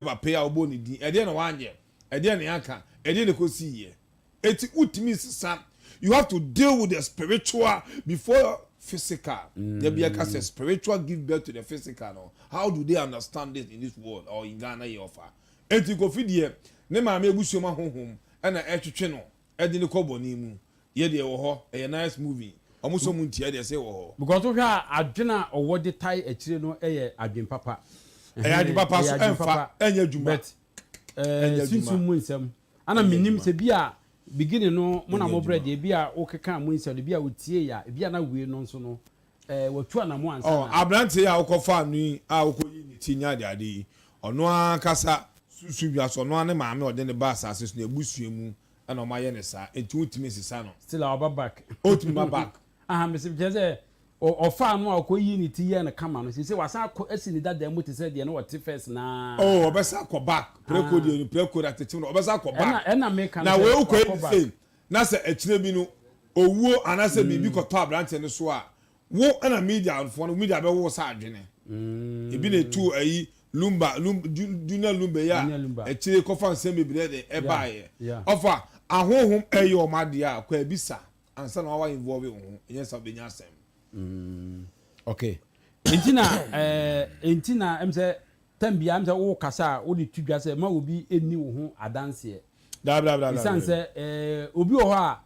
Papa yi a wobɔ ne din, ɛdeɛn na wanyɛ? Ɛdeɛn na yɛaka? Ɛdeɛn na ɛkɔsiiɛ? Eti wotumi nsesa. You have to deal with the spiritual before physical. Mm. Dabi ɛka sɛ spiritual give birth to the physical no. How do they understand this in this world or in Ghana yɛ ɔfa? Eti Kofi deɛ ne maame abusua mu ahohom ɛna ɛtwetwe no ɛde no kɔ bɔne mu. Yɛ deɛ ɛwɔ hɔ, ɛyɛ nice movie. Ɔmo sɛ ɔmo ntia deɛ sɛ ɛwɔ hɔ. Because wohwɛ a adwene a ɔwɔ de tae akyire no yɛ adwene papa. Ɛyɛ adwene papa so ɛnfa ɛnyɛ adwuma. But ɛɛ sunsum mu nsɛm ana menim sɛ bi a beginning no mo na mo brɛ deɛ bi a wokeka mo nsɛm no bi a wotie ya ebi a na wei no nso no ɛɛ watu anamo ansa na. Aberanteɛ yi a wokɔfaa no yi a wokɔyi ne ti nya adeade yi ɔno ankasa sunsum wiase ɔno ara ne maame a ɔde no baa asase so n'abusua mu ɛna ɔmo ayɛ no saa nti wontumi nsesa no. Still a ɔba back. Ɔntumi ba back. Aha mese kyerɛ sɛ ɔfaa no a ɔkɔ yii ne ti yɛɛ no kama no seesei wasan akɔ asi ne dada mu te sɛ deɛ na ɔte first naa. Oh ɔbɛsan akɔ back preko deɛ no preko de atetem no ɔbɛsan akɔ back. Ɛna meka no Na sɛ wei wokɔ yɛ wakɔ ne back. sei na sɛ akyire bi no owuo anaasɛ biribi kɔtɔ abranteɛ no so a Wo na media foɔ no media bɛwo wo sɛ adwene. Ebi na etu ayi Lumba Lum Junior Lumba yi a akyire kɔfa nsɛm bebree de ɛbaeɛ. Ɔfa ahonhom ɛyɛ wɔn adeɛ a kɔ abisa ansa na wawa involve wo ho ɛnyɛ saa wobɛnya asɛm. Okay. Enti na ɛɛ enti na ɛm sɛ tɛm biara ɛm sɛ wo kasa a wode to dwa sɛ ma obi nni wo ho adanseɛ. Dabi dabi dabi. Esiane sɛ ɛɛ obi wɔ hɔ a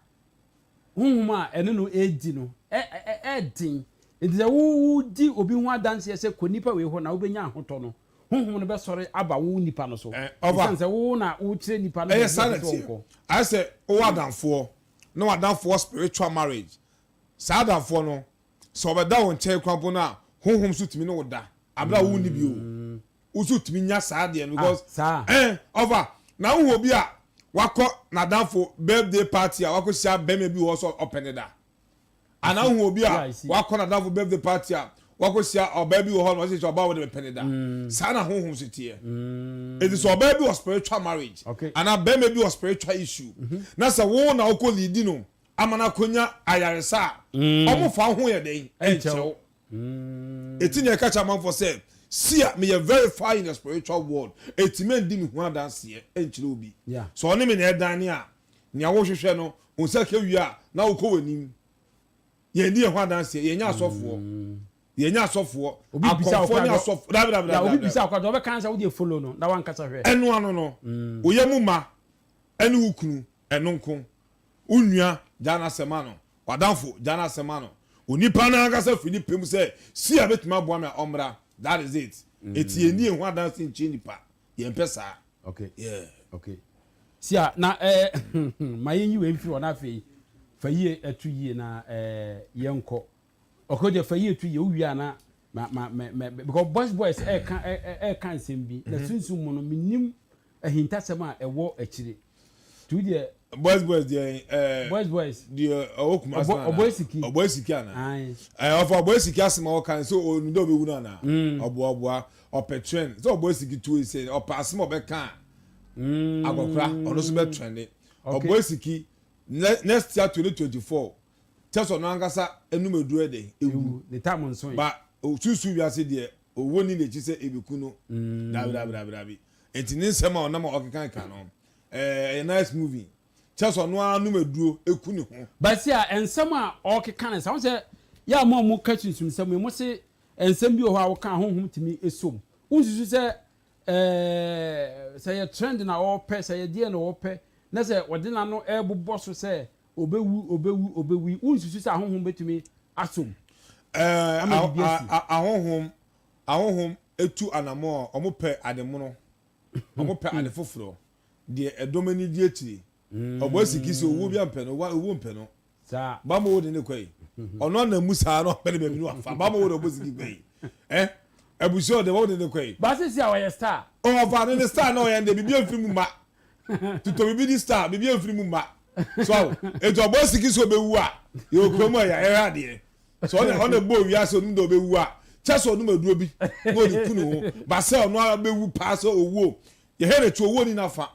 honhom a ɛne no redi no yɛ den. Enti sɛ wodi obi ho adanseɛ sɛ kɔ nipa wei hɔ na wobɛnya ahotɔ no, honhom no bɛsɔre aba wo nipa no so. Ɛsiane sɛ wo na wokyerɛ nipa no baabi a ɛsɛ sɛ ɔnkɔ. Ayɛ sɛ wowɔ adamfoɔ na w'adamfoɔ wɔ spiritual marriage. Saa adamfoɔ no, sɛ ɔbɛda wo nkyɛn koraa mpo no a, honhom nso tumi ne wo da aberɛ a wonni bi o. Wo nso tumi nya saa adeɛ no because ɛn ɔfa na wohu obi a wakɔ n'adamfo birthday party a wakɔhyia bɛrima bi wɔ hɔ sɛ ɔpɛ ne da anaa wohu obi a wakɔ n'adamfo birthday party a wakɔhyia ɔbaa bi wɔ hɔ na ɔsɛ sɛ ɔbaa wɔ de mepɛ ne da mm. saa na honhom so teɛ mm. ɛti sɛ ɔbaa bi wɔ spiritual marriage anaa bɛrima bi wɔ spiritual issue mm-hmm. na sɛ wo na wokɔ leadi no ama no akɔnya ayaresa a mm. ɔmo fa ho yɛ dɛn ɛnkyɛw Eti na ɛka kyerɛ amanfoɔ sɛ, See a meyɛ very far in the spiritual world, eti mendi me ho adanseɛ nkyerɛ obi. Sɛ ɔne me na ɛdane a, nea wohwehwɛ no, wo nsa ka wie a, na wokɔ w'anim. Yɛndi yɛn ho adanseɛ, yɛnyɛ asɔfoɔ. Yɛnyɛ asɔfoɔ. Obi bisa wo Akɔmfoɔ koraa ne deɛ, asɔfoɔ. Dabi, dabi, yeah, dabi, obi dabi, bisa dabi. wo koraa deɛ, ɔbɛka sɛ wodeɛ follow no na wankasa hwɛ. Ɛno ano no, wo yam mma ɛne wo kunu, ɛno nko. Wo nua, gyaa n'asɛm ma no. W'adamfo, gya n'asɛm ma no. Onipa no ankasa firi ne pɛ mu sɛ, Sia bɛtumi aboa me a, ɔmmra. That is it. Enti yɛnni yɛn ho adanse nkyerɛ nnipa. Yɛmpɛ saa. Okay. Yeah. Okay. Sia, na eh, ma yɛnyi wei mfiri hɔ na afei fa yie to yie na eh, yɛnkɔ. Okay, deɛ fa yie to yie, wowie a na ma, ma, ma, ma, because boys boys ɛɛka, ɛɛka nsɛm bi, na sunsum mu no, mennim Ahintasɛm a ɛwɔ akyire. Nti wo deɛ. Boys boys deɛ ɛɛ. Boys boys. Deɛ ɔwɔ Kumasi na. Ɔbɔ esiki. Ɔbɔ esiki ana. Ayi. Ɛɛ ɔfɔ ɔbɔ esiki asɛm a ɔka sɛ ɔnu dɛ ɔbɛwu no ana. Ɔboa ɔboa ɔpɛ trend sɛ ɔbɔ esiki tuo yi sɛ ɔpɛ asɛm a ɔbɛka a. Akɔkora ɔno nso bɛ trend. Ɔbɔ esiki next year 2024 kyɛ sɛ ɔno ankasa enum aduro ɛdɛ ewu. Ne tam nso yi. Ba sunsun wiase deɛ owó ni n'akyi sɛ ebeku no. Dabi dabi dabi dabi. Enti ne nsɛm a ɔnam a ɔkeka ka no, ɛyɛ nice movie. Kyerɛ sɛ ɔno ara nom aduro ku ne ho. But see a nsɛm a ɔkeka no saa, wohu sɛ yɛ a mo a mo ka sunsum nsɛm yi, mo se nsɛm bi wɔ hɔ a woka a honhom tumi sɔ mu. Wonsusu sɛ ɛɛ sɛ ɛyɛ trend na ɔrepɛ, sɛ ɛyɛ deɛn na ɔrepɛ, na sɛ ɔde n'ano ɛrebobɔ so sɛ ɔbɛwu, ɔbɛwu, ɔbɛwu yi, wonsusu sɛ ahonhom bɛtumi asɔ mu ama biribi asi? Ahonhom Ahonhom tu anammɔn a, wɔpɛ ade mono, wɔpɛ ade foforɔ, deɛ ɛdɔm ani di akyire. Ɔbɔ asiki sɛ owuo bi ampɛ no, owuo mpɛ no. Bamma wo de ne kɔ yi. Ɔno anam mu saa na ɔpɛ ne baabi no wafa. Bamma wo de ɔbɔ siki kɔ yi. Eh, abusua ɔde wo de ne kɔ yi. Ba sisi a ɔyɛ star. Ɔfa ne ne star na ɔyɛ no deɛ biribi amfiri mu mma. Totɔ biribi di star, biribi amfiri mu mma. So awo, eti ɔbɔ asiki sɛ ɔbɛwu a, yɛwɔ kurom a yɛhwɛ adeɛ. Sɛ ɔna ɔna bɔ wiase onim dɛ ɔbɛwu a, kyɛ sɛ ɔnom aduro bi na ɔde ku ne ho. Ba sɛ ɔno ara bɛwu paa sɛ owuo. Yɛhwɛ n'akyi owuo ni n'afa.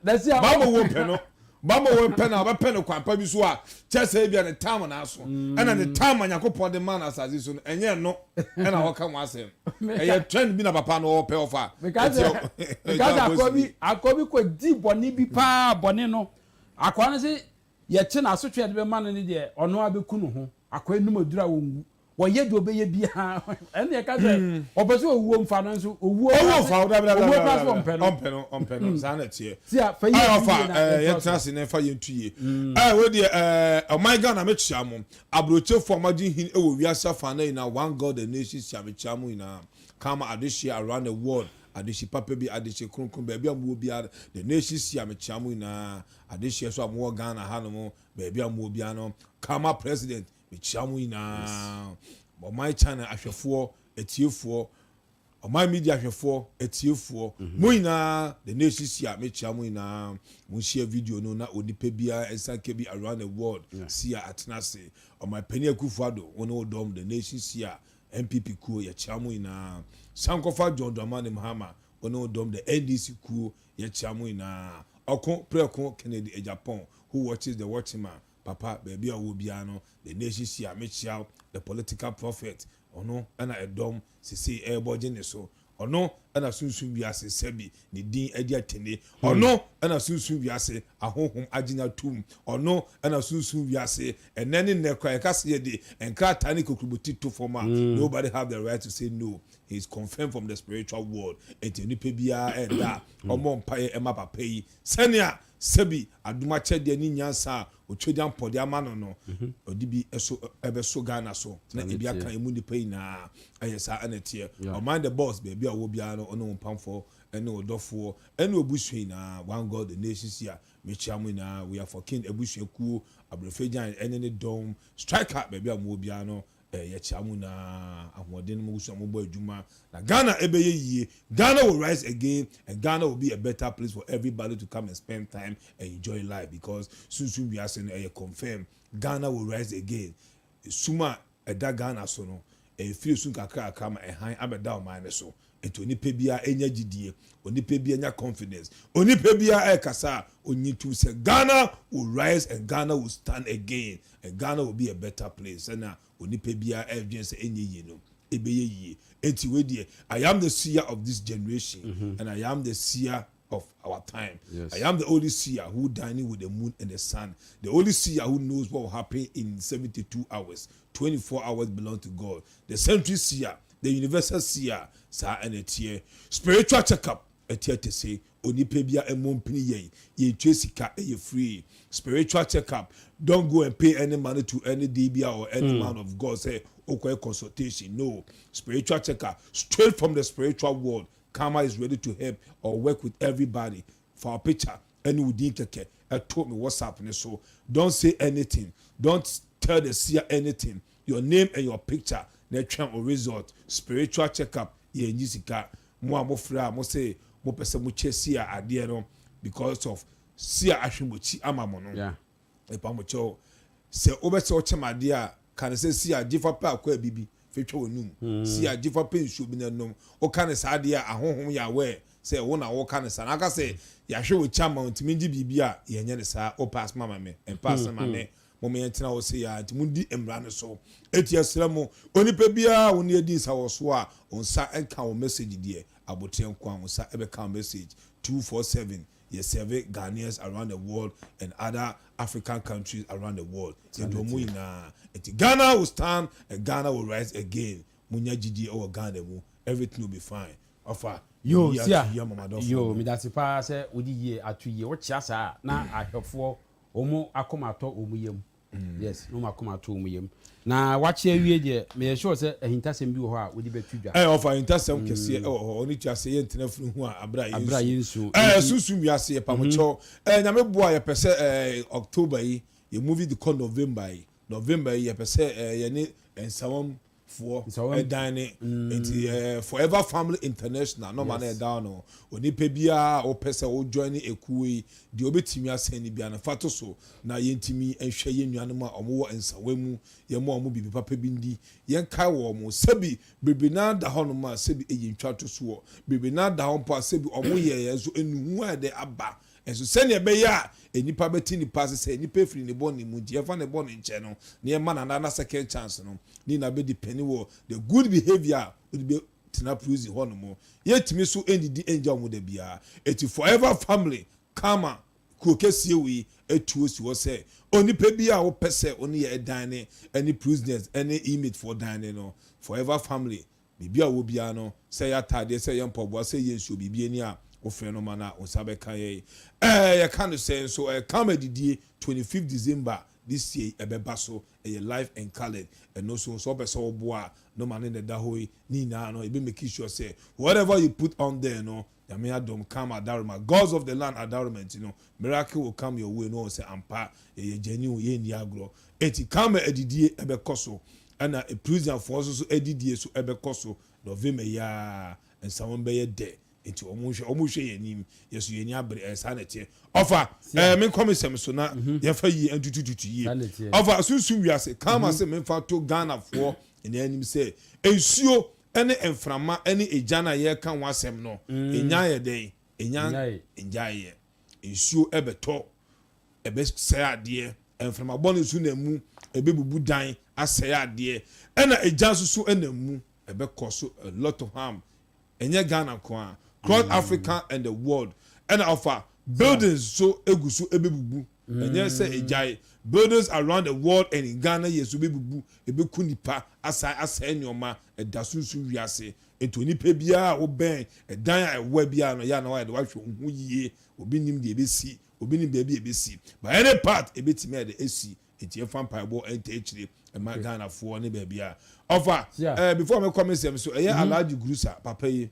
Bamma owuo mpɛ no. Bambɔ wɔ pɛ na ɔbɛpɛ no kwan pa bi so a, kyerɛ sɛ ebia ne tam na aso. Ɛna ne tam a Nyankopɔn de maa no asase so no, ɛnyɛ ɛno ɛna ɔka ho asɛm. Ɛyɛ trend bi na papa no ɔpɛ ɔfa. Meka sɛ meka sɛ akoa bi akoa bi kɔ di bɔne bi paa bɔne no akoa no se yɛkye no asotwe a yɛde bɛma no ne deɛ ɔno ara bɛku ne ho akoa num aduru a ɔnwu wɔyɛ deɛ ɔbɛyɛ biara ɛne yɛka sɛ ɔpɛ sɛ owuo mfa no nso owuo owuo mfa wo dabi dabi owuo koraa so ɔmpɛ no ɔmpɛ no ɔmpɛ no saa na ɛteɛ ti a fa yie ɔfa yɛntena ase na ɛfa yɛn tu yie ɛɛ wo deɛ ɛɛ ɔman Ghana mekyia mo aburokyefoɔ a moagye hin wɔ wiase afa na nyinaa one God and nation sia mekyia mo nyinaa kama adehyeɛ around the world adehye papa bi adehye kronkron baabi a mowɔ biara the nation sia mekyia mo nyinaa adehyeɛ so a mowɔ Ghana hanom baabi a mowɔ biara no kama president Mekyia mo nyinaa. Ɔman China ahwɛfoɔ, atiefoɔ, Ɔman Media ahwɛfoɔ, atiefoɔ, mo nyinaa, The Nation Sia, mekyia mo nyinaa. Mo nhyia video no na onipa biara nsa nka bi around the world. Sia atena ase. Ɔman Panin Akufo Addo, wo ne wo dɔm, The Nation Sia, NPP kuo, yɛkyia mo nyinaa. Sankɔfa John Dramani Mahama, wo ne wo dɔm, The NDC kuo, yɛkyia mo nyinaa. Ɔko Prɛko Kennedy Agyapong, who watches the watchman, Papa baabi a ɔwɔ biara no the nation hyia mekyia wo the political prophet ɔno na ɛdɔm sesei ɛrebɔ gye ne so ɔno na sunsum wiase sɛbi ne din adi atene ɔno na sunsum wiase ahonhom agye no atum ɔno na sunsum wiase ɛnɛ ne nnɛ koraa yɛka sɛ yɛde nkrataa ne kokuroboti to fam a nobody have the right to say no he is confirmed from the spiritual world enti onipa biara ɛda a ɔmmɔ mpaeɛ ɛma papa yi Sɛnea sɛbi adom akyɛdeɛ ne nyansa a Otwedeampɔ de ama no no, ɔde bi so bɛso Ghana so na ebi aka emu nnipa nyinaa. Ɛyɛ saa na ɛteɛ. Ɔman the boss, baabi a ɔwɔ biara no, ɔne wo mpamfoɔ ne wo dɔfoɔ ne w'abusua nyinaa, One God the Nations a mekyia mo nyinaa, We are for King abusua kuo, Abrɛfɛ Gyan ne ne dɔm, Striker, baabi a mowɔ biara no, Eh yɛkyea mo nyinaa ahoɔden mo guso a mo bɔ adwuma na Ghana ɛbɛyɛ yie Ghana will rise again and Ghana will be a better place for everybody to come and spend time and enjoy life because sunsum wiase no ɛyɛ confirm Ghana will rise again esum a ɛda Ghana so no ɛfiri sum kakrakra ma ɛhan abɛda ɔman no so nti onipa biara ɛnya gyidie onipa biara nya confidence onipa biara ɛkasa a onyi tum sɛ Ghana will rise and Ghana will stand again and Ghana will be a better place sɛnea onipa biara ɛredwen sɛ ɛnyɛ yie no ɛbɛyɛ yie nti wei deɛ I am the seer of this generation mm -hmm. and I am the seer of our time. Yes. I am the only seer who dining with the moon and the sun. The only seer who knows what will happen in 72 hours. 24 hours belong to God. The century seer, the universal seer, saa ɛna ɛteɛ. Spiritual checkup ɛteɛ te se onipa bia ɛmmɔ mpini yɛn yɛntua sika ɛyɛ free spiritual checkup don't go and pay any money to any dibia or any man of God sɛ wokɔyɛ consultation no spiritual checkup straight from the spiritual world karma is ready to help or work with everybody fa wo picture ɛne wo din kɛkɛ ɛto me whatsapp ne so don't say anything don't tell the seer anything your name and your picture na ɛtwɛn wo result spiritual checkup yɛnnye sika Mo a mo frɛ a mo se mo pɛ sɛ mo kyɛ Sia adeɛ no because of Sia ahwɛ mo akyi ama mo no, mepa mo kyɛw sɛ wo bɛ sɛ wo kyɛ me adeɛ a ka no sɛ Sia gye fa pɛ akwaa bi bi fa twa w'anum, Sia gye fa pɛ nsuo bi na nom, wo ka no saa deɛ a ahonhom yɛ aware sɛ wo na wo ka no saa, na aka sɛ yɛahwɛ w'akyi ama wo nti me ngye biribi a yɛnyɛ no saa, wo pɛ asɛm ama me, mpɛ asɛm ma me, Momma yɛntena hɔ sei ara, enti monni mmara no so. Enti yɛsrɛ mo, onipa biara a wo ne adi nsawɔsoɔ a, wo nsa nka wo message deɛ, aboterɛ nko ara, wo nsa bɛka wo message. 247, yɛ serve Ghanaians around the world and other African countries around the world. Yɛdɔ mo nyinaa. Enti Ghana will stand and Ghana will rise again. Monya gyidie wɔ Ghana mu, everything will be fine. Ɔfa, Yoo yɛyi sia ato yie ama m'adɔfoɔ yoo no. medase paa sɛ wode yie ato yie wokyea saa a na ahwɛfoɔ Wɔn akoma atɔ wɔn yam. Yes, na wɔn akoma atɔ wɔn yam. Na wakye awie deɛ, meyɛ sure sɛ ahintasɛm bi wɔ hɔ a wode bɛto dwa. Ɛɛ, ɔfa ahintasɛm kɛseɛ ɛwɔ hɔ. Ɔne tua sɛ yɛntena funu ho a aberɛ a Aberɛ a yɛnsu. yɛnsu. Ɛɛ, Nti, sunsum wiase, yɛpa mo kyɛw. Ɛɛ, Nyame boa a yɛpɛ sɛ ɛɛ October yi, yɛ movie de kɔ November yi. November yi yɛpɛ sɛ ɛɛ yɛne Nsawam foɔ ɛdan ne nti ɛɛ Forever Family International nɔma na ɛda no onipa biara a ɔpɛ sɛ o join ne ekuo yi deɛ ɔbɛtumi asɛn ne biara no fa to so na yɛntumi nhwɛ yɛn nuanom a wɔn wɔ nsawa mu yɛn mo a wɔn biribi papa bi ndi yɛn kae wɔn sɛbi bebree naa da hɔ nom a sɛbi ɛyɛ ntwa to soɔ bebree naa da hɔ mpo a sɛbi wɔn yɛ yɛn nso enuhu a ɛdɛ aba. Nso sɛnea ɛbɛyɛ a nnipa bɛte nnipa ase sɛ nnipa firi ne bɔne mu nti yɛmfa ne bɔne nkyɛ no na yɛmma no another second chance no, ne nyinaa bɛ depend wɔ the good behaviour a wode bɛ tena prison hɔ nom. Yɛntumi so ndidi ngya wɔn da biara. Eti forever family karma kuo kɛseɛ wei atuo si hɔ sɛ onipa biara a wopɛ sɛ wo ne yɛ dine ne prisoners ne inmate foɔ dine no, forever family Biribi a ɔwɔ biara no, sɛ ɛyɛ ataadeɛ, sɛ ɛyɛ mpaboa, sɛ ɛyɛ nsuo, biribi ani a wofrɛ no ma no a, wo nsa bɛka yɛn. Ɛɛ, yɛka no sɛn nso? Ɛɛ, Come Adidie, 25th December this year yi, ɛbɛba so. Ɛyɛ live and coloured. Ɛno nso, sɛ wopɛ sɛ woboa a, nɔma no na ɛda hɔ yi. Ne nyinaa no, yɛbɛ make sure sɛ whatever you put on there no, Nyame adom, come Adaroma, gods of the land Adaroma nti no, miracle will come your way na wahu sɛ ampa yɛyɛ genuine, yɛnni agorɔ. Enti Come Adidie ɛbɛkɔ so. Ɛna Eprisiafoɔ nso so adidie so ɛbɛkɔ so November yi ara, nsawam bɛyɛ dɛ, nti wɔn nhwɛ, wɔn rehwɛ yɛn anim, yɛn so yɛn ani abere, ɛɛ saa na ɛteɛ. Ɔfa, ɛɛ menkɔ me sɛm so na yɛmfa yie ntutututu yie. Ɔfa, sunsum wiase, Karma se memfa to Ghanafoɔ nyinaa anim sɛ, nsuo ne mframa ne egya no a yɛreka ho asɛm no, enya yɛ dɛn? Enya ngyaeɛ. Nsuo ɛbɛtɔ, ɛbɛsɛe adeɛ, mframa bɔne nso nam mu, ɛbɛbubu dan, asɛe adeɛ, ɛna egya nso so nam mu, ɛbɛ cause a lot of harm, ɛnyɛ Ghana nko ara, cross Africa and the world, ɛna ɔfa buildings nso egu so ɛbɛbubu, ɛnyɛ sɛ egyae, buildings around the world and in Ghana yɛ nso bɛbubu, ɛbɛku nipa, asan asɛe nneɛma, ɛda so nso wiase, nti onipa biara a wobɛn ɛdan a ɛwɔ biara no, yɛ a na wayɛ de wahwɛ wo ho yie, obi nim deɛ ɛbɛsi. Obi nim baabi a ɛbɛsi but any part ɛbɛtumi ayɛ dɛ asi nti yɛmfa mpaebɔ nta akyire mma Ghanafoɔ ne baabi a ɔfa eh, before mɛkɔ me nsɛm so ɛyɛ Alhaji Gurusa papa yi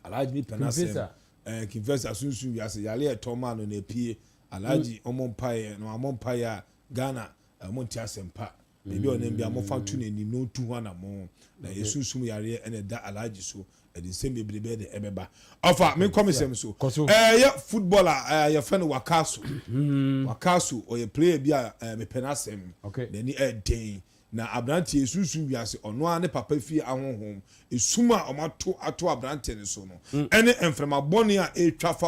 Alhaji me pɛ n'asɛm eh, Kinfɛsi asunsun wiase yare a ɛtɔ maa no na apue Alhaji ɔmmɔ mpaeɛ na wammɔ mpaeɛ a Ghana ɔmo nte asɛm pa Baabi a ɔnam biara, momfa nto n'anim na ɔntu ho anammɔn. Na ɛyɛ sunsum yareɛ na ɛda Alhaji so. Ɛde nsɛm bebree bɛyɛ dɛ ɛbɛba. Ɔfa, menkɔ me nsɛm so. Ɛyɛ footballer a yɛfrɛ no Wakaso. Wakaso, ɔyɛ player bi a mepɛ n'asɛm. N'ani yɛ den. Na aberanteɛ yi, sunsum wiase, ɔno ara ne papa fie ahonhom, esum a wɔato ato aberanteɛ no so no, ɛne mframa bɔne a ɛretwa fa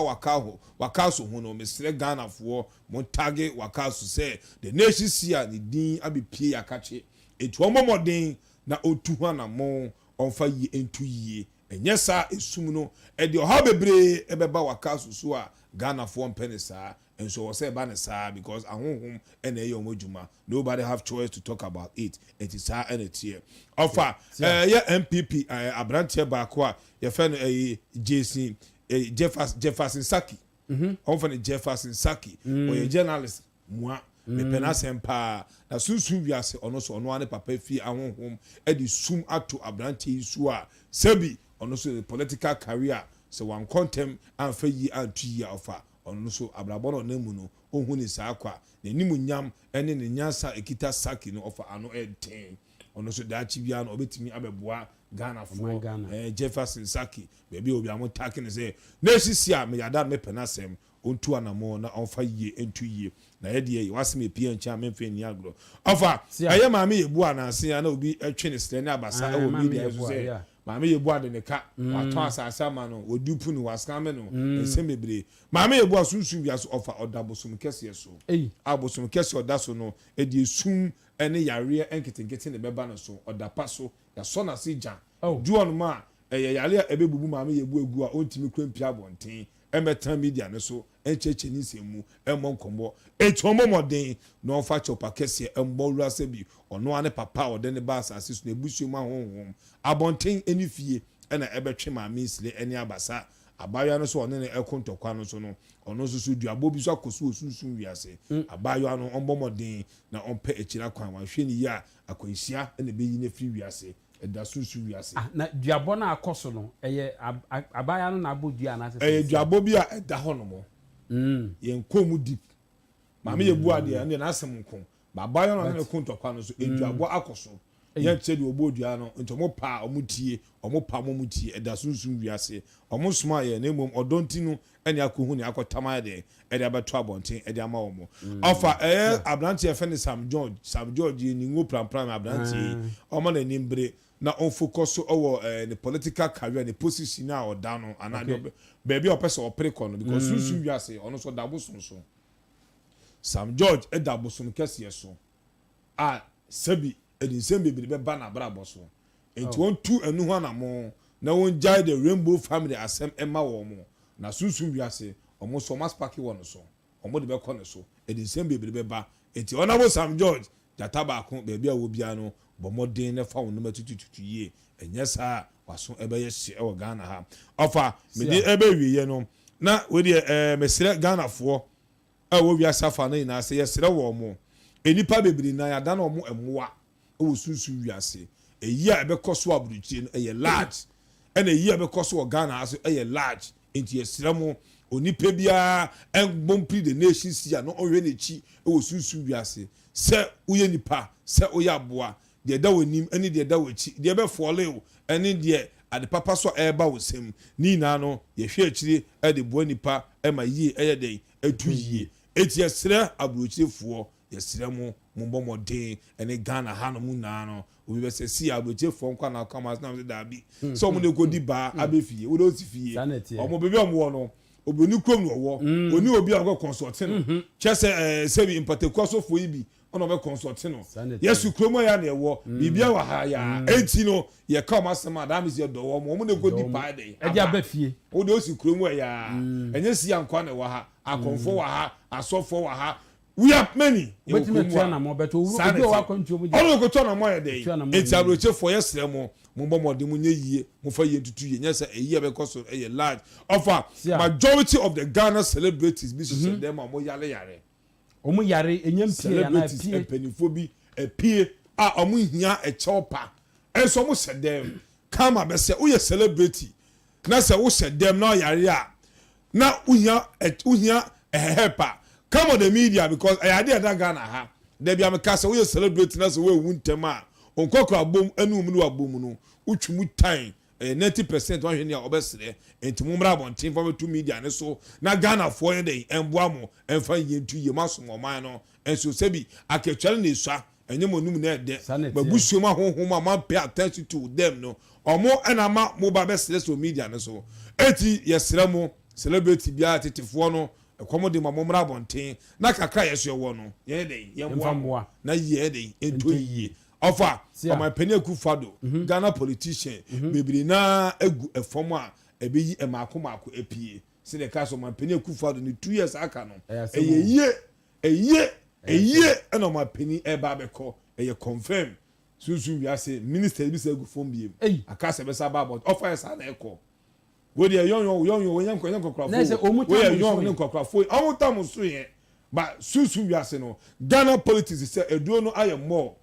Wakaso ho no, mesrɛ Ghanafoɔ, Mo tage Wakaso sɛ the nation seer ne din abepue yakakye enti ɔmmɔ mmɔden na ɔntu ho anammɔn ɔmfa yie nto yie ɛnyɛ saa a esum no ɛde ɔhaw bebree ɛbɛba Wakaso so a Ghanafoɔ mpɛ no saa nso ɛwɔ sɛ ɛba no saa because ahonhom na ɛyɛ wɔn adwuma nobody have choice to talk about it enti saa na ɛteɛ ɔfa ɛyɛ NPP abranteɛ baako a yɛfɛ no ɛyi Jason Jefferson Saki. Wɔfrɛ no Jefferson Saki. Ɔyɛ journalist mua. Mepɛ n'asɛm paa. Na sunsum wiase, ɔno nso, ɔno ara ne papa fie ahonhom de sum ato aberanteɛ yi so a, sɛbi ɔno nso ne political career, sɛ wankɔ ntɛm amfa yie anto yie a, ɔfa ɔno nso abrabɔ no a ɔnam mu no, ɔnhu ne saa kwa. N'animuonyam ne ne nyansa a ɛkita Saki no, ɔfa ano den. Ɔno nso daakye biara no, ɔbɛtumi abɛboa Ghanafoɔ. Ɛɛ Jefferson Saki, Baabi a obi a wɔtaake no sɛ na esisi a meyɛ ada no mepɛ n'asɛm, ɔntu anamɔn na ɔmfa yie nto yie. Na yɛ deɛ w'asɛm epie nkyɛn a memfa nni agorɔ. Ɔfa, ɛyɛ Maame Yeboah ananse a na obi twe ne serɛ ne abasa wɔ media yi so sɛ Maame Yeboah de ne ka, watɔn asase ama no, wɔdupu no, wɔascame no, nsɛm bebree. Maame Yeboah sunsum wiase ɔfa ɔda bosom kɛseɛ so. A bosom kɛseɛ ɔda so no deɛ esum ne yareɛ nketenkete na ɛbɛba ne so. Ɔda pa so, yɛasɔ n'ase gya. Du hɔnom a, Ɛyɛ yare a ɛbɛbubu maame yɛbu agu a ɔntumi kura mpue abɔnten mmɛtena media no so nkyerɛkyerɛ ne nsɛm mu mmɔ nkɔmmɔ. Enti ɔmmɔ mmɔden na ɔmfa kyɛwpa kɛseɛ mmɔ wura sɛ bi ɔno ara ne papa a ɔde no baa asase so n'abusua mu ahonhom. Abɔnten ne fie na ɛbɛtwe maame nsile ne abasa. Abaayewa no nso a ɔne no reko ntɔkwa no nso no, ɔno nso so duabɔ bi nso akɔ so wɔ sunsum wiase. Abaayewa no ɔmmɔ mmɔden na ɔmpɛ akyiri akwan. Wanhwɛ no yie a, akwanhyia na ɛbɛyi no afiri wiase. Ɛda so nsi wiase. Ah, na duabɔ no a akɔ so no, ɛyɛ abaayewa no na abɔ dua anaasɛ Ɛyɛ duabɔ bi a ɛda hɔnom. Yɛn kɔn mu deep. Maame yɛ bu adeɛ, ɛno deɛ n'asɛm nko. But abaayewa no a ɔne no ko ntɔkwa no nso, duabɔ akɔ so. Yɛnkyerɛ deɛ ɔbɔɔ dua no, nti wɔn pa a wɔn tie, wɔn pa wɔn tie. Ɛda so nsi wiase. Wɔn nsomaa yɛn, na mmom ɔdɔ nti no ɛne akɔhu nea akɔtam ayɛ dɛn ɛde abɛto abɔnten ɛde ama wɔn. Ɔfa ɛyɛ aberanteɛ yɛfrɛ no Sam George, Sam George yɛ ningo prampram aberanteɛ yi, ɔma n'ani mbere. na ɔnfocus so wɔ ɛɛ ne political career, ne position a ɔda no anaa deɛ baabi a ɔpɛ sɛ ɔpere kɔ no, because sunsun wiase ɔno nso ɔda abosom so. Sam George da abosom kɛseɛ so a sɛbi ɛde nsɛm bebree bɛba n'abrabɔ so. Enti wɔntu ɛno ho anamɔn na wɔngyae the Rainbow Family asɛm mma wɔn, na sunsum wiase wɔn nso wɔn aspake wɔ no so, wɔn de bɛkɔ ne so, ɛde nsɛm bebree bɛba. Enti Honourable Sam George, gyata baako, baabi a wɔ biara no, bɔ mmɔden na fa wo nnoɔma tutututu yie, ɛnyɛ saa a w'aso bɛyɛ hye wɔ Ghana ha. Ɔfa, mede ɛbɛ awieɛ no, na wei deɛ ɛɛ mesrɛ Ghanafoɔ a ɛwɔ wiase afa no nyinaa sɛ yɛsrɛ wɔn, nnipa bebree no ara yɛadane wɔn mmoa wɔ sunsum wiase. Eyi a ɛbɛkɔ so wɔ aburokyire no ɛyɛ large, ɛna eyi a ɛbɛkɔ so wɔ Ghana ha nso ɛyɛ large. Nti yɛsrɛ mo, onipa biara ɛnbɔ mpiri the nation si a na ɔnhwɛ n'akyi wɔ sunsum wiase. Sɛ woyɛ nipa, sɛ woyɛ aboa, deɛ ɛda w'anim ne deɛ ɛda w'akyi, deɛ ɛbɛfɔle wo ne deɛ ade papa so a ɛreba wo nsam, ne nyinaa no yɛhwɛ akyire de boa nipa ma yie ɛyɛ dɛn? Ɛtu yie. Enti yɛsrɛ aburokyirefoɔ, yɛsrɛ mo, mommɔ mmɔden ne Ghana hanom nyinaa no, obi bɛsɛ see aburokyirefoɔ nko na ɔka mo ase na mo sɛ daabi, sɛ wɔn na ɛkɔdi baa abɛ fie, wo deɛ wosi fie, wɔn baabi a wɔn wɔ no, obroni kurom na ɔwɔ, ɔni obi a ɔkɔ kɔnsɔɔte no, kyerɛ sɛ ɛɛ sɛbi mpataku asɔfoɔ yi bi ɔna ɔbɛ kɔnsɔɔte no, yɛsi kurom a yɛ na ɛwɔ, biribi wɔ ha yɛ a, enti no yɛka wɔn asɛm a, that means yɛdɔ wɔn, wɔn na ɛkɔdi paa dɛn aba, wo deɛ wosi kurom a yɛ a, ɛnyɛ sia nkoa na ɛwɔ ha, akɔmfoɔ wɔ ha, asɔfoɔ wɔ ha, we are many, yɛwɔ kurom a, saa na ɛteɛ, ɔno ɔkɔtu anamɔ ayɛ dɛn, enti aburokyefoɔ yɛsrɛ mo, mommɔ mmɔden monyɛ yie, momfa yie ntutu yie, nyɛ sɛ ɛyi a ɛbɛkɔ so ɛyɛ large, ɔfa majority of the Ghana celebrities bi hyehyɛ dɛm a wɔn yare yare. Wɔn yare, ɛnya mpie anaa Celebrities apue. mpaninfoɔ bi apue a wɔn hia ɛkyɛw pa nso wɔn hyɛ dɛm. Karma bɛ sɛ woyɛ celebrity na sɛ wo hyɛ dɛm na ɔyare a na wohia wohia help a come on the media because ɛyɛ adeɛ a ɛda Ghana ha. Da bi a meka sɛ woyɛ celebrity na sɛ woanwu ntɛm a wo nkɔkora abom ɛne wo mene wabom no wotwi mu tan. Ɛyɛ 90 percent wahwɛ nea ɔbɛsrɛ nti mo mmra abɔnten fa bɛto media no so na Ghana foɔ nyɛ dɛn ɛmboa mo ɛmfa nyɛ ntu yie mo asom ɔman no nso sɛbi akatua no na esua ɛnyɛ mo anum na ɛdɛ mo abusua mu ahonhom a mo an pay attention to them no ɔmo ɛna ama mo ba bɛsrɛ sɛ media no so enti yɛsrɛ mo celebrity biara tetefoɔ no ɛkɔm de mo a mo mmra abɔnten na kakra a yɛso yɛwɔ no yɛnyɛ dɛn yɛmboa mo na yie ɛyɛ dɛn ɛntɔ yie. Ɔfa Ɔmanpanin Akuffo Addo, Ghana politician bebree no ara agu fam a ɛbɛyi mmaako mmaako apue. Sɛdeɛ ɛkaa sɛ Ɔmanpanin Akuffo Addo ne 2 years aka no, ɛyɛ yie, ɛyie, ɛyie ɛna Ɔmanpanin ɛreba abɛkɔ. Ɛyɛ confirm. Sunsum wiase ministers bi sɛ agu fam biem. Aka sɛ ɛbɛsa aba abɔnten. Ɔfa yɛ saa na ɛkɔ. Wei deɛ young young young young wɔnyɛ nkɔ nkɔkorafo o. Wei yɛ young ne nkɔkorafo. Ɔmo tam so yɛ. But sunsum wiase no, Ghana politics sɛ aduro no ayɛ more.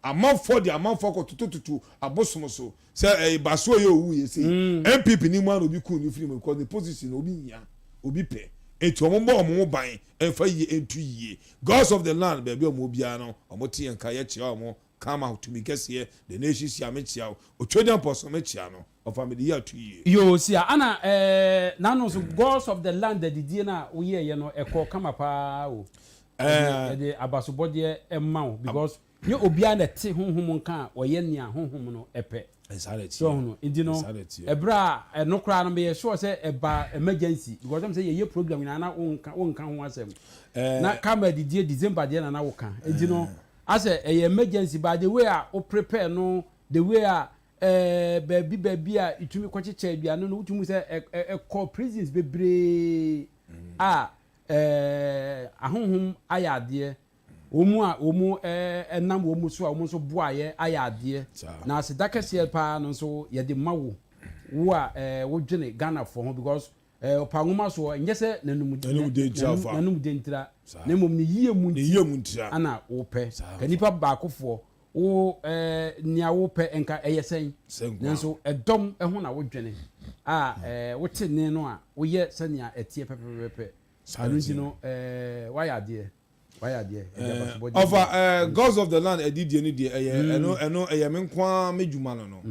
Amanfoɔ de amanfoɔ akɔ totototo abosom so sɛ ɛyɛ basoɔ yɛ owu yɛ sei. NPP ni mu a na obi kun ne firi mu because ne position no obi hia, obi pɛ. Enti wɔn bɔ wɔn ho ban ɛnfa yie ɛntu yie. Gods of the land baabi a wɔn wɔ biara no wɔn te yɛn nka yɛ kyea wɔn. Karma tumi kɛseɛ, the nation hyia me kyea wo. Otwedeɛ mpɔso me kyea no. Ɔfa mede yɛ ato yie. Yoo sia ana eh nano nso gods of the land adidie no a woyɛɛyɛ no ɛkɔɔ kama paa o ɛde ɛde abasobɔdeɛ ɛma wo because nyɛ obiara na ɛte honhom nka a ɔyɛ nea honhom no ɛpɛ so ɔho no nti no ɛberɛ a ɛno koraa no meyɛ sure sɛ ɛba emergency because ɛm sɛ yɛyɛ program nyinaa na wonka wonka ho asɛm na kama adidie December deɛ na na woka nti no asɛ ɛyɛ emergency but the way a wo prepare no the way a Ɛɛ baabi baabi a etumi kɔkyekyɛ aduane no, wotumi hu sɛ ɛkɔ prisons bebree a ɛɛ ahonhom ayɛ adeɛ. Wɔn a wɔn ɛnam wɔn so a wɔn nso boaeɛ ayɛ adeɛ. Na aseda kɛseɛ paa no nso yɛde ma wo, wo a ɛɛ wodwene Ghanafoɔ ho because ɛɛ ɔpa nwoma soɔ ɛnyɛ sɛ n'anum n'anum dentira na mmom ne yie mu nti ana wopɛ. Ka nipa baakofoɔ Wo eh, nea wopɛ nka ɛyɛ sɛn? Nanso ɛdɔm ho na wodwene, a eh, wote nne no a, woyɛ sɛnea ɛteɛ pɛpɛpɛpɛ. Ɛno nti no eh, woayɛ adeɛ, woayɛ adeɛ, ɛde abasobɔdeɛ Ɔfa bi. eh, Gods of the Land adidie no deɛ ɛyɛ ɛno ɛno ɛyɛ me nko ara me dwuma no no.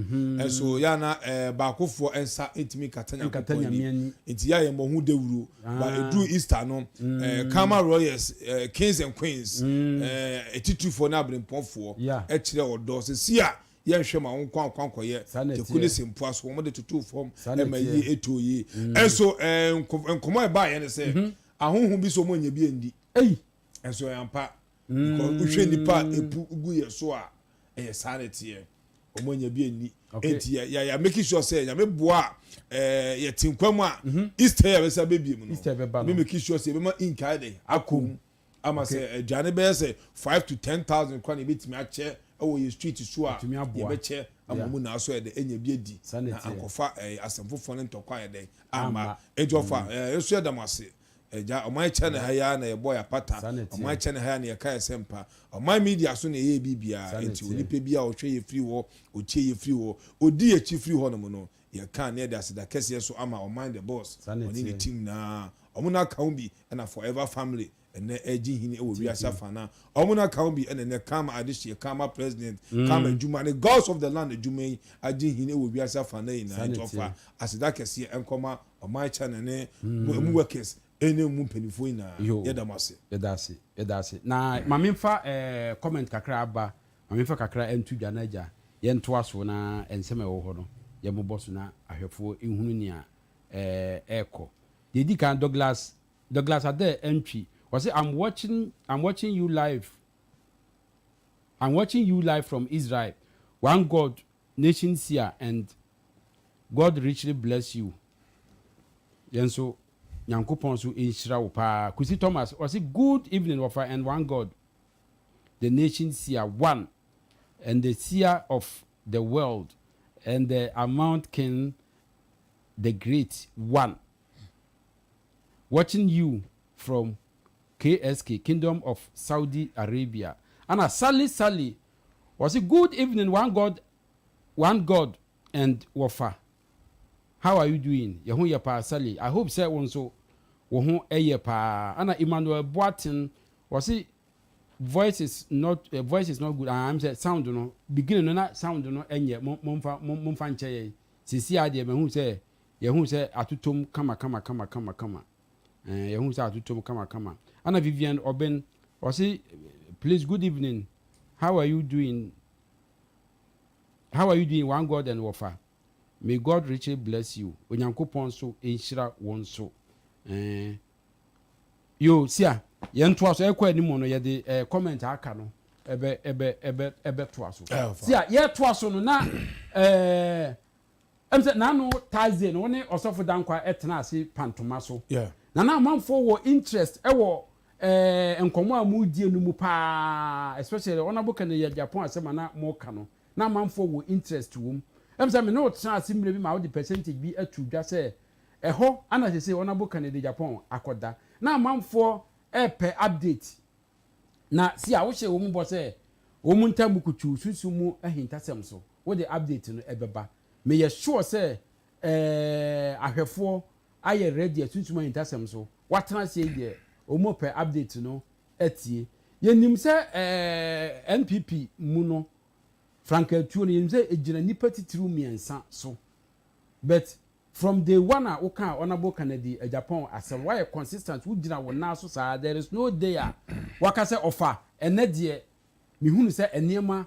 Ɛnso yɛ a na eh, baakofoɔ nsa ntumi nkata Nkata Nyankopɔn Nyame ani. ani. Nti yɛ a yɛmmɔ ho dawuro. But ɛduru Easter no, eh, Karma Royals, eh, Kings and Queens, eh, atitirifoɔ ne aberempɔnfoɔ kyerɛ ɔdɔ. Sɛsi a Yɛnhwɛ ma wo nko ankɔ ankɔyɛ. Saa na Teku ne ɛteɛ. Sempoa so wɔn de totoo fam Saa na ma ɛteɛ. yie ɛtoo yie. Ɛnso ɛɛ nkɔmɔ a ɛbaeɛ ne sɛ ahonhom bi sɛ wɔn anya bi andi. Ei! Ɛnso ɛyɛ ampa. Because wohwɛ nipa a epu gu yɛ so a, ɛyɛ saa na ɛteɛ. Wɔn anya bi anni. Enti yɛ yɛ yɛ making sure sɛ Nyame boa a ɛɛ yɛte nkwa mu a Easter yi a bɛsa bɛbie mu no. Easter bɛba no. Yɛbɛ making sure sɛ yɛbɛma ink ayɛ dɛ akɔ mu. Ama sɛ aduane bɛyɛ sɛ 5 to 10,000 koraa na yɛbɛtumi akyɛ wɔ yɛ street so a, yɛbɛkyɛ ama wɔn nyinaa so ayɛ dɛ anya bi adi na ankɔfa ɛɛ asɛm foforɔ ne ntɔkwa ayɛ dɛn amma. Enti ɔfa ɛɛ nso yɛda mo ase. Agya, ɔman kyɛ ne ha yi ara na yɛbɔ yɛ apata, ɔman kyɛ ne ha yi ara na yɛka yɛ sɛmpa, ɔman media so na yɛyɛ biribiara. Enti onipa biara a ɔhwɛ yɛ firi hɔ, ɔtie yɛ firi hɔ, ɔdi yɛ akyi firi hɔnom no, yɛka na yɛde aseda kɛseɛ nso ama ɔman the boss, ɔne ne team nyinaa. Wɔn na aka ho bi na Forever Family ɛnɛ ɛregye nhini wɔ wiase afanan. Wɔn na aka ho bi na ɛnɛ Karma adehyeɛ, Karma president, Karma adwuma ne Gods of the Land adwuma yi agye nhini wɔ wiase afanan nyinaa. Nti ɔfa aseda kɛseɛ nkɔma ɔman channel ne ɛmu workers ne ɛmu mpanimfoɔ nyinaa. Yɛda mo ase. Yɛda ase, yɛda ase. Na ma memfa eh, comment kakra aba, ma memfa kakra nto dwa na agya yɛntoa so na nsɛm a ɛwɔ hɔ no yɛmmobɔ so na ahwɛfoɔ nhunu nea eh, ɛrekɔ. Deɛ ɛdi kan, Douglas Douglas Adair Antwi, ɔse I'm watching I'm watching you live I'm watching you live from Israel one God nation seer and God richly bless you Yɛn nso Nyankopɔn nso nhyira wo paa Kusi Thomas ɔse good evening wɔfa and one God the nation seer one and the seer of the world and the amount king the great one Watching you from KSK Kingdom of Saudi Arabia Ana Sally Sally ɔse good evening one God one God and wɔfa how are you doing yɛ ho yɛ paa Sally I hope sɛ wo nso wo ho yɛ paa Ana Emmanuel Boateng ɔse voice is not eh, voice is not good ah I'm sɛ sound no beginning no na sound no ɛnyɛ mo momfa momfa nkyɛ yɛn sisi adeɛ mahu sɛ Yɛhu sɛ atotom kama kama kama kama kama eh, yɛhu sɛ atotom kama kama. Ana Vivian Oben, ɔse please good evening, how are you doing? How are you doing one God and wɔfa? May God richly bless you. Onyankopɔn nso nhyira wo nso. Eh, yo, sia, yɛn toa so ɛkɔ anim no yɛde eh, comment aka no ɛbɛ ɛbɛ ɛbɛ ɛbɛ toa so. Sia, yɛtoa so no na eh, Ɛm sɛ n'ano Thursday no wo ne Ɔsɔfo Dankwa tenaa ase pantoma so. Na na amanfoɔ wɔ interest wɔ eh, nkɔmmɔ a moredie no mu paa, especially Honourable Kennedy Agyapong asɛm a na moreka no, na amanfoɔ wɔ interest wɔ mu. Ɛm sɛ me ne wo tenaa ase mmerɛ bi ma wode percentage bi ato dwa sɛ ɛhɔ ana seesei Honourable Kennedy Agyapong akɔda. Na amanfoɔ repɛ update. Na si a wohyɛɛ wɔn bɔ sɛ wɔn ntam mu kutuu sunsum mu ahintasɛm so, wode update no ɛbɛba. Meyɛ sure sɛ ɛɛ ahwɛfoɔ ayɛ ready a sunsum ahintasɛm so wɔatena aseɛ yi deɛ wɔn pɛ update no atie. Yɛnim sɛ ɛɛ NPP mu no frankaatuo no yɛnim sɛ ɛgyina nnipa titiriw mmiɛnsa so but From day one a wo kaa Honourable Kennedy Agyapong asɛm woayɛ consistent wo gyina wo nan so saa there is no day a waka sɛ ɔfa ɛnɛ deɛ me hunu sɛ nneɛma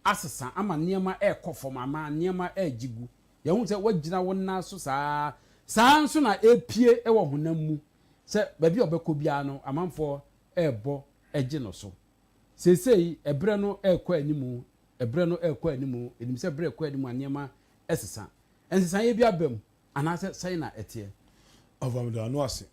asesa ama nneɛma ɛrekɔ fam anaa nneɛma ɛregye gu yɛhunu sɛ woagyina wo nan so saa saa nso na ɛrepue wɔ honam mu sɛ baabi a ɔbɛkɔ biara no amanfoɔ ɛrebɔ gye no so seesei ɛberɛ no ɛrekɔ animu ɛberɛ no ɛrekɔ animu ɛnim sɛ berɛ ɛrekɔ animu a nneɛma ɛsesa Nsesaeɛ bi aba mu anaasɛ sɛn na ɛteɛ? Ɔfa meda ano ase.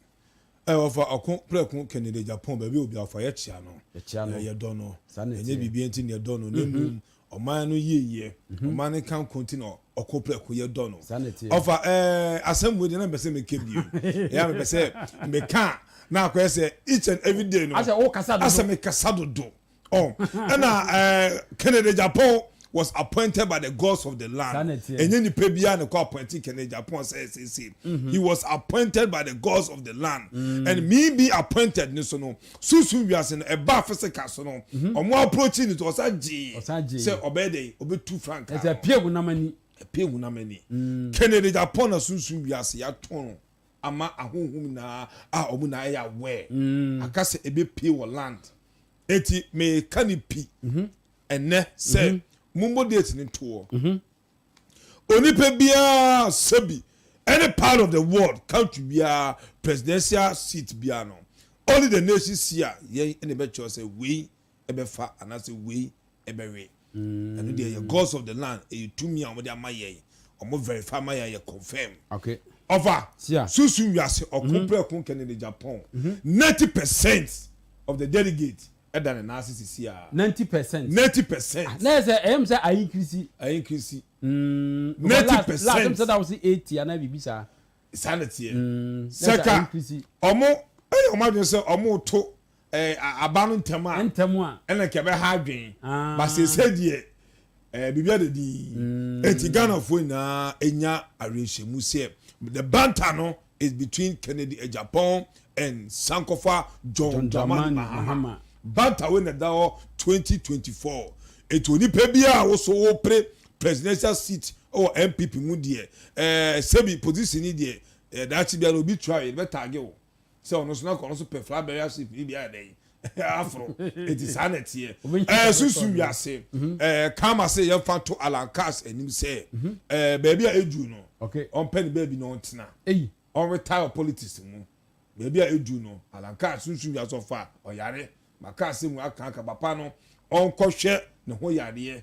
Ɛ ɔfa ɔko prɛko Kennedy Agyapong baabi a obi afa yɛkyea no. Yɛkyea no. Yɛdɔ no. Saa na Ɛnyɛ ɛteɛ. biribiara nti na yɛdɔ no na mmom ɔman no yieyɛ, ɔman no nkanko nti na ɔko prɛko yɛdɔ no. Saa na ɛteɛ. Ɔfa ɛɛ asɛm wei deɛ na mepɛ sɛ meka bio. Ɛyɛ a mepɛ sɛ meka a na akɔyɛ sɛ each and every day no Asɛ wokasa dodo. asɛ mekasa dodo. Oh, ɛna eh, Kennedy Agyapong was appointed by the gods of the land. Ɛnyɛ nipa biara na ɛkɔ appointed Kennedy Agyapong sɛ ɛsese. Mm-hmm. He was appointed by the gods of the land. Mm. And me be appointed ne so no, sunsun wiase no, ɛba physical so no, mm-hmm. ɔmo approach ne so, ɔsa gyee sɛ ɔbɛyɛ dɛ, ɔbɛtu frankaa. Ɛsɛ pie hunam ani. Pie hunam ani. Mm. Kennedy Agyapong na sunsun wiase yɛatɔn no ama ahohom nyinaa a ɔmo na ɛyɛ aware. Mm. Aka sɛ ɛbɛpie wɔ land. Enti meka no pi ɛnnɛ sɛ mhm. Mommɔ date no ntoɔ. Onipa biara sɛbi any part of the world, country biara, presidential seat biara no, only the nation see a yɛn ɛna ɛbɛkyerɛ sɛ wei ɛbɛfa anaasɛ wei ɛbɛwe. Ɛno deɛ, yɛ gods of the land, ɛyɛ tumi a wɔde ama yɛn, wɔn verify ama yɛn, yɛ confirm. Ɔfa sunsun wiase ɔko prɛko Kennedy Agyapong, 90% of the delegate ɛda ne nan ase sisi a. 90%? 90%. Na yɛ sɛ ɛyɛ mi sɛ ayi increase. Ayi increase. 90%. Last time sɛ that was 80 ana biribi saa. Saa na teɛ. Sɛka ɔmo ɛyɛ ɔmo adwene sɛ ɔmo to aba no ntɛm a. Ntɛm a. Ɛna nkɛ bɛ ha adwene. Ba sese deɛ, biribi ada din. Eti Ghanafoɔ nyinaa enya awerɛhyɛmu sɛ the banter no is between Kennedy Agyapong and Sankofa John Dramani Mahama. Banter wey na da hɔ 2024. Eti onipa bi a woso wopere presidential seat ɛwɔ NPP mu deɛ, sɛbi, position ni deɛ, daakye biara obi tura yɛ bɛ target wo sɛ ɔno nso na ɔno nso pɛ flag bearer ship ni bi ayɛ dɛ aforo. Eti saa na ɛteɛ. Susu wiase kama sɛ yɛmfa to Alan Cash anim sɛ beebi a edu no, ɔmpɛ ne beebi na ɔntena, ɔnretire politics mu. Beebi a edu no, Alan Cash, susu wiase ɔfa ɔyare maka ase mu aka aka papa no, ɔnkɔhwɛ ne ho yareɛ,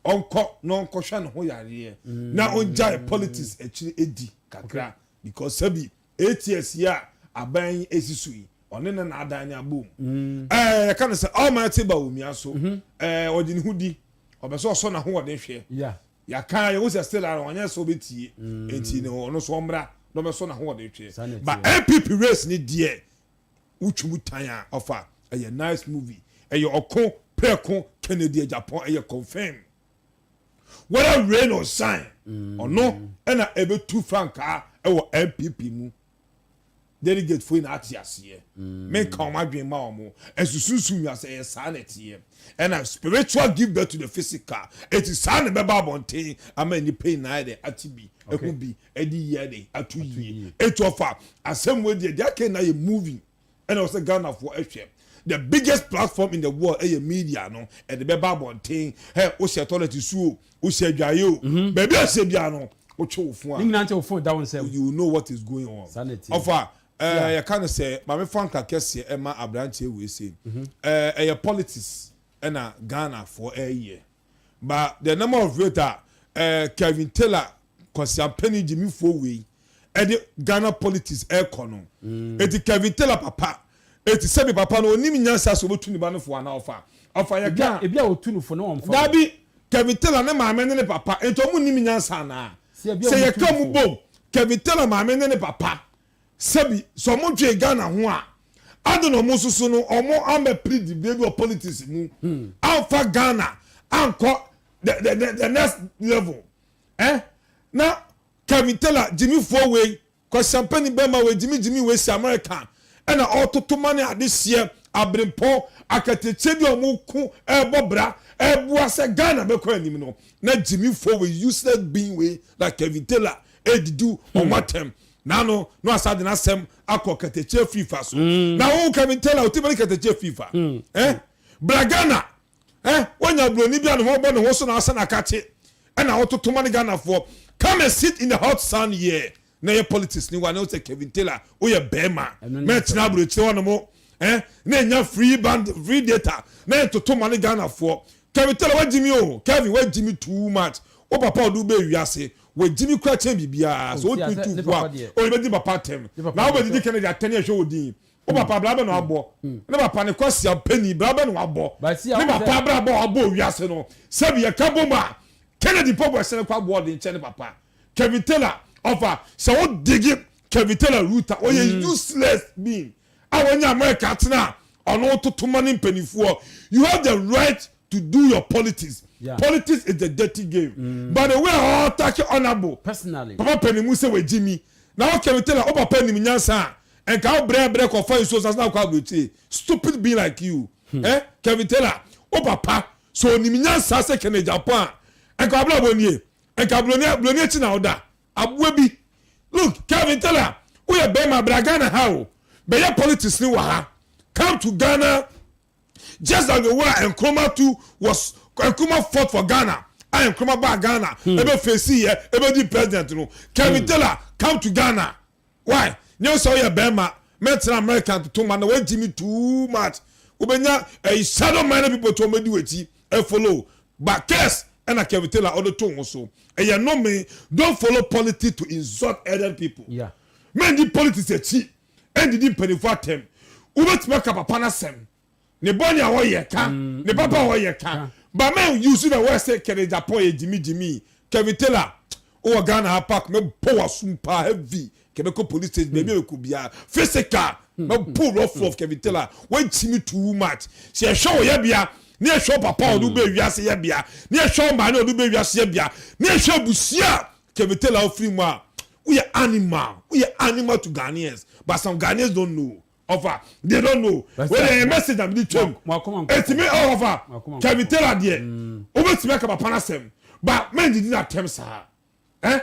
ɔnkɔ na ɔnkɔhwɛ ne ho yareɛ na ɔngyae politics akyiri edi kakra, because sɛbi, 8 years yi a aban yi esi so yi, ɔne ne n'adan ne abom. Yɛka no sɛ Almighty Bawumia so, ɔde ne ho di, ɔbɛ sɛ ɔsɔ n'ahoɔden hwɛ. Yɛka yɛn ho sɛ still ara ɔnyɛ sɛ ɔbɛtie, eti ne ɔno so ɔmmra na ɔbɛsɔ n'ahoɔden hwɛ. But NPP race ni deɛ, wotwi mu tan a, ɔfa ɛyɛ nice movie, ɛyɛ ɔko prɛko Kennedy Agyapong, ɛyɛ confirm. Whether rain or shine, ɔno ɛna ɛbɛtu frankaa ɛwɔ NPP mu. Delegate fo yi na ate aseɛ, menka wɔn adwene ma wɔn ɛsususu mi ase. Ɛyɛ saa na ɛteɛ, ɛna spiritual give birth to the physical. Eti saa na ɛbɛba abɔnten ama nipa yi na ayɛ dɛ ate bi, ɛho bi ɛde yie ɛde ato yie. Etu ɔfa asɛm wo deɛ, deɛ aka na yɛ movie, ɛna ɔsɛ Ghanafoɔ ɛhwɛ the biggest platform in the world, ɛyɛ media no, ɛde bɛba abɔnten. Ɛ wohyɛ toilet su o, wohyɛ adwaye o, baabi a hyɛ bia no, wotwe wo fo a. Ne nyinaa nkyɛn wo phone da wo nsam. You know what is going on. Ɔfa yɛka no sɛ maame fanka kɛseɛ ɛma aberanteɛ wei se ɛyɛ politics ɛna Ghana foɔ ɛyɛ, but the number of rate a Kevin Taylor kɔsiampɛni gyimifoɔ wei ɛde Ghana politics ɛkɔ no, eti Kevin Taylor papa, eti sɛbi, papa no onim nyansa so obetu ne ba no fo ana? Ɔfa yɛ ka. Ebi a otu no fo ne wɔn fa. Dabi, Kevin Taylor ne maame ne ne papa nti ɔmo nim nyansa ana? Sɛ yɛ ka mu bom, Kevin Taylor maame ne ne papa, sɛbi, sɛ ɔmo dwe Ghana ho a, adi na ɔmo soso no ɔmo amɛpiri dibire bi wɔ politics mu amfa Ghana ankɔ the next level. Na Kevin Taylor gyimifoɔ wei, kwasiampani bɛrima wei, gyimigyimi wei si America ɛna ɔtoto ma ne adeseɛ abirempɔn akatekyɛ bi a ɔmo ko ɛɛbɔ bra ɛɛboa sɛ Ghana bɛkɔ anim no, na gyimifoɔ wei, useless being wei like Kevin Taylor ɛdidi ɔmo atɛm nano na wasa de n'asɛm akɔ katakyie FIFA so. Na wo Kevin Taylor, o ti bɛ ne katakyie FIFA bra Ghana wonya buroni bi a ne ho bɔ ne ho so na asa n'akakye ɛna wɔtoto ma ne Ghanafoɔ. Come and sit in the hot sun here na yɛ politics ni wa ne sɛ Kevin Taylor, woyɛ bɛrima, mɛtena aburokyire hɔ nom na enya free band, free data na yɛtoto ma ne Ghanafoɔ. Kevin Taylor, wagyi mi o. Kevin, wagyi mi too much. Wo papa ɔdo bɛ wiase, wagyi mi kura kyɛn biribiara so. Wotumi tu fo a, ɔyɛ bɛ di papa tɛm na wobɛ didi Kennedy atɛni ɛhwɛ wo din. Wo papa bra bɛ na wabɔ ne papa ne kwasi apɛni bra bɛ na wabɔ ne papa bra bɔ wabɔ wiase no. Sɛbi, yɛ ka bɔ mu a, Kennedy pɔ bɔ ɛsɛn kɔ aboɔ de nkyɛn ne papa Kevin Taylor. Ɔfa sɛ wo digi Kevin Taylor root a, ɔyɛ useless being a wɔnyɛ America atena a ɔno toto ma ne mpanimfoɔ. You have the right to do your politics. Politics is the dirty game, but the way a ɔattack honourable personally papa panimu sɛ wagyi mi na wo Kevin Taylor, wo papa nim nyansa a, nka wo brɛ brɛ kɔfa nsuo sase na akɔ aburokyire. Stupid being like you, Kevin Taylor, wo papa so onim nyansa sɛ Kennedy Agyapong a, nka wabla bɔ nie, nka buroni buroni akyi na ɔda aboa bi. Look, Kevin Taylor, woyɛ bɛrima, bra Ghana ha o, bɛyɛ politics ni wɔ ha. Come to Ghana just like the way Nkrumah too was. Nkrumah fought for Ghana. a Nkrumah baa Ghana ɛbɛ face yɛ ɛbɛ di president no. Kevin Taylor, come to Ghana. Why? Nyɛ sɛ woyɛ bɛrima mɛtena America ntoto ma na wagyi me too much. Wobɛnya ɛyi shadow minded people to ɔmɛdi w'akyi ɛfollow. But curse ɛna Kevin Taylor ɔde to ho so. Ɛyɛ nnome. Don't follow politics to insult other people. Mɛndi politics akyi ɛndidi mpanimfoɔ atɛm. Wobɛtumi aka papa n'asɛm, ne bɔne a wɔyɛ ka, ne papa a wɔyɛ ka, but men use the word say Kennedy Agyapong yɛ gyimi gyimi. Kevin Taylor, wowɔ Ghana ha park, mɛbɔ w'asom paa heavy. Kɛbɛkɔ police station, baabi a bɛkɔ biara physical, mɛbɔ rough rough. Kevin Taylor, wɔnkyimi too much. Sɛ yɛhwɛ wɔ yɛbea ne yɛhwɛ wo papa a ɔde wobɛ wiase yɛbea, ne yɛhwɛ wo maame a ɔde wobɛ wiase yɛbea, ne yɛhwɛ abusua a Kevin Taylor wofiri mu a, woyɛ animal, woyɛ animal to Ghanaians. But some Ghanaians don't know ɔfa, they don't know. Wei deɛ, ɛyɛ message na mede twam. Ɛtumi ɔfa Kevin Taylor deɛ, wobɛtumi aka papa no asɛm, but mɛndidi n'atɛm saa, ɛ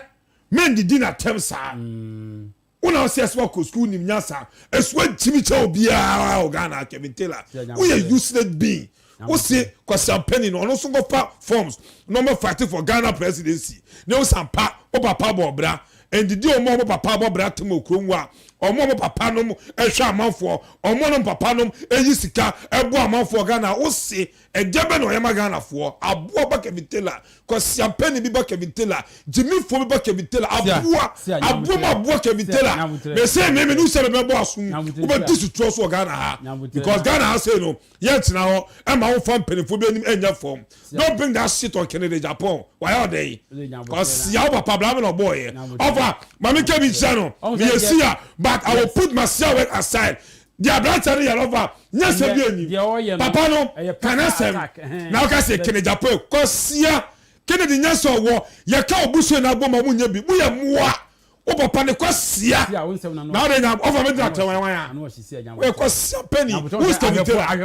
mɛndidi n'atɛm saa. Wona wo sɛ ɛsɛ wakɔ school, nim nyansa, ɛso agyimi kyɛ obiara wɔ Ghana. Kevin Taylor, woyɛ useless being. Wose kwasiampani no, ɔno nso nkɔfa forms na ɔmɛ fight for Ghana presidency ne wo sampa. Wo papa bɔ ɔbra ndidi, ɔmo a ɔmo papa bɔ bra tem okurom a ɔmo a ɔmo papa nom ɛhwɛ amanfoɔ, ɔmo nom papa nom eyi sika ɛbɔ amanfoɔ Ghana. Wose ɛgya bɛ na ɔyɛ ma Ghanafoɔ. Aboa ba Kevin Taylor, kwasiampani bi ba Kevin Taylor, gyimifoɔ bi ba Kevin Taylor, aboa aboa mu aboa Kevin Taylor. Mɛ sɛ mímí ní sɛ mɛ bɔ asum, wobɛ di sutuo so wɔ Ghana ha, because Ghana ha sɛ no yɛn tena hɔ ɛma wo fa mpanyinfoɔ bi anim ɛnyɛ fam. Don't bring that shit on Kennedy Agyapong. Wayɛ ɔdɛ yi kɔsia wo papa bla mi na ɔbɔ yɛ. Ɔfa maame kɛbi nkyɛn no mi yɛ si ya, but I will put my sia work aside. Deɛ aberanteɛ no yɛ ɔfa nyɛ sɛ bi enyi papa no kana sɛm na ɔka sɛ Kennedy Agyapong kɔsia. Kennedy nyɛ sɛ ɔwɔ yɛka obusuo na abɔ ma mo nyɛ bi mo yɛ mmoa. Wo papa ne kɔsia na ɔde nya ɔfa mi gyina tɛn wɔn a wɔyɛ kɔsia penny. Who is Kevin Taylor? Ɔfa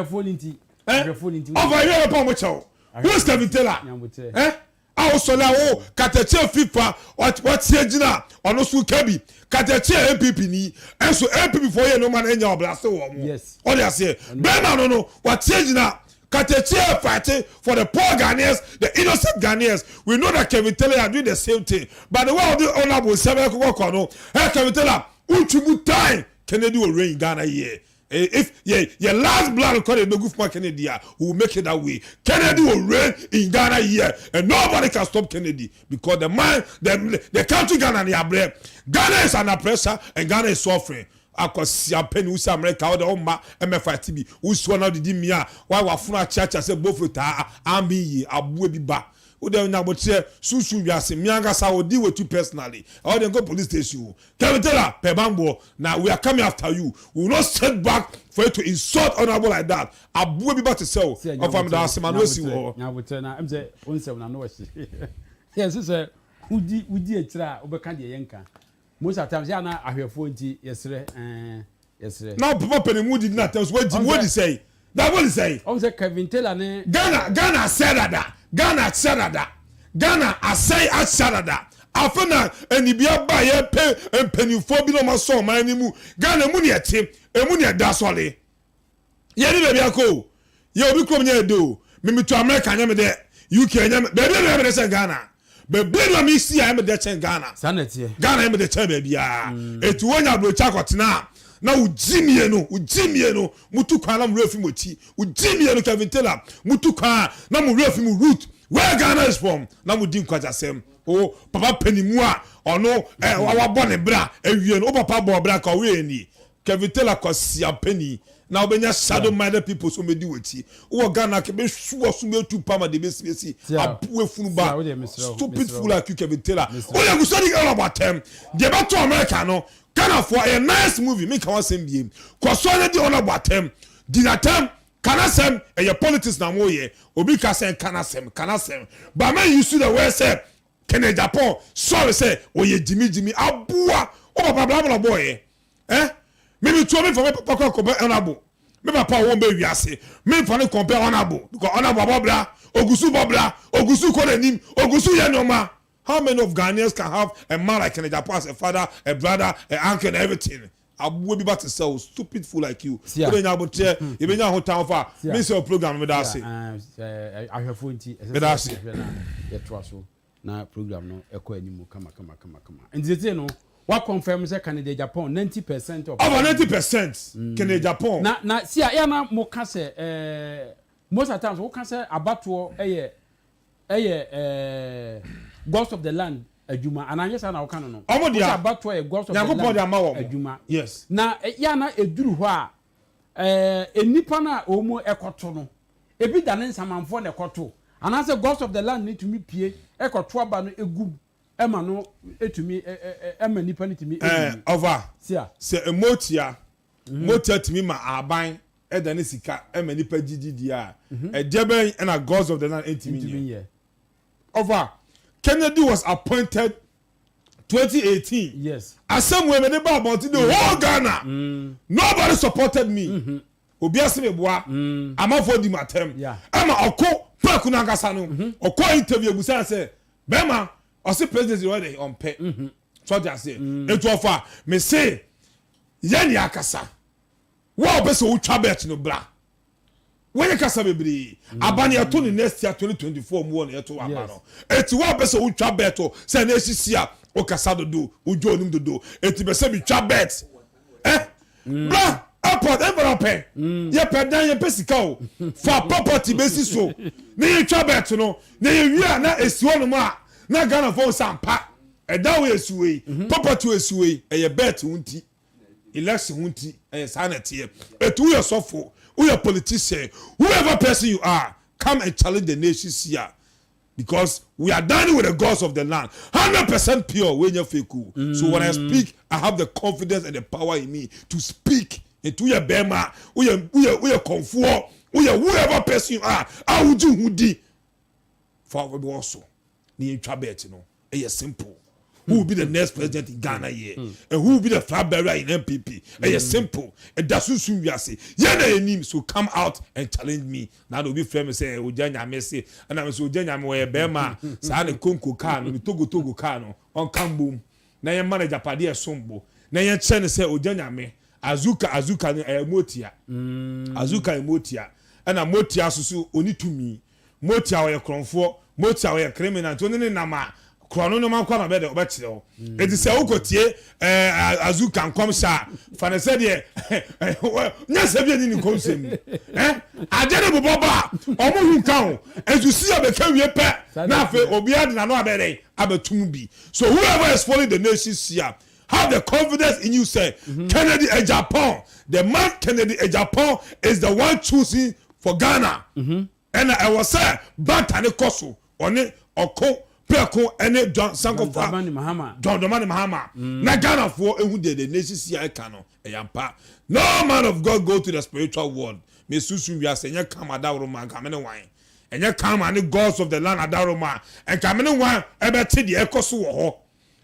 yɛ bɛ pa ɔmo kyɛw. Who is Kevin Taylor? Ɛ a wosɔle a wo katakyie fifa wɔtie gyina ɔno so kabi katakyie NPP ni ɛnso NPP fo yɛ nneɛma no nya ɔblase wɔ mo. Ɔde aseɛ bɛrima no wɔtie gyina katakyie fighting for the poor Ghanaians, the innocent Ghanaians. We know that Kevin Taylor are doing the same thing, but the way ɔde honourable sɛbɛ kɔkɔ no, ɛ Kevin Taylor wotwi mu time. Kennedy will reign Ghana here. If your last blood kɔ de begu fuma Kennedy a, we will make it that way. Kennedy will reign in Ghana here and nobody can stop Kennedy, because the man the country Ghana ni abrɛ. Ghana is under pressure and Ghana is suffering. Akɔsi apɛni wusi America ɔde ɔma ɛmɛfa ti bi wusi wɔn ɔdidi mia wa wafunu akyiakyia sɛ bofuro taa ami yie. Aboa bi ba o de nyabotrɛ sunsun wiase miankasa o di wetu personally. Ɔde nko police station o. Kevin Taylor pɛ bambɔ na we are coming after you. We will not sit back for you to insult honourable like that. Aboa bi ba te sɛ o ɔfa mi da ase ma no esi wɔ hɔ. Nyabotrɛ na ɛm sɛ o nsɛm na no wɔ si yɛ sɛ wodi akyire a wobɛka deɛ yɛnka most of the times yɛ ana ahwɛfoɔ nti yɛsrɛ yɛsrɛ. Na papa pɛni mu di na tɛm so wadi wadi sɛyi na wadi sɛyi. Ɔn sɛ Kevin Taylor ne. Ghana asɛ dada, Ghana asɛ dada, Ghana asɛe ahyɛ dada. Afei na anibia ba yɛpɛ mpanimfoɔ bi na ɔma sɔ ɔman no mu. Ghana mu ne ɛte emu ne ɛda sɔle yɛne baabi akɔ o. Yɛ obi kurom nyɛ ɛde o. Mimitu America nyɛ mi dɛ, UK nyɛ mi baabi a mi dɛ sɛ Ghana baabi a mi si a ɛmi dɛ kyɛn Ghana. Saa na ɛteɛ. Ghana ɛmi dɛ kyɛn baabi a etu wɔn nya aburokyi akɔtena a na wogyi mmienu, wogyi mmienu mutu kwan na mo werɛ fi mo akyi. Wogyi mmienu Kevin Taylor, mutu kwan na mo werɛ fi mo root where Ghana is from na mo di nkwagyasɛm. O papa panimu a ɔno ɛ wabɔ ne bra awie no, o papa bɔ bra ka ɔwɔ ni. Kevin Taylor kɔsia panyin na wobɛnya shadow minded people so mɛdi w'akyi wowɔ Ghana kɛ bɛsu wɔ so bɛtu pama de bɛsibɛsi aboa funu ba. Stupid fool like you, Kevin Taylor, woyɛ gusɔ di ɛwɔ atɛm deɛ bɛtɔ America no. Ghanafoɔ, ɛyɛ nice movie. Mi ka wɔn asɛm biem kɔsɔ ne di ɔnabɔ atɛm di n'atɛm kanasɛm. Ɛyɛ politics na mo yɛ. Obi ka sɛ kanasɛm kanasɛm, but men use the word sɛ Kennedy Agyapong sorry sɛ oyɛ gyimigyimi aboa. O papa bla bla bɔ yɛ ɛ mímí tuo mi fa mi papa kɔ compare honourable. Mi papa wɔn bɛ wiase mi fa ne compare honourable because honourable abɔ bra, ogusu bɔ bra, ogusu kɔ n'anim, ogusu yɛ nneɛma. How many of Ghanaians can have a man like Kennedy Agyapong as a father, a brother, a uncle and everything? Aboa bi ba te sɛ wo, stupid fool like you. Sia. Wode nya aboteɛ, yɛbɛnya ho tan fa. Sia. Me sɛ program no meda ase. Sia, ɛɛ, sɛ ahwɛfoɔ nti, ɛsɛ Meda sɛ ase. yɛhwɛ na yɛtoa so na program no ɛkɔ anim kama kama kama kama. Nti seesei no, wa confirm sɛ Kennedy Agyapong 90% of. Over 90% Kennedy Agyapong. Na sia, yɛ na mo ka sɛ most of the times wo ka sɛ abatoɔ ɛyɛ gods of the land adwuma anaa nyɛ saa na woka no? Ɔmo Wo sɛ dea. Abatoɔ yɛ gods of the Nyankopɔn land de ama wɔn. adwuma. Yes. Na yɛ na eduru hɔ a, nipa no a wɔn ɛkɔto no, ebi da ne nsamanfoɔ na ɛkɔto, anaasɛ gods of the land ne tumi pie ɛkɔto aba no egum ɛma no etumi ɛ ɛ ɛma nipa no tumi Ɛɛ egu ɔfa. Sia. Sɛ emotia tumi ma aban ɛda ne sika ɛma nipa gyigyi di a, ɛdeɛ bɛn ɛna gods of the land ntumi ntumi nyɛ? Nyɛ. Ɔfa, Kennedy was appointed 2018. Asɛm wei mede ba abɔnten, the whole Ghana, nobody supported me. Obi ase me boa amanfoɔ di ma tɛm. Ɛma ɔko pɛku no ankasa no, ɔkɔ interview, ebusa sɛ bɛrima ɔse presidency wɔ de ɔmpɛ so ɔde aseɛ. Etu ɔfa me se yɛn ni akasa wo a ɔpɛ sɛ wotwa bet no, bra. Wɔnyɛ kasa bebree aba ne yɛto ne next year 2024 mu wɔ ne yɛto aba no. Eti wo a ɔpɛ sɛ wotwa bet o, sɛ ne esisi a wokasa dodo, wodwo onim dodo, eti bɛ sɛ bitwa bet bra airport ɛnfana pɛ, yɛpɛ dan, yɛpɛ sika o, fa property bɛsi so ne yɛtwa bet no na yɛwie a na esi hɔ nom a na Ghana fo nsa mpa ɛdan wo esi wei, property wo esi wei, ɛyɛ bet ho nti, election ho nti, ɛyɛ saa na ɛteɛ. Etu woyɛ sɔfo, woyɛ politician, whoever person you are, come and challenge the nation here, because we are dining with the gods of the land, 100% pure. Wey nyɛ fake o. So when I speak, I have the confidence and the power in me to speak. Etu woyɛ bɛrima, woyɛ kɔnfoɔ, woyɛ whoever person you are a wogye ho di, fa wɔ so ne yɛn twa bet no. Ɛyɛ simple. Who will be the next president in Ghana here and who will be the flag bearer in NPP? Ɛyɛ simple. Ɛda sunsun wiase yɛn na yɛn nim. So come out and challenge me. Na de obi fɛ mi sɛ ogya nyame se ɛna mi sɛ ogya nyame wɔyɛ bɛrima saa ne konko kaa no, ne togo togo kaa no, ɔnka mbom na yɛn ma no agyapadeɛ ɛsom bo na yɛn kyerɛ ne sɛ ogya nyame azuka azuka no ɛyɛ motia. Azuka yɛ motia, ɛna motia soso oni tumi. Motia ɔyɛ korɔnfoɔ, motia ɔyɛ criminal, nti ɔne ne nam a korɔno nneɛma nkɔ na ɔbɛ de ɔbɛkyerɛ wo. Eti sɛ wokɔ tie azuka nkɔmhyɛ a, fa ne sɛ deɛ nyɛ sɛ bi ani ne nkɔmhyɛ mu ade ne bobɔ ba a ɔmo hu nka ho nso si a bɛka wie pɛ na afei obiara de n'ano abɛdɛ abɛtum bi. So whoever is following the nation here, have the confidence in you say Kennedy Agyapong, the man Kennedy Agyapong is the one choosing for Ghana. Ɛna ɛwɔ sɛ banta ne kɔ so, ɔne ɔko prɛko ɛne John Sankofa. Dramani Mahama. John Dramani Mahama. Na Ghanafoɔ ehu deɛ the nation si a ɛka no ɛyɛ ampa. No man of God go to the spiritual world. Me susu wiase ɛnyɛ kama adaworo ma nka me ne wan, ɛnyɛ kama ne gods of the land adaworo ma nka me ne wan ɛbɛte deɛ ɛkɔ so wɔ hɔ.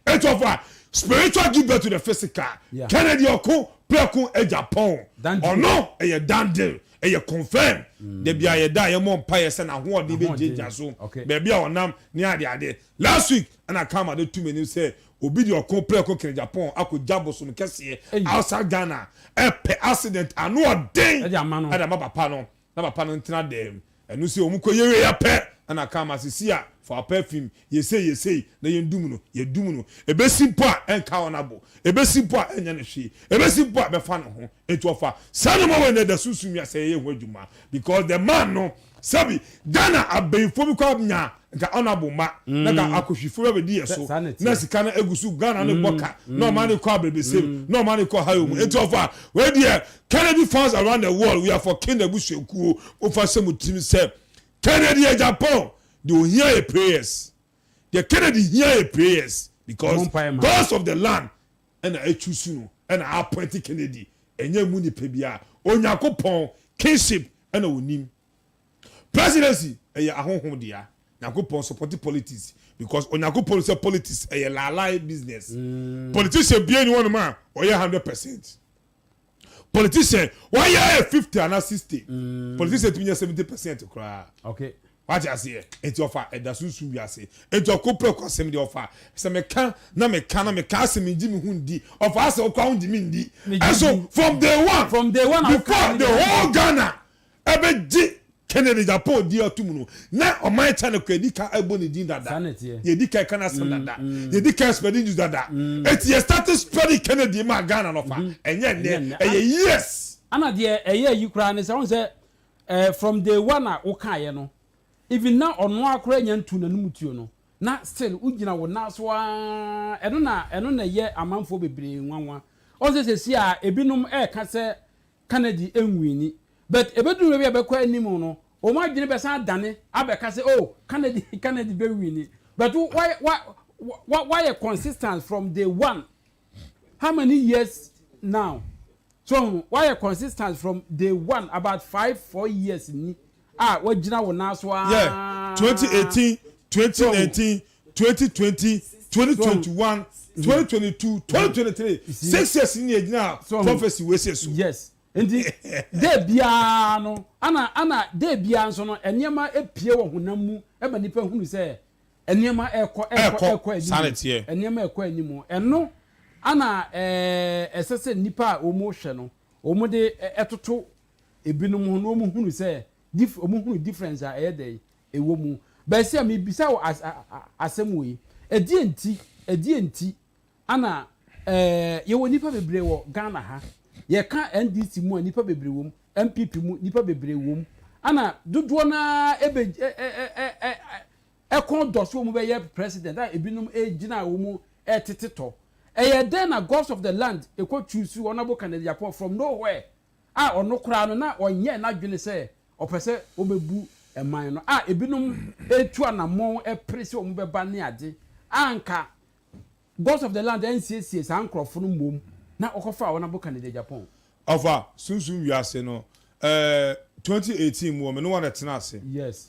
Etu ɔfa spiritual give birth to the physical. Kennedy ɔko prɛko Agyapong. Done deal. Ɔno ɛyɛ done deal, ɛyɛ confirm. Dabi a yɛda a yɛmɔ mpa yɛ sɛ n'ahoɔden bɛ gyegya so baabi a ɔnam ne ade ade. Last week ɛna kama de tum anim sɛ obi de ɔko prɛko Kennedy Agyapong akɔ gya bosom kɛseɛ outside Ghana, ɛpɛ accident ano ɔden. Ɛde ama no. Ɛde ama papa no na papa no ntena dɛm. Ɛno sɛ wɔn kɔ yɛwie yɛ pɛ ɛna kama sisi a fa perfume yɛsei yɛsei na yɛn dum no, yɛ dum no, ebesi mpo a ɛnka wɔn abo, ebesi mpo a ɛnyɛ ne hwee, ebesi mpo a ɛbɛfa ne ho. Etu ɔfa saa nneɛma wɔ ɛnɛ da sunsun wi asɛ yɛyɛ ho adwuma, because the man no, sɛbi, Ghana abɛnfo bi kɔ nya nka ɔnabo ma na ka akɔhwifo bɛ bɛdi yɛ so. Saa na ɛteɛ. Na sika no egu so, Ghana ne bɔ ka na ɔma ne kɔ abɛbɛsɛm na ɔma ne kɔ hayo mu. Etu ɔfa wei deɛ, Kennedy fans around the world, we are for King abusuakuo. Ofa sɛ mo tirim sɛ Kennedy Agyapong deɛ ohia yɛ prayers, deɛ Kennedy hia yɛ prayers, because Mo mpaeɛ ma. Gods of the land ɛna etu no ɛna appoint Kennedy. Ɛnyɛ mu nipa bi a Onyankopɔn kingship ɛna onim. Presidency ɛyɛ ahohom dea. Nyankopɔn support politics because Onyankopɔn sɛ politics ɛyɛ laalae business. Politician bie ni wɔn a ɔyɛ 100%. Politician wɔyɛ 50 ana 60. Politician tumi nyɛ 70% koraa. Wate aseɛ? Enti ɔfa ɛda sunsum wiase. Enti ɔko prɛko asɛm deɛ ɔfa. Sɛ meka na meka na meka asɛ mengye me ho ndi. Ɔfa asɛ wo koraa wongye me ndi. Ɛnso from day one, From day one a wokaa before ne the deɛ. whole Ghana ɛbɛgye Kennedy Agyapong din ato mu no, na ɔman China koraa yɛdi kan ɛbɔ ne din dada. Saa na ɛteɛ. Yɛdi kan ka n'asɛm dada. Yɛdi kan spreading news dada. Enti yɛ starte spreading Kennedy maa Ghana no ɔfa. Ɛnyɛ Ɛnyɛ nnɛ, nnɛ. ɛyɛ years. Ana deɛ ɛyɛ ayi koraa ne sɛ, wohu sɛ Eh from day one a wo kaeɛ no even na ɔno ara koraa nya ntuu n'anum tuo no na still wo gyina wo nan so ara ɛno na ɛno na ɛyɛ amanfoɔ bebree nwanwa. Ɔn sɛ sɛsi a ebinom ɛɛka sɛ Kennedy ɛnwini but ɛbɛduru baabi a ɛbɛkɔ anim no wɔn adwene bɛsan adane abɛka sɛ oh Kennedy Kennedy bɛwini but wo wa wa wa wayɛ consistent from day one how many years now so ɔho wayɛ consistent from day one about 5, 4 years ni a wagyina wo nan so Yeah, aa 2018, so ɔho 2019, 2020, so ɔho 2021, 2022, 2023. You see 6 years ni yɛgyina so ɔho prophecy wei sɛ so. Yes, nti day biara no ana day biara nso no nneɛma epie wɔ honam mu ɛma nipa hunu sɛ nneɛma ɛkɔ ɛkɔ Ɛkɔ, ɛkɔ saa na anim ɛteɛ. Nneɛma ɛkɔ anim ɛno ana ɛsɛ sɛ nipa a wɔn hwɛ no wɔn de ɛtoto ebinom ho na wɔn hunu sɛ wɔn hunu difference a ɛyɛ dɛ ɛwɔ mu bɛsi a mibisa wɔ as asɛm wɔ yi, ɛdeɛ nti ana yɛwɔ nipa bebree wɔ Ghana ha? Yɛka NDC mu a, nipa bebree wɔ mu, NPP mu nipa bebree wɔ mu, ana dodoɔ naa ebe ɛ ɛ ɛ ɛ ɛkɔn dɔ so wɔn bɛyɛ president a ebinom egyina wɔn mu ɛtete tɔ. Ɛyɛ dɛn na gods of the land ekɔ choose Honourable Kennedy Agyapong from nowhere a ɔno koraa no na ɔnyɛ n'adwene sɛ ɔpɛ sɛ ɔbɛbu ɛman no a ebinom etu anammɔn ɛpere sɛ wɔn bɛba ne ade a nka gods of the land ɛnsiesie saa nkorɔfo no mmom na ɔkɔfa Honourable Kennedy Agyapong? Ɔfa sunsun wiase no, 2018 mu wɔ me ne wɔn tena ase.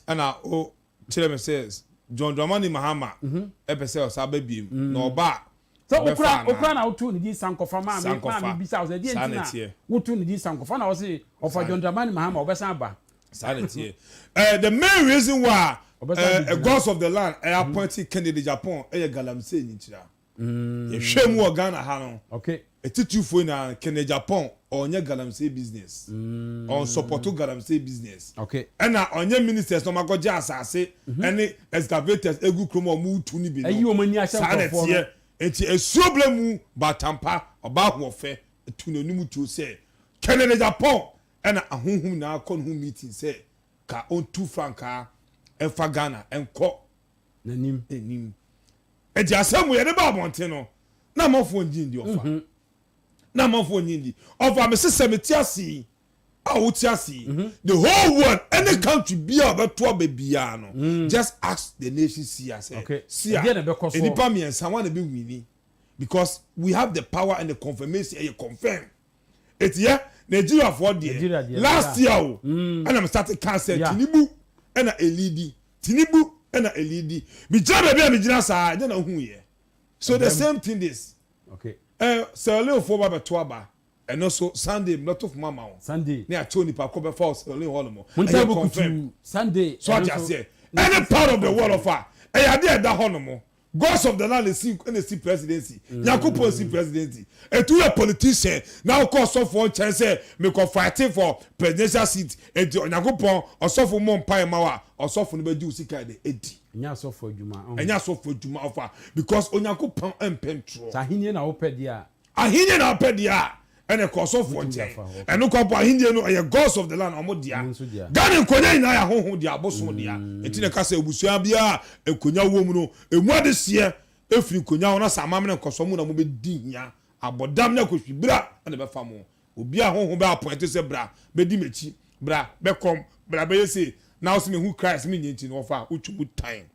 Ɛna o kyerɛ me sɛ John Dramani Mahama ɛpɛ sɛ ɔsa ba biem na ɔba a Sɛ ɔbɛfa okura anaa? Okura na wotu ne din Sankɔfa maa me maa Sankɔfa. Me bisa wo sɛ deɛ Saa nti na na ɛteɛ. wotu ne din Sankɔfa na ɔse ɔfa John Dramani Mahama ɔbɛsan aba. Saa na ɛteɛ. The main reason why Ɔbɛsan abɛgyina. Gods of the land ɛyɛ appointed Kennedy Agyapong ɛyɛ galamsey nyinkyira. Yɛhwɛ mu wɔ Ghana ha no, etitifoɔ nyinaa, Kennedy Agyapong ɔnyɛ galamsey business, ɔnsupporto galamsey business. Ɛna ɔnyɛ ministers na ɔmo akɔgye asase ɛne excavators egu kurom a ɔmo tu ni bi Ɛyi no. wɔn ani ahyɛ Saa na nkurɔfoɔ no. ɛteɛ. Nti esuo bere mu batampa ɔbaa ahoɔfɛ tu n'anim tuo sɛ Kennedy Agyapong ɛna ahohom nyinaa kɔ ne ho meeting sɛ ka ɔntu frankaa ɛmfa Ghana ɛnkɔ n'anim. Anim. Nti asɛm wo yɛde ba abɔnten no na amanfoɔ ngye ndi. Ɔfa na amanfoɔ ngye ndi. Ɔfa me sesɛ mete ase yi a wote ase yi, the whole world, any country bi a ɔbɛto aba biara no, just ask the nation seer sɛ seer, Ɛdeɛ na ɛbɛkɔ soɔ? Nipa mmiɛnsa wɔn na bɛ win, because we have the power and the confirmation, ɛyɛ confirm. Eti yɛ Nigeriafoɔ Nigeria deɛ deɛ, last year o ɛna mo start kan sɛ Tinubu ɛna eleadi, Tinubu ɛna eleadi. Mi gyina baabi a mi gyina saa ɛnyɛ na ohun yɛ so the same thing this Sierra Leone foɔ ba bɛto aba, ɛno so Sunday mbɛto fom ama wɔn. Sunday. Ne akyɛw nipa kɔ bɛfa wɔ Sierra Leone hɔ nom. Mo nta Ɛyɛ bu confirm. Kutu Sunday. So ate ɛno nso- aseɛ, any part of the world of a ɛyɛ adeɛ ɛda hɔ nom, gods of the land esi ɛna esi presidency, Nyankopɔn esi presidency. Etu yɛ politician na ɔkɔ ɔsɔfoɔ nkyɛn sɛ mekɔ fighting for presidential seat, eti Onyankopɔn ɔsɔfo mɔ mpae ma wa, ɔsɔfo no bɛgye o sika de edi. Ɛnyɛ asɔfo adwuma ɔho. Ɛnyɛ asɔfo adwuma ɔfa, because Onyankopɔn ɛmpɛ ntorɔ. Sɛ ahenni na wopɛ deɛ a, Ahenni na apɛ deɛ a ɛna kɔ ɔsɔfoɔ Wotumi nkyɛn. afa hɔ. Ɛno kɔ po ahenni no ɛyɛ gods of the land ɔmo dea. Ɔmo nso dea. Ghana nkonya nyinaa yɛ ahoho dea, abosom dea. Nti na ɛka sɛ abusua biara nkonya wɔ mu no emu adehyeɛ efiri nkonya hɔ na sɛ amammerɛ nkɔsɔ mu na mo bɛdi hia abɔdam ne akɔhwi bra ɛna bɛfa mo. Obi a honhom bɛ appoint sɛ bra bɛdi m'akyi, bra bɛkɔm, bra bɛyɛ se na ɔsɛ mehu Christ me nyɛ nti no wɔfa wotwa mu time,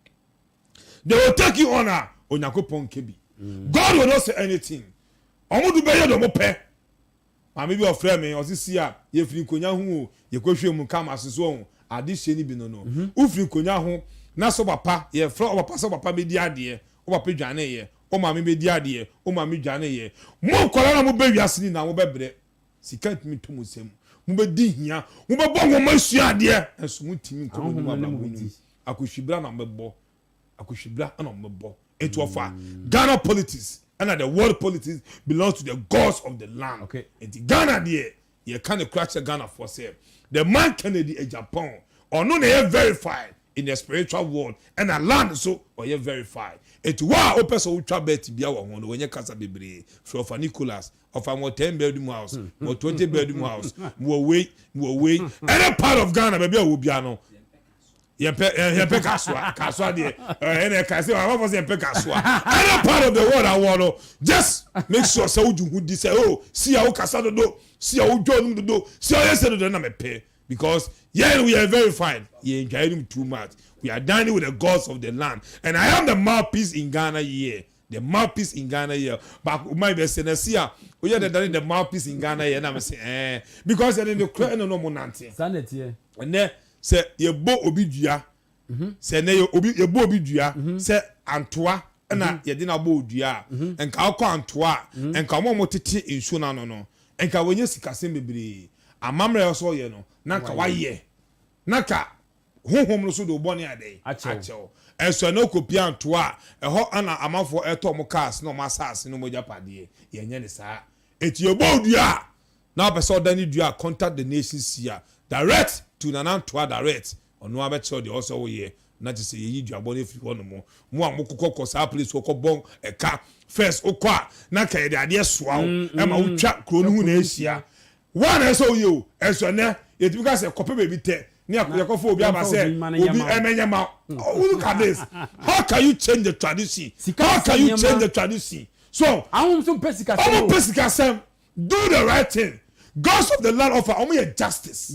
they will take you on a Onyankopɔn nke bi. God will not say anything. Ɔmo do bɛyɛ de ɔmo pɛ. Maame bi ɔfrɛ me, ɔsi si a yɛfiri nkonya ho o, yɛkɔhwɛ mu kama ase so ɔho ade hyɛ ni bi no, wofiri nkonya ho na sɛ papa yɛfrɛ ɔpapa sɛ papa bɛdi adeɛ, ɔpapa dwane yɛ, ɔmaame bɛdi adeɛ, ɔmaame dwane yɛ. Mo nkɔla na mo bɛ wiase ni na mo bɛbrɛ sika ntumi to mo nsam, mo bɛdi hia, mo bɛbɔ nwoma sua adeɛ ɛnso mo ntumi nkɔ mo anim Ahonhom no ne abrabɔ mo no mu. bɛdi. Akohwibra na wɔbɛbɔ. Akohwibra na wɔbɛbɔ. Eti ɔfa Ghana politics ɛna the world politics belongs to the gods of the land. Eti Ghana deɛ, yɛka ne kora kyerɛ Ghanafoɔ sɛ the man Kennedy Agyapong, ɔno na ɛyɛ verified in the spiritual world, ɛna land so ɔyɛ verified. Eti wo a wopɛ sɛ wotwa bet bia wɔ ho no, wɔnyɛ kasa bebree, frɛ ɔfa Nicholas. Ɔfa wɔ 10 bedroom house, wɔ 20 bedroom house, wɔ wei, wɔ wei, any part of Ghana baabi a wɔ bia no. Yɛmpɛ Kasoa. Kasoa deɛ, ɛna ɛka sɛ wɔn afɔ sɛ yɛmpɛ Kasoa. Any part of the world awɔ no, just make sure sɛ wogye ho di sɛ, oh, si a wokasa dodo, si a wodwa onum dodo, si a ɔyɛ sɛ dodo na mepɛ, because yɛn, we are verified. Yɛn dwa yɛn too much. We are dining with the gods of the land, and I am the mouthpiece in Ghana here, the mouthpiece in Ghana here. Baako ɔman bɛ sɛ na si a oyɛ dɛ dane the mouthpiece in Ghana here, na mɛ sɛ because ɛne ne kura ɛna ɔmo nante. Saa na ɛteɛ. Ɛnɛ sɛ yɛbɔ obi dua, sɛ ɛnɛ yɛ obi yɛbɔ obi dua sɛ antoa ɛna yɛde na bɔ odua a, nka akɔ antoa a, nka wɔn a wɔtete nsuo n'ano no, nka wɔnyɛ sikasɛm bebree. Amammerɛ a ɛsɛ ɔyɛ no na nka wayɛ na nka honhom no so de ɔbɔ ne adɛn. Akyɛw. Akyɛw. Ɛsɔ ɛna okopia antoa a, ɛhɔ ana amanfoɔ ɛtɔ ɔmo cars na ɔmo asase na ɔmo agyapadeɛ. Yɛnyɛ ne saa. Eti yɛbɔ odua a, na wapɛ sɛ ɔda ne dua a, contact the Nation Seer direct to Nana Ntoa direct. Ɔno abɛkyerɛw deɛ ɔsɛ woyɛ na kyerɛ sɛ yɛyi duabɔ no afiri hɔ nom. Mo a mokokɔ kɔ saa place hɔ kɔbɔ ɛka first, wokɔ a na ka yɛde adeɛ soa wo ɛma wotwa kuro no ho na ahyia wɔn a ɛsɛ woyɛ o. Ɛsɔ ɛnɛ yɛtumi ka sɛ kɔpɛ baabi tɛ ne yɛkɔfɔ obi aba Yɛmfa sɛ obi ma no nyɛ obi ma wo. ɛmɛnyɛ ma wo. Look at this. How can you change the tradition? Sika How can you nneɛma. change the tradition so? Ahom nso mpɛ sika Ɔmo pɛ sikasɛm. Do the right thing. Gods of the land offer ɔmo yɛ justice.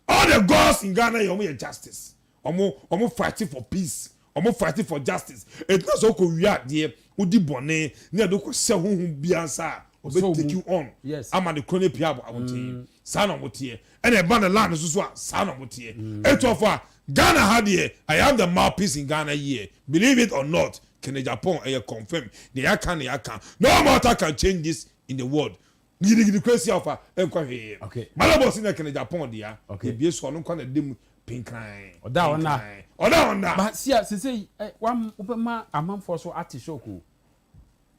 All the gods in Ghana yɛ, ɔmo yɛ justice. Ɔmo fighting for peace, ɔmo fighting for justice. Etu na sɛ ɔkɔ wia adeɛ, odi bɔnɛ ne yɛde kɔ hyɛ huhu bia nsa a, ɔbɛ Ɔsɔ take mu. you on ama ne kuro ne pia abɔ abɔnten. Saa na ɔmo teɛ. Ɛna ɛba ne land soso a, saa na ɔmo teɛ. Etu ɔfɔ a, Ghana ha deɛ, I am the mouthpiece in Ghana here, believe it or not. Kennedy Agyapong ɛyɛ confirm. Ne yaka ne yaka, no mortal can change this in the world. Gidigidi kwesi afa ɛnkɔ hwee. Malabɔ si na Kennedy Agyapong dea. Ebie so, ɔno nkwa na dem pinkran. Ɔda a ɔna. Pinkran. Ɔda ɔna. Ba sia sese ɛ wam wobɛma amanfoɔ so ate shock o,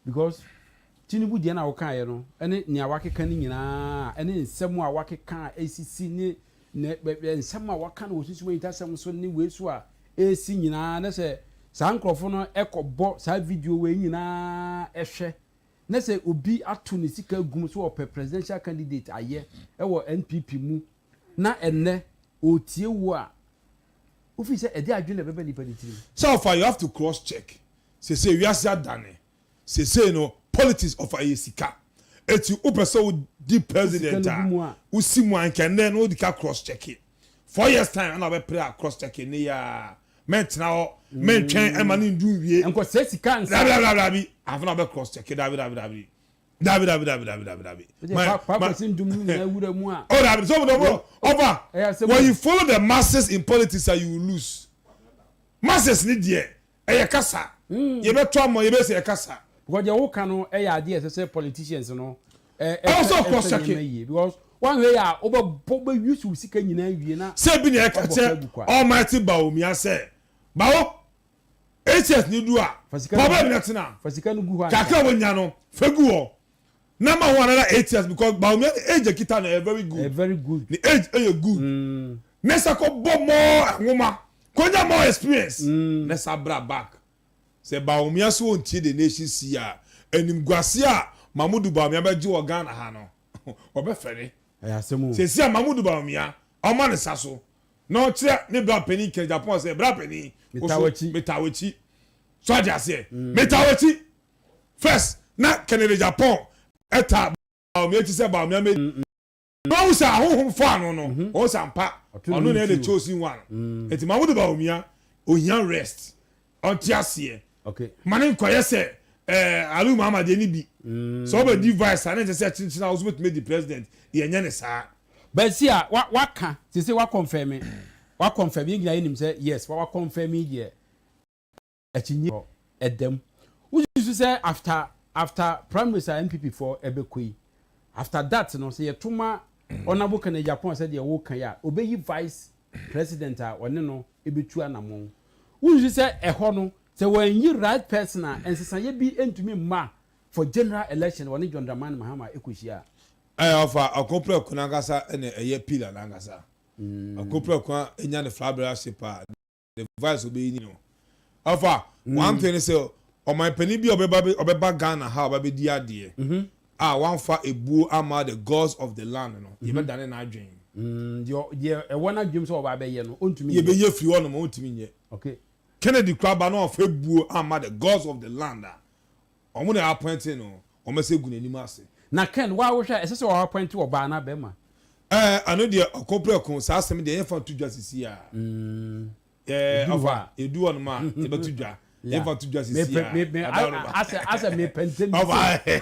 because Tinubu deɛ na wɔkaeɛ no ɛne nea wakeka no nyinaa, ɛne nsɛm a wakeka a esisi ne nsɛm a waka no wɔ susu wɔn asɛm so ne wei so a esi nyinaa, ne sɛ saa nkurɔfoɔ no ɛkɔbɔ saa video wei nyinaa ɛhwɛ ne sɛ obi ato ne sika gum so ɔpɛ presidential candidate ayɛ ɛwɔ NPP mu na ɛnɛ otie wo a, wofi sɛ ɛde adwene na ɛbɛbɛ nipa ne tirim. Sɛ ɔfa, you have to cross check. Sese wiase adane. Sese no politics ɔfa yɛ sika. Eti wopɛ sɛ wodi president Sika no gu mu a, a. Wosi mu a, nkɛnɛ no wodi ka cross check it. 4 years time ɛna wobɛpere a cross check ne yɛ mɛntena hɔ, mɛntwɛn ɛma ne ndu nwie. Nkɔ sɛ sika nsa. Dabi, dabi, dabi, afɔ na wobɛ cross check. Dabi, dabi, dabi, dabi, dabi, dabi, dabi, dabi, dabi. Paapasi ndum no nyinaa wura mu a. Oh, dabi. So no ɔfa Ɛyɛ asɛm when o. you follow the masses in politics ah, you will lose. Masses ni deɛ ɛyɛ kasa yɛbɛtɔ ama yɛbɛsɛ yɛ kasa. Because deɛ woka no ɛyɛ adeɛ ɛsɛ sɛ politicians no Ɛwɔ sɛ cross check. Nneɛma yie, because wɔn yɛ a wobɛbɔ wobɛ use wo sika nyinaa wie na Sɛ bi na ɛka wabɔ ka kyɛ agu kwa. Almighty Bawumia sɛ bawo 8 years ni du a, Fa sika no pɔbɛ bi na tena. Fa sika no gu hɔ ansa. Kakra wo nya no fɛ gu hɔ na ma ho another 8 years, because Bawumia ne age ekita no ɛyɛ very good. Ɛyɛ very good. Ne age ɛyɛ good ne sɛ kɔ bɔ more nwoma, konya more experience ne sa bra back. Sɛ Bawumia so wɔntie the Nation Seer a, animguase a Mamudu Bawumia bɛgye wɔ Ghana ha no, ɔbɛfɛre. Ɛyɛ asɛm o. Sɛsi a Mamudu Bawumia ɔma ne sa so na ɔkyerɛ ne bra panin Ken Agyapong sɛ, bra panin, Metaa w'akyi. meta w'akyi. So ade aseɛ, meta w'akyi. First na Kennedy Agyapong ɛta Bawumia akyi sɛ Bawumia mɛ wɔn sɛ ahohom fɔ ano no, wɔn sɛ ampa Ɔto ne ɔno na yɛ the nsuo. chosen one. Eti Mamudu Bawumia ohia rest, ɔnte aseɛ. Ma ne nkɔyɛ sɛ Aliu Mahama deɛ ni bi sɛ ɔbɛ di vice a, ne nkyɛn sɛ kyenkyen a ɔso bɛtumi di president. Yɛnyɛ ne saa. Bɛsi a wa waka te sɛ wa confirm, wa confirm, yɛn nyinaa yɛnim sɛ yes, wa confirm yi deɛ, akyinnye hɔ ɛdɛm. Wosusu sɛ after primaries a NPP foɔ ɛbɛkɔ yi, after that no, sɛ yɛto ma Honourable Kennedy Agyapong sɛ deɛ wɔka yi a, ɔbɛyi vice president a ɔne no ɛbɛtu anammɔn? Wonsu sɛ ɛhɔ no, sɛ wɔanyi right person a, nsesaeɛ bi ntumi mma for general election wɔne John Dramani Mahama ɛkɔhyia a. Ɛɛ ɔfa Ɔko Prɛko no ankasa na ɛyɛ pillar no ankasa. Ɔko Prɛko a nya ne flag bearership a, the vice ɔbɛyi ni no. Ɔfa, one thing ne sɛ, ɔman panin bi a ɔbɛba ɔbɛba Ghana ha a ɔba bɛdi adeɛ a wamfa ebuo amma the gods of the land no, yɛbɛdane n'adwene. Deɛ deɛ ɛwɔ n'adwene mu sɛ ɔba abɛyɛ no, ɔntumi nyɛ. Yɛbɛyi afiri hɔ nom, ɔntumi nyɛ. Kennedy koraa ba na wamfa ebuo amma the gods of the land a, wɔn na appoint no, wɔn bɛsɛ gu n'anim ase. Na Ken, wo a wohwɛ a, ɛsɛ sɛ wɔ appoint ɔbaa anaa bɛrima? Ɛɛ, ɛno deɛ ɔko prɛko, saa asɛm deɛ yɛmfa nto dwa sisi a. Ɛɛ, Ɛduru hɔ ɔfa, a. ɛdu hɔ nom a, yɛbɛto dwa. Yɛmfa nto dwa sisi Mepɛ, a. me, me, Ɛda hɔ nom a. asɛ mepɛ ntɛm bi Ɔfa, sei.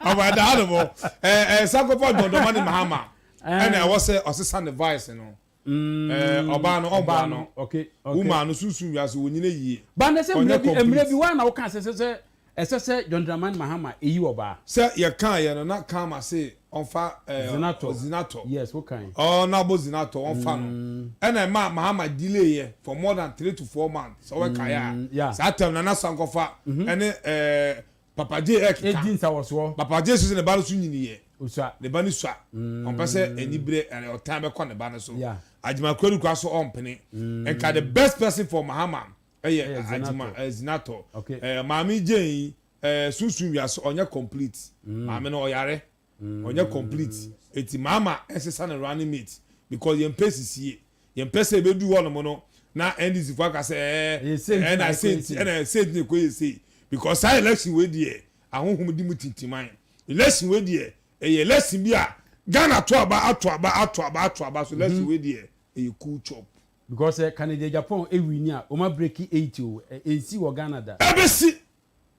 ɔfa, ɛda hɔ nom. Ɛɛ, ɛɛ, Sankofa John Dramani Mahama, ɛna ɛwɔ sɛ ɔsesa ne vice no. Ɛɛ, ɔbaa no, ɔmmoa Ɔbaa no. no, okay, okay. Woman no, sunsum wiase, ɔnyina yie. Ba na sɛ Ɔnyɛ mmerɛ bi, mmerɛ complete. bi, woa na wokaa sɛ, sɛ, sɛ, ɛsɛ sɛ John Dramani Mahama ɛyi ɔbaa. Sɛ yɛkaa yɛ no na Karma se ɔmfa ɛɛ Zinatɔ. Zinatɔ. Yes, wokae. Ɔnabo Zinatɔ ɔmfa no. Ɛna ɛmaa Mahama delay yɛ for more than 3 to 4 months. Sɛ wɔkae a. Saa time Nana Sankɔfa ɛne ɛɛ Papa J ɛkeka. Edi nsawɔsoɔ. Papa J so sɛ ne ba no so nyini yɛ. Osua. Ne ba no sua. Ɔmpɛ sɛ anibere ɛɛ ɔtan bɛkɔ ne ba no so. Agyeman Kwadu koraa so ɔmpene. Nka the best person for Mahama ɛyɛ Ɛyɛ Agyeman Zinatɔ. Ɛɛ Zinatɔ. Ɛɛ Maame Jane yi ɛɛ sunsun wiase ɔnyɛ complete. Maame no ɔyare. Ɔnyɛ complete. Eti Mahama ɛsesa ne running mate because yɛn pɛ sisie. Yɛn pɛ sɛ ebedu hɔ nom no na NDC fo aka sɛ ɛɛ Ɛyɛ sei nti na ɛna ɛkɔ sei yɛ nti sei. ɛna sei nti na ɛkɔ yɛ sei because saa election wei deɛ ahohom di mu tintiman. Election wei deɛ ɛyɛ election bi a Ghana to aba, ato aba, ato aba, ato aba so election wei deɛ ɛyɛ cool chop. Because Kennedy Agyapong ewi ni a, ɔma break eight o, ɛnsi wɔ Ghana da. Ɛbɛsi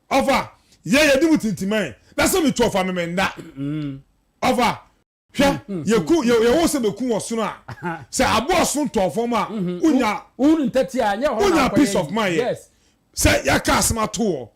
ɔfa yɛ yɛdi mu tintiman na sɛ mi tu ɔfa mi nda ɔfa hwɛ yɛku yɛ yɛwɔ sɛ bɛku wɔ sono a sɛ aboa ɔso ntɔ fam a wonya Wohunu ntɛte a, nyɛ hɔ na wonya akɔyɛ peace yi. Of mind yɛ sɛ yɛaka asɛm ato wɔ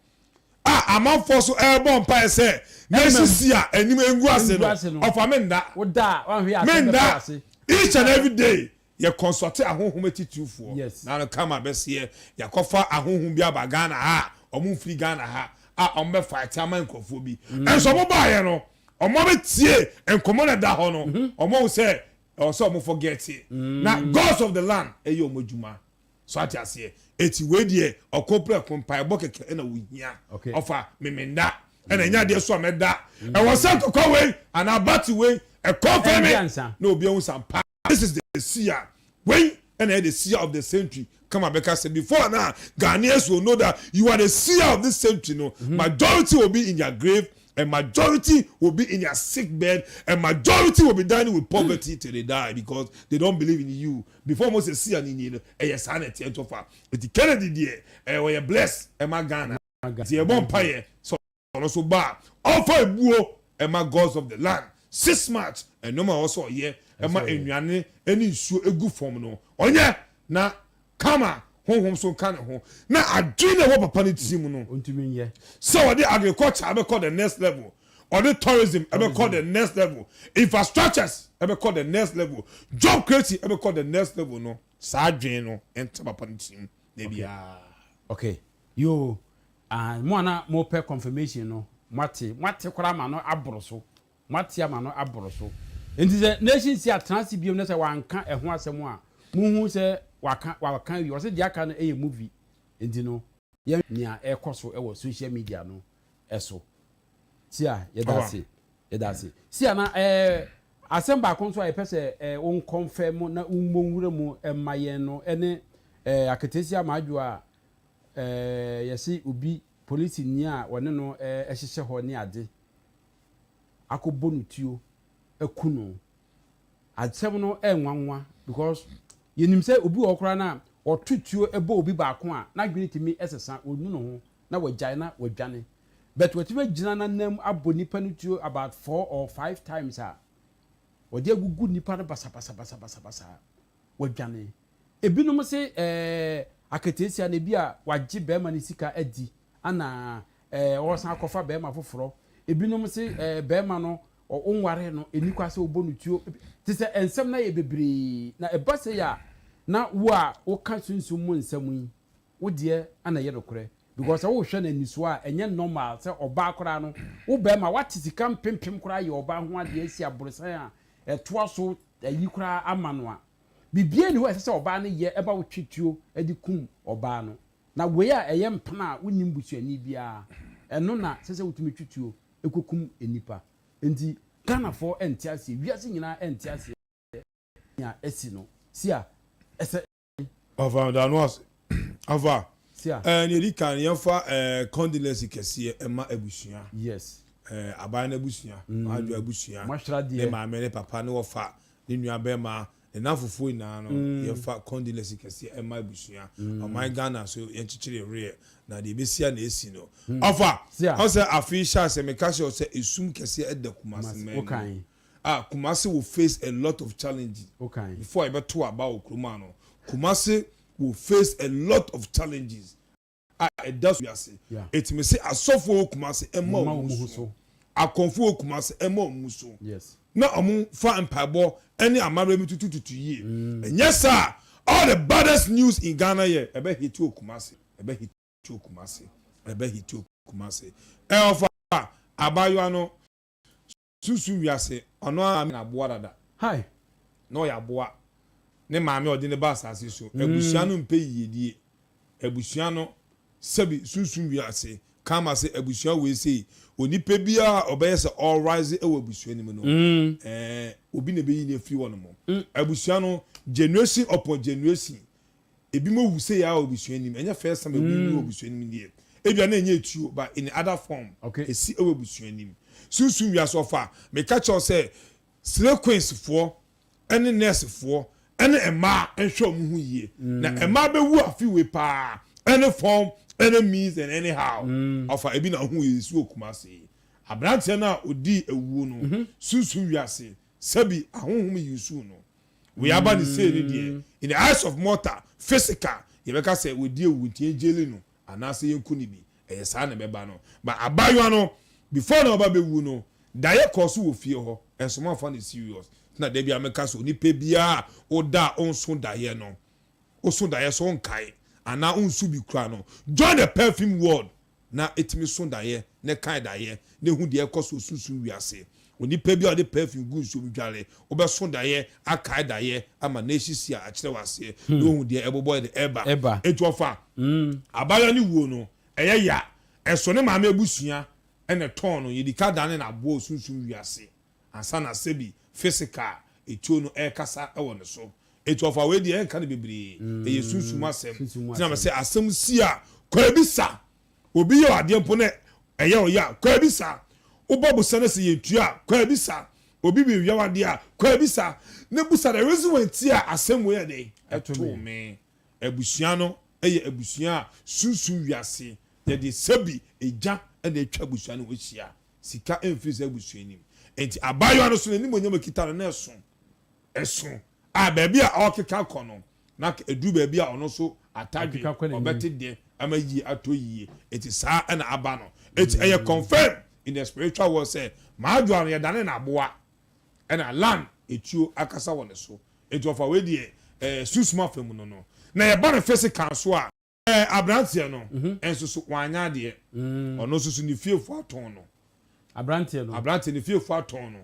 a amanfoɔ so ɛrebɔ mpaeɛ sɛ na esisi a anim engu ase Engu ase no no. ɔfa mi nda. Woda a, wanhwɛ mi asɛm bɛtɔ nda ase. Each and every day yɛ consult ahohom atitirifoɔ na no kama bɛseɛ yɛakɔfa ahohom bi aba Ghana ha a ɔmo mfiri Ghana ha a ɔmo bɛ fight ama nkurɔfoɔ bi ɛnso ɔmo baayɛ no ɔmo abɛtie nkɔmɔ na da hɔ no ɔmo ahu sɛ ɛwɔ sɛ ɔmo forget it na gods of the land ɛyɛ ɔmo adwuma so ate aseɛ. Eti wei deɛ ɔkɔ prɛko mpaebɔ kɛkɛ ɛna wohia. Ɔfa memenda ɛna ɛnya adeɛ so a mɛda ɛwɔ sɛ ntɔkwa wei anaa bati wei ɛkɔ fɛ Ɛndi me ansa. Na obi ahu sampa this is the seer wei ɛna ɛyɛ the seer of the century kama bɛka sɛ before now Ghanaians will know that you are the seer of this century no, majority will be in their grave and majority will be in their sick bed and majority will be dying with poverty till they die because they don't believe in you before Moses seer ni ni no ɛyɛ saa na ɛteɛ ntɔfa. Eti Kennedy deɛ ɛyɛ ɔyɛ bless ɛma Ghana nti ɛbɔ mpaeɛ sɛ ɔno nso ba a ɔmfa ebuo ɛma gods of the land 6 March ɛnum a ɔsɔ ɔyɛ ɛma nnuane ɛne nsuo egu fam no ɔnyɛ na kama honhom so nka ne ho na adwene na ɛwɔ papa ne tiri mu no Ɔntumi nyɛ. Sɛ ɔde agriculture ɛbɛkɔ the next level, ɔde tourism ɛbɛkɔ the next level, infrastructures ɛbɛkɔ the next level, job creation ɛbɛkɔ the next level no, saa adwene no ɛnta papa ne tiri mu na ebiara. Okay, yo, ah, mo ana mo pɛ confirmation no, moate, moate koraa ma no aboro so, moate ama no aboro so. Nti sɛ Nation si atena ase biom na sɛ wanka ɛho asɛm a, muhu sɛ waka, waka wie. Ɔsɛ deɛ aka no ɛyɛ movie. Nti no yɛn nea ɛkɔ so ɛwɔ social media no ɛso sia yɛda Ɔba. ase, yɛda ase sia. Na asɛm baako nso a yɛpɛ sɛ wo nkɔmfɛ na wommɔ nwura mu ɛma yɛn no ɛne Aketesia Maadwo a yɛse obi polisi ni a wɔne no ɛhyehyɛ hɔ ne ade akɔbɔ no tuo aku no. Asɛm no ɛnwanwa because yɛnim sɛ obi wɔ hɔ koraa no a ɔto tuo ɛbɔ obi baako a n'adwene tumi ɛsesa, ɔnu ne ho na wagyae na wadwane, but watumi agyina n'anam abɔ nipa no tuo about four or five times a wɔde agugu nipa no basabasabasabasa wadwane. Ebinom se aketeesia na ebi a wagye bɛrima no sika adi ana ɔresan akɔfa bɛrima foforɔ. Ebinom se bɛrima no ɔnware no eni kwa sɛ ɔbɔ no tuo te sɛ nsɛm na yɛ bebree na ɛba sɛ yɛ a. Na wo a woka sunsum mu nsɛm yi, wo deɛ na ɛyɛ nokorɛ because sɛ wohwɛ no anisoɔ a ɛnyɛ normal sɛ ɔbaa koraa no, wo barima woate sika mpempem koraa ayɛ ɔbaa ho adeɛ asi aborosan a ɛtoa so ayi koraa ama no a, biribiara nni hɔ a ɛsɛ sɛ ɔbaa no yɛ ɛma wotwe tuo de kum ɔbaa no. Na wei a ɛyɛ mpena a wonnim busuani biara, ɛno na ɛsɛ sɛ wotumi twe tuo kɔkum nnipa. Enti Ghanafoɔ nte aseɛ, wiase nyinaa nte aseɛ. nea asi no. Sia, ɛsɛ. Ɔfa meda no ase. Ɔfa. Sia. Ɛɛ nea edi kan yɛnfa ɛɛ condolence kɛseɛ ɛma abusua. Yes. Ɛɛ aban no abusua. Maadwo abusua. Moahyira deɛ. Ne maame ne papa ne wɔfa ne nua bɛrima ne nanfofoɔ nyinaa no yɛnfa condolence kɛseɛ ɛma abusua. Ɔman Ghana nso yɛnkyekyere werɛ na deɛ ɛbɛsi a na ɛsi no. Ɔfa. Sia. Ɔsɛ afe yi hyɛ aseɛ meka kyerɛ wo sɛ esum kɛseɛ ɛda Kumasi man mu. Wokan. Ah Kumasi will face a lot of challenges before yɛbɛto aba wɔ kurom ha no. Kumasi will face a lot of challenges a ɛda so wiase. Eti me se asɔfoɔ wɔ Kumasi ɛmma wɔn mu so, akɔmfoɔ wɔ Kumasi ɛmma wɔn mu so na wɔn fa mpaebɔ ɛne amammerɛ mu tutututu yie. Ɛnyɛ saa all the baddest news in Ghana yɛ ɛbɛ hit wɔ Kumasi, ɛbɛ hit wɔ Kumasi, ɛbɛ hit wɔ Kumasi. Ɛwɔ fa abaayewa no. Sunsum wiase, ɔno ara maame na aboa dada. Hi. Na ɔyɛ aboa. Ne maame a ɔde no ba asase so. Abusua no mpɛ yiyedie. Abusua no, sɛbi sunsum wiase, karma sɛ abusua wei sei, onipa biara a ɔbɛyɛ sɛ ɔrise wɔ abusua no mu no, ɛɛ, obi na ɛbɛyi no afiri hɔ nom. Abusua no, generation upon generation, Ebinom awu sei ara wɔ abusua no mu. Ɛnyɛ first time a obi wu wɔ abusua no mu deɛ. Ebia na ɛnyɛ etuo but in other form esi wɔ abusua no mu. Sunsum wiase ɔfa. Meka kyerɛ wo sɛ slay queens foɔ ne nurse foɔ ne mmaa nhwɛ wɔn ho yie. Na mmaa bɛwu afe wei paa any form any means and any how. Ɔfa ebi na wohu yɛ esi wɔ Kumasi yi. Abranteɛ no a ɔdii awuo no sunsum wiase sɛbi ahonhom usuu no. Wei aba ne sei no deɛ, in the eyes of mortal, physical, yɛbɛka sɛ wadi awu nti yɛn jaili no anaasɛ yɛnku no bi. Ɛyɛ saa na ɛbɛba no. But abaayewa no, before na ɔba bɛwu no, daeɛ kɔɔ so wɔ fie hɔ, nso moamfa no serious. Nti na da biara meka sɛ onipa biara a woda a wonso daeɛ no, woso daeɛ so wonkae anaa wonso bi koraa no, join the perfume world. na etumi so daeɛ na ɛkae daeɛ na ehu deɛ ɛrekɔ so wɔ sunsum wiase. Onipa bi a ɔde perfume gu nsuo mu dware, wobɛso daeɛ, akae daeɛ ama no asisi a akyerɛ wo aseɛ na wahu deɛ ɛbobɔ de ɛreba. Enti ɔfa abaayewa no wuo no, ɛyɛ ya. Ɛso ne maame abusua na ɛtɔn no, yɛdi ka dane no aboa wɔ sunsum wiase. Ansa na sɛbi physical etuo no ɛrekasa wɔ ne so. Eti ɔfa wei deɛ ɛnka no bebree. Ɛyɛ sunsum asɛm. Nti na mesɛ asɛm si a kɔ abisa. Obi yɛ wo adeɛ mpo na ɛyɛ wo ya a kɔ abisa. Wobɔ bosa na sɛ yɛntua a kɔ abisa. Obi bewia w'adeɛ a kɔ abisa. Na busa the reason why nti a asɛm wei yɛ dɛn ɛtoo me. Abusua no yɛ abusua a sunsum wiase yɛde sɛbi egya na atwa abusua no ho ahyia. Sika mfiri saa abusua no mu. Enti abaayewa no so n'animuonyam a ɛkita no na ɛso. Ɛso a baabi a ɔrekeka kɔ no, na ɛduru baabi a ɔno nso atadwe, ɔbɛte dɛ ama yie atɔ yie. Enti saa na aba no. Enti ɛyɛ confirm in the spiritual world sɛ Maadwoa no yɛdane no aboa ɛna land etuo akasa wɔ ne so. Enti ɔfa wei deɛ ɛɛ sunsum afa mu no no. Na yɛba no physical nso a, Ɛɛ abranteɛ no nso so wanyɛ adeɛ. Ɔno nso so ne fiefoɔ atɔn no. Abranteɛ no. Abranteɛ ne fiefoɔ atɔn no.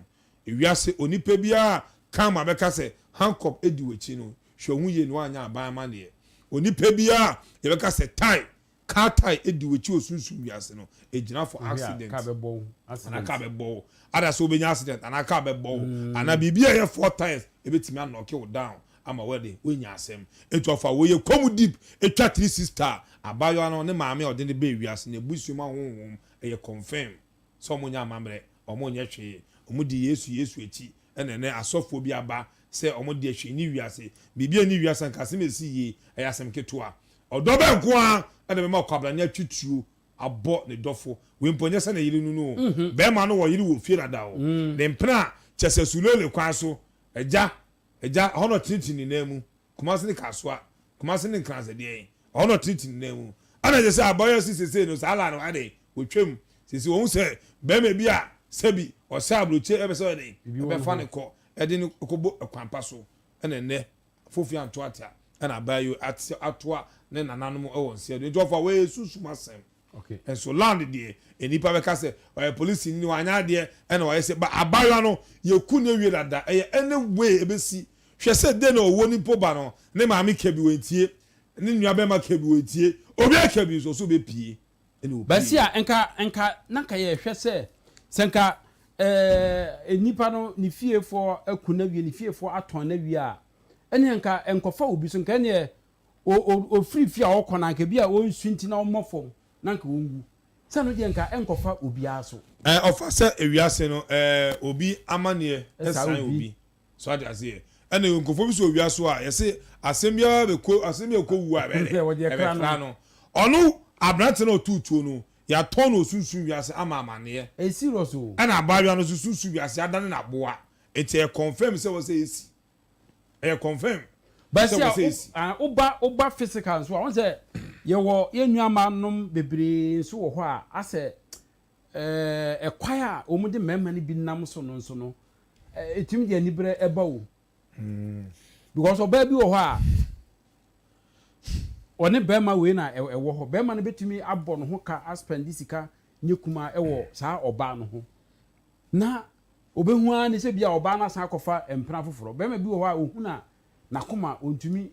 Ewiase onipa biara karma bɛka sɛ handcuff di w'akyi no, hwɛ wo ho yie na woanyɛ aban amaneɛ. Onipa biara yɛbɛka sɛ tie, car tie di w'akyi wɔ sunsum wiase no, ɛgyina for accident. Car bɛbɔ wo. Anaa car bɛbɔ wo. Ada sɛ wobɛnya accident anaa car bɛbɔ wo. Anaa biribi a ɛyɛ four tires ɛbɛtumi anɔke wo down. ama wɛde wanya asɛm nti ɔfa wei yɛ kɔ mu deep etwa 360 a abaayewa no ne maame a ɔde no baa wiase n'abusua mu ahonhom ɛyɛ confirm sɛ ɔmo nyɛ amammerɛ ɔmo nyɛ hwee ɔmo di Yesu Yesu akyi ɛna ɛnɛ asɔfoɔ bi aba sɛ ɔmo deɛ hwee nni wiase biribi nni wiase anka asɛm a esi yie ɛyɛ asɛm ketewa ɔdɔ bɛn nko ara ɛna ɛbɛma ɔkwabrane atwi tuo abɔ ne dɔfo wei mpo nyɛ sɛ ne yere no no o bɛɛma no wɔ yere wɔ fie dada o ne mpena kyɛ sɛ sulele kwan so agya Agya, ɛhɔ na ɔtenetene ne nan mu. Kumase ne Kasoa, Kumase ne Nkrasɛ deɛn, ɛhɔ na ɔtenetene ne nan mu. Ɛna kyerɛ sɛ abaayewa si seesei no saa line no ayɛ dɛn, watwam. Seesei wahu sɛ barima bi a sɛbi ɔhyɛ aburokyire ɛpɛ sɛ ɔyɛ dɛn, ɛbɛfa no kɔ, ɛde no kɔbɔ kwan pa so. Ɛna ɛnnɛ, Fofi anto ate a, Ɛna abaayewa ate atoa ne nananom wɔ nseɛ do. Nti ɔfa wei yɛ sunsum asɛm. Okay. Nso land deɛ nnipa bɛka sɛ ɔyɛ polisini ni wanyɛ adeɛ ɛna wayɛ sɛ ba abaayewa no yɛku no awie dada ɛyɛ any way ɛbɛsi hwɛ sɛ den na ɔwɔ ni mpo ba no ne maame ka bi wɔntie ne nua bɛrima ka bi wɔntie obiara ka bi nso ɔso bɛpie ɛna ɔpie. Bɛsi a nka nka na nka yɛhwɛ sɛ sɛ nka ɛɛ nipa no ne fiefoɔ aku no awie ne fiefoɔ atɔn no awie a ɛneɛ nka nkɔfa obi so nka ɛneɛ ɔfiri fie a ɔkɔ no anka bi a ɔnsu nti na ɔmmɔ fam na anka ɔnwu. Sɛ ɛno deɛ nka ɛnkɔfa obiara so. Ɛɛ ɔfa sɛ ewiase no ɛɛ obi amaneɛ ɛsan obi. So ate aseɛ? Ɛna nkurɔfoɔ bi so wɔ wiase a yɛse asɛm biara bɛkɔ asɛm bi ɛkɔ wu a ɛbɛyɛ dɛ ɛbɛkra no. Ɔno aberante no a ɔtoo tuo no yɛatɔn no wɔ sunsum wiase ama amaneɛ. Ɛyɛ serious o. Ɛna abaayewa no nso sunsum wiase adane no aboa. Nti ɛyɛ confirm sɛ ɛwɔ sɛ ɛsi. Ɛyɛ confirm sɛ wɔ sɛ esi. Bɛsi a woba woba physical nso a wɔn sɛ yɛwɔ yɛn nua nom bebree nso wɔ hɔ a asɛ ɛɛ ɛkwan a wɔn de mmarima no bi nam so no nso no ɛtumi de anibrɛ ɛba o. Because ɔbaa bi wɔ hɔ a ɔne bɛrima wei na ɛwɔ hɔ bɛrima no bɛtumi abɔ ne ho ka aspɛndi sika nye kumaa ɛwɔ saa ɔbaa no ho na Obehu ara ne sɛ ebia ɔbaa no asan akɔfa mpena foforɔ. Barima bi wɔ hɔ a ɔhunu a n'akoma ɔntumi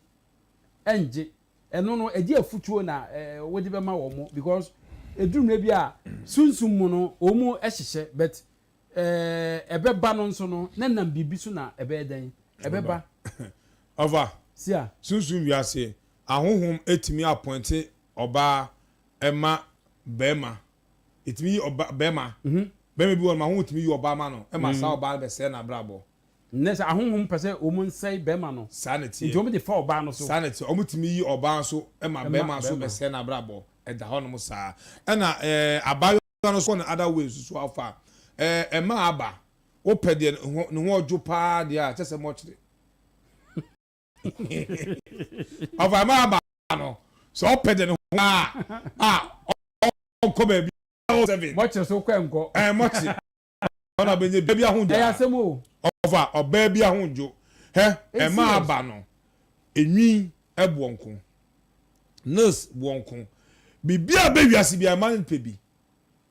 ngye. Ɛno no ɛgye afutuo na wode bɛma wɔn because ɛduru mmerɛ bi a sunsum mu no wɔn hyehyɛ but ɛbɛba no nso no na nam biribi so na ɛbɛyɛ dɛn ɛbɛba. Ɔfa, Sia. Sunsum wiase, ahonhom tumi appointe ɔbaa ma barima Ɛtumi yi ɔba bɛrima. Bɛrima bi wɔ no ma honhom tumi yi ɔbaa ma no ma saa ɔbaa no bɛsɛe n'abrabɔ. Nnɛ sɛ ahonhom pɛ sɛ wɔn nsɛe bɛrima no. Saa na ɛteɛ. Nti wɔn de fa ɔbaa no so. Saa na ɛteɛ. Wɔn tumi yi ɔbaa nso ma bɛrima nso bɛsɛe n'abrabɔ. Ɛda hɔ nom saa. Ɛna ɛɛ abaayewa no nso wɔ ne other ways nso afa. Ɛɛ ɛmaa aba. Wopɛ deɛ ne ho ɔdwo paa deɛ a kyɛ sɛ mɔkyere. Ɔfa ɛma aba no sɛ ɔpɛ de ne ho a a ɔnkɔ baabi a seven. Mɔkyere so kɔ nkɔ. Ɛɛ mɔkyere ɔna bɛnyɛ baabi ahodwo. Ɛyɛ asɛm o. Ɔfa ɔbaa bi ahodwo hɛ ɛma aba no enwi ɛboɔ nko nurse boɔ nko biribi a bɛ wiase bi a ɛma no pɛ bi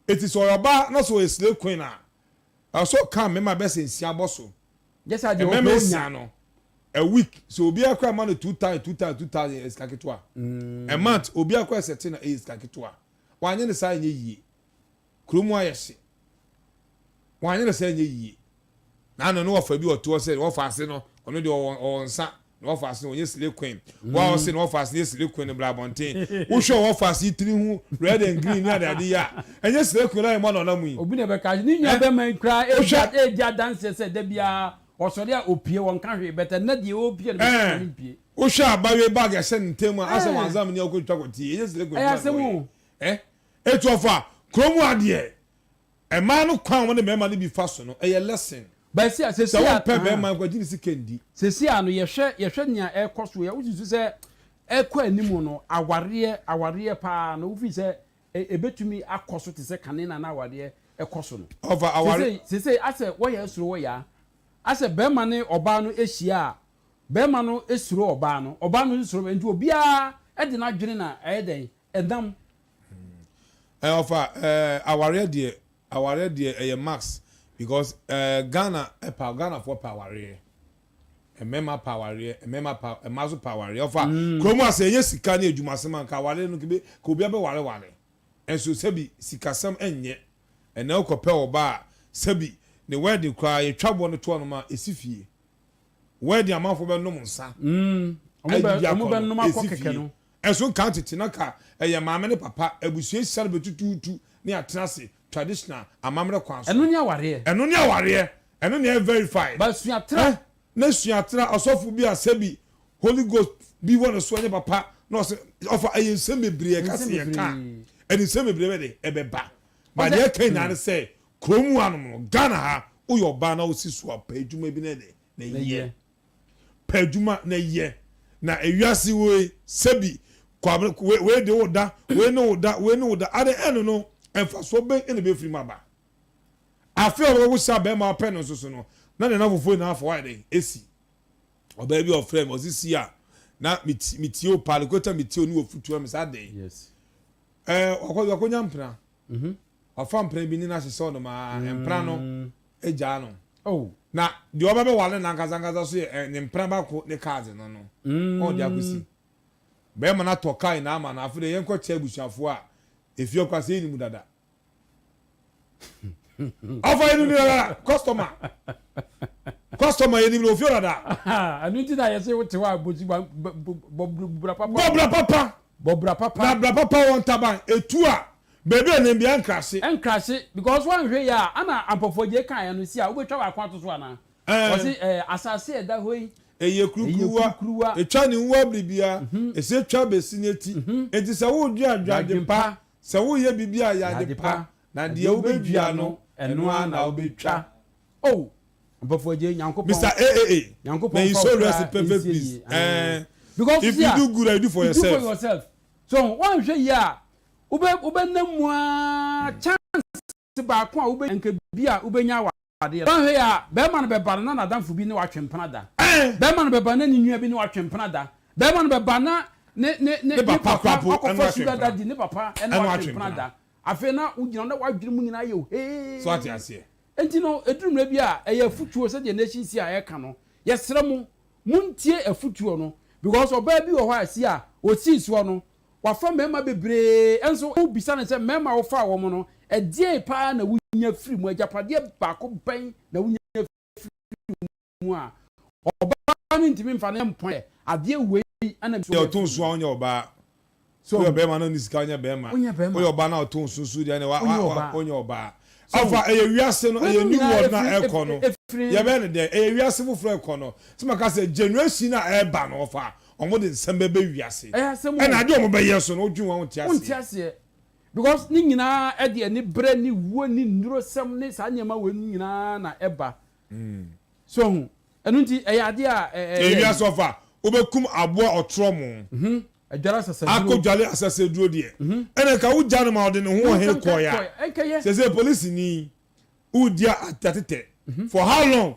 eti sɛ ɔyɛ ɔbaa na sɛ ɔyɛ slay queen a ɛsɛ ɔka mmarima bɛsɛ nsia bɔ so. Gye sɛ deɛ Mmarima ɔpɛ nsia onya. no, a week, sɛ obiara koraa ma no 2,000, 2,000, 2,000 ɛyɛ sika ketewa. A month, obiara koraa sɛte no ɛyɛ sika ketewa. Wanyɛ no saa ɛnyɛ yie. Kurom ayɛ hye. Wanyɛ no saa ɛnyɛ yie. Na ano no wɔfa bi ɔte hɔ sɛ wɔfa ase no, ɔno deɛ ɔwɔ ɔwɔ nsa. Na wɔfa ase no ɔnyɛ slay queen. Wo a ɔse na wɔfa ase no yɛ slay queen no bra abɔnten. Wohwɛ wɔfa ase yi tiri ho red and green ne ade ade yi a, ɛnyɛ slay queen na ɛmɔ na ɔnam yi. Obi na ɛbɛka ne nua Eh? bɛrima yi koraa redi Wohwɛ. redi adanseɛ sɛ da biara ɔsɔre a ɔpue ɔnka hwee but ɛnnɛ deɛ ɔrepue no bɛsi Eh, ma no mpue. wohwɛ abayewa yi bag a ɛhyɛ ne ntam a asɛ Eh. wanzam ni a ɔkɔtwitwa kɔtie ɛnyɛ slay queen Ɛyɛ na asɛm ɔyɛ. o. Eh? Etu ɔfa kurom adeɛ. Mmaa no kwan a wɔne mmarima no bi fa so no, ɛyɛ lesson. But si a Sɛ sɛsi a wompɛ ahaa. barima nko a, gye ne sika ndi. Sɛsi a no yɛhwɛ yɛhwɛ nea ɛrekɔ so yi a, wosusu sɛ ɛrekɔ anim no awareɛ awareɛ paa no wofii sɛ ɛbɛtumi akɔ so te sɛ kane na na awareɛ ɛkɔ so no? Ɔfa aware. Sesei sesei asɛ wɔyɛ suro wɔyɛ a asɛ barima ne ɔbaa no hyia a barima no suro ɔbaa no ɔbaa no nso suro nti obiara de n'adwene na ɛyɛ dɛn ɛnam. Ɛɛ ɔfa ɛɛ awareɛ deɛ awareɛ deɛ ɛyɛ max because ɛɛ Ghana ɛpa Ghana foɔ pɛ awareɛ mmarima pɛ awareɛ mmarima pɛ mmaa nso pɛ awareɛ ɔfa kurom ase ɛnyɛ sika ne adwumasɛm anka awareɛ no kebe ka obi abɛware ware nso sɛbi sikasɛm ɛnyɛ ɛnɛ wokɔpɛ ɔbaa a sɛbi ne wedding koraa yɛtwa boɔ no toɔ no ma ɛsi fie. Wedding amanfoɔ bɛnom nsa adidi akɔ no ɛsi fie ɛnso nka tete na ka ɛyɛ maame ne papa abusua hyia no bɛtutuutu ne atena ase traditional amammerɛ kwan so Ɛno ne awareɛ. Ɛno ne awareɛ ɛno na ɛyɛ verified. But suatra. Eh na suatra ɔsɔfo bi a sɛbi Holy Ghost bi wɔ ne so ɛnyɛ papa na ɔsɛ ɔfa ɛyɛ nsɛm bebree ɛka se yɛ ka ɛde nsɛm bebree bɛ de ɛbɛba but deɛ ɛka nyinaa ne sɛ Kurom hanom no, Ghana ha, woyɛ ɔbaa na wosi so a, pɛ adwuma bi na ɛdɛ na yɛ. Pɛ adwuma na yɛ. Na ewiase wei, sɛbi, kwabena, wei, wei de wo da, wei ne wo da, wei ne wo da. At the end no, mfasoɔ bɛn na ɛbɛfiri mu aba? Afei a ɔbɛkɔ akɔhyia barima a ɔpɛ no nso so no, na ne nnamfofoɔ nyinaa afa hɔ ayɛ dɛn? Asi. Ɔbaa bi a ɔfrɛɛ me, ɔse si a, Na metie o paa, lekota metie o ne wɔfutuo me saa dɛn. Yes. Ɛɛ wakɔ wakɔnya mpena. Mm-hmm. Wafa mpena bi ne no ahyehyɛ ɔnom aa mm. Mpena no agyaa no. Oh. Na deɛ ɔba bɛwale no ankasa ankasa so yɛ ne mpena baako ne kaadze no no. Ɔde akɔsi. Bɛrima no atɔ kaa nyinaa ama no, afei deɛ yɛnkɔ kyɛ abusuafoɔ a efie ɔkora sɛ yɛnni mu dada. Ɔfa yɛnim no dada, customer. Customer yɛnim no ofie dada. Ɛno nti na yɛse wote hɔ a bosi bɔ bra papa. Bɔ bra papa. Bɔ bra papa. Na bra papa wɔ ntaban etu a baabi a nam biara nkrahye. Nkrahye because woanhwɛ yie a ana ampɔfoɔ kaeɛ no si a wobɛtwa baako ato so anaa? Ɔse ɛɛ asase a ɛda hɔ yi. Ɛyɛ kurukuruwa, ɛtwa ne nwa biribiara, ɛsɛ twa bɛsi n'ati. Enti sɛ woredwen a, dwen ade pa, sɛ woreyɛ biribi a, yɛ ade pa, na deɛ wobɛdua no, ɛno ara na wobɛtwa. Oh, Ɔbɔfoɔ Agye, Nyankopɔn, Mister AAA, Nyankopɔn may mfa so wo rest kra in perfect nsie peace. yie. Eh, Because if see you a, do good, you do for you do for yourself. yourself. So, woanhwɛ yie a, wobɛ, wobɛnam mu ara, chance baako a wobɛ nka bi a wobɛnya awadeɛ no. Woanhwɛ yie a, barima no bɛba no na n'adamfo bi ne wo atwe mpena da. Barima no bɛba na ne nua bi ne wo atwe mpena da. Barima no bɛba na ne ne ne Ne ne papa papa koraa po ɛne akɔfa wo atwe sugar mpena. daddy, ne papa ne Ɛne wo wo atwe atwe mpena mpena. da. Afei na wogyina hɔ na w'adwene mu nyinaa yɛ wo So ate hee. aseɛ? Enti no, ɛduru mmerɛ bi a, ɛyɛ afutuo sɛdeɛ Nation C a ɛreka no. Yɛsrɛ mo, montie afutuo no because ɔbaa bi wɔ hɔ a si a ɔsii soɔ no, Wafa mmarima bebree nso wobisa no sɛ, Mmarima a wofaa wɔn no, ɛdeɛn pa ara na wonya firii mu? Agyapadeɛ baako bɛn na wonya firii mu a ɔbaa no ntumi mfa no mpɔn sɛ, Adeɛ wei na me nso Deɛ menya ɔto firii nso mu? a wonyɛ ɔbaa. So Woyɛ ɔbarima na wonni sika wonyɛ barima. Wonyɛ barima. Woyɛ ɔbaa na ɔto nso nso deɛ ɛneɛ wa Wonyɛ wa ɔbaa. wonyɛ ɔbaa. So Afa ɛyɛ wiase no ɛyɛ weinom new nyinaa world no a ɛfiri ɛrekɔ no ɛfiri yɛbɛyɛ no dɛn? Ɛyɛ wiase foforɔ ɛrekɔ no. Sɛ maka sɛ generation a ɛreba no ɔfa Ɔmo de nsɛm bɛba wiase. Ɛyɛ asɛm o. Ɛna adeɛ ɔmo bɛyɛ nso no wodwen ho a wonte aseɛ. Wonte aseɛ because ne nyinaa ɛde anibrɛ ne wuo ne nnurosɛm ne saa nneɛma wei no nyinaa na ɛba. So ho? Ɛno nti ɛyɛ adeɛ a ɛyɛ Ɛyɛ wiase ɔfa wobɛkum aboa ɔtorɔmo. Adware asasaduro. Akɔ dwale asasaduro deɛ. Ɛna nka wogya no ma ɔde ne ho ɔhene kɔeɛ a. Sɛsɛ polisini woredi atetɛ for how long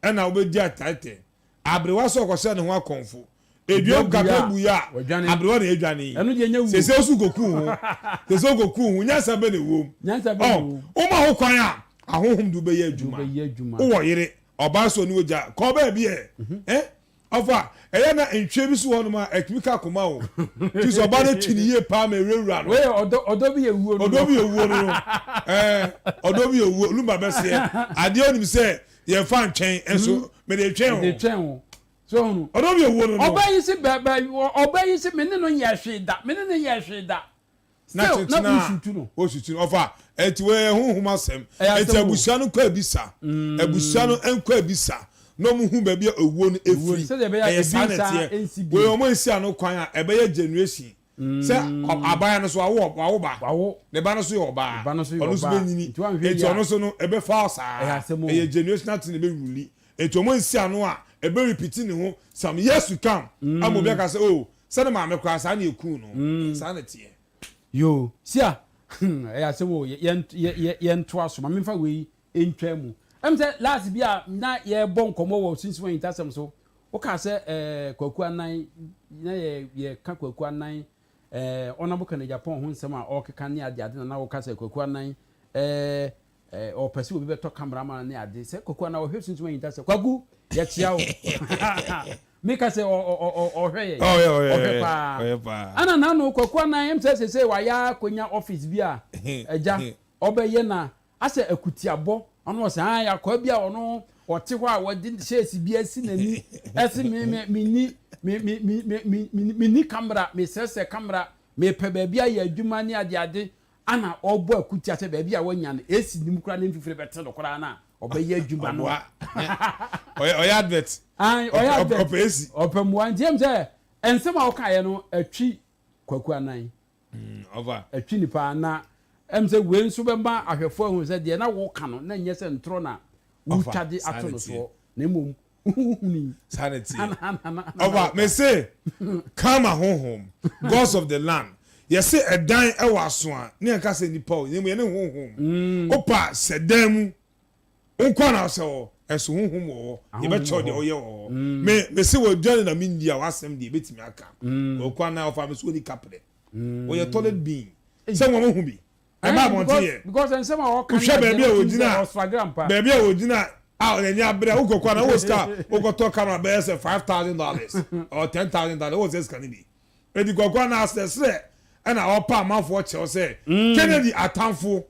ɛna wobɛdi atetɛ Aberewa sɛ ɔkɔhyɛ ne ho akɔmfo. Edua kakra bui a, aberewa na edwane yi. Sese osu koku ho. Sese okoku ho. Nyansa bɛ na ɛwom. Ɔ, woma ho kwan a, ahonhom de wobɛyɛ adwuma. Wowɔ yere, ɔbaa sɛ ɔne ogya, kɔ baabi ɛ. Ɛ, ɔfa, ɛyɛ na ntwe bi so wɔ hɔnom a, ɛtumi ka akoma o. Ti sɛ ɔbaa no twi ne yie paa ma ɛwurawura no. Wei ɔdɔ, ɔdɔ bi yɛ wuo no. Ɔdɔ bi yɛ wuo no no. Ɛɛ, ɔdɔ bi yɛ wuo, lumba bɛseɛ. Adeɛ onim sɛ Yɛmfa ntwɛn nso mede twɛn wo. Mede twɛn wo. So hunu. Ɔdɔ bi owuo no no. Ɔbaa yi se bɛ bɛ ɔbaa yi se me ne no nyɛ hwee da me ne no nyɛ hwee da. Still na wosutu no. Wosutu no ɔfa eti wei yɛ honhom asɛm. Eti abusua no nkɔ abisa. Abusua no nkɔ abisa na wɔn hu baabi a owuo no efiri. Ɛyɛ saa na ɛteɛ. Wei wɔn nsi ano kwan a ɛbɛyɛ generation. Sɛ abaayewa no so wawo wawo ba. Wawo. Ne ba no so yɛ ɔbaa. Ne ba no so yɛ ɔno nso ɔbaa. bɛnyini. Nti wanhwɛ Enti yie a. ɔno nso no ɛbɛfa saa. Ɛyɛ asɛm o. Ɛyɛ generational thing na ɛbɛwuli. Enti wɔn ansi ano a ɛbɛ repeat ne ho some years to come. Ama obi aka sɛ oh sɛ ne maame koraa saa na yɛkuu no. Saa na ɛteɛ. Yoo sia hmm ɛyɛ asɛm o yɛn yɛ yɛntoa so ma memfa wei ntwa mu. Ɛm sɛ last bi a na yɛrebɔ nkɔmmɔ wɔ Sunsum Ahintasɛm so Wokaa sɛ eh, Kwaku Anan, na yɛ yɛka Kwaku Anan eh, Honourable Kennedy Agyapong ho nsɛm a ɔrekeka ne ade ade na na woka sɛ Kwaku Anan eh, eh, ɔpɛ sɛ obi bɛtɔ camera ama no ne ade. Sɛ Kwaku Anan ɔhwɛ sunsum ahintasɛm. Kwaku, yɛkyea wo. Meka sɛ ɔhwɛ yɛn. Ɔhwɛ paa. Ɛna n'ano Kwaku Anan, ɛm sɛ sesei wayɛ akɔnya office bi a, agya, ɔbɛyɛ na Asɛ akutiabɔ ɔno ɔsɛ ae akwaa bi a ɔno ɔte hɔ a wɔde hyɛɛsi bi asi n'ani ɛse me me menni me me me me me menni kamera mesrɛsrɛ kamera mepɛ baabi ayɛ adwuma ne ade ade ana ɔbɔ akutia sɛ baabi a wanya no esi ne mu koraa ne mfifire bɛte no koraa na ɔbɛyɛ adwuma no ɔyɛ ɔyɛ advert ae ɔyɛ advert ɔpɛ esi ɔpɛ mmoa nti ɛm sɛ nsɛm a ɔkaeɛ no atwi Kwaku Anan. Atwi ni paa na ɛm sɛ wei nso bɛma ahwɛfoɔ ahu sɛ deɛ na woka no na nyɛ sɛ ntorɔ na wotwa de ato no soɔ na mmom wohuni. Saa na ɛteɛ. Ɔfa mese karma honhom, gods of the land. Yɛse ɛdan ɛwɔ aso a ne yɛnka sɛ nipa o, na mmom yɛne honhom. Wopa sɛ dan mu, wo nko ara na wosɛ hɔ. Ɛso honhom wɔ hɔ. Yɛbɛkyerɛw deɛ woyɛ wɔ hɔ. Me, mese w'aduane na menni a, w'asɛm deɛ ɛbɛtumi aka. Kwaku anaa ɔfaa me so ɔnni kaprɛ. Ɔyɛ toilet bean. Sɛ wɔn ahu bi. Ɛba abɔnten yɛ. Wohwɛ baabi a ɔgyina, baabi a ɔgyina a n'ani abere a, wokɔ kɔ anaa wowɔ sika a, wokɔtɔ camera bɛyɛ sɛ $5,000 or $10,000, wowɔ sɛ sika no bi. Enti Kwaku anaa asrɛsrɛ ɛna ɔpa amanfoɔ kyɛw sɛ Kennedy atamfo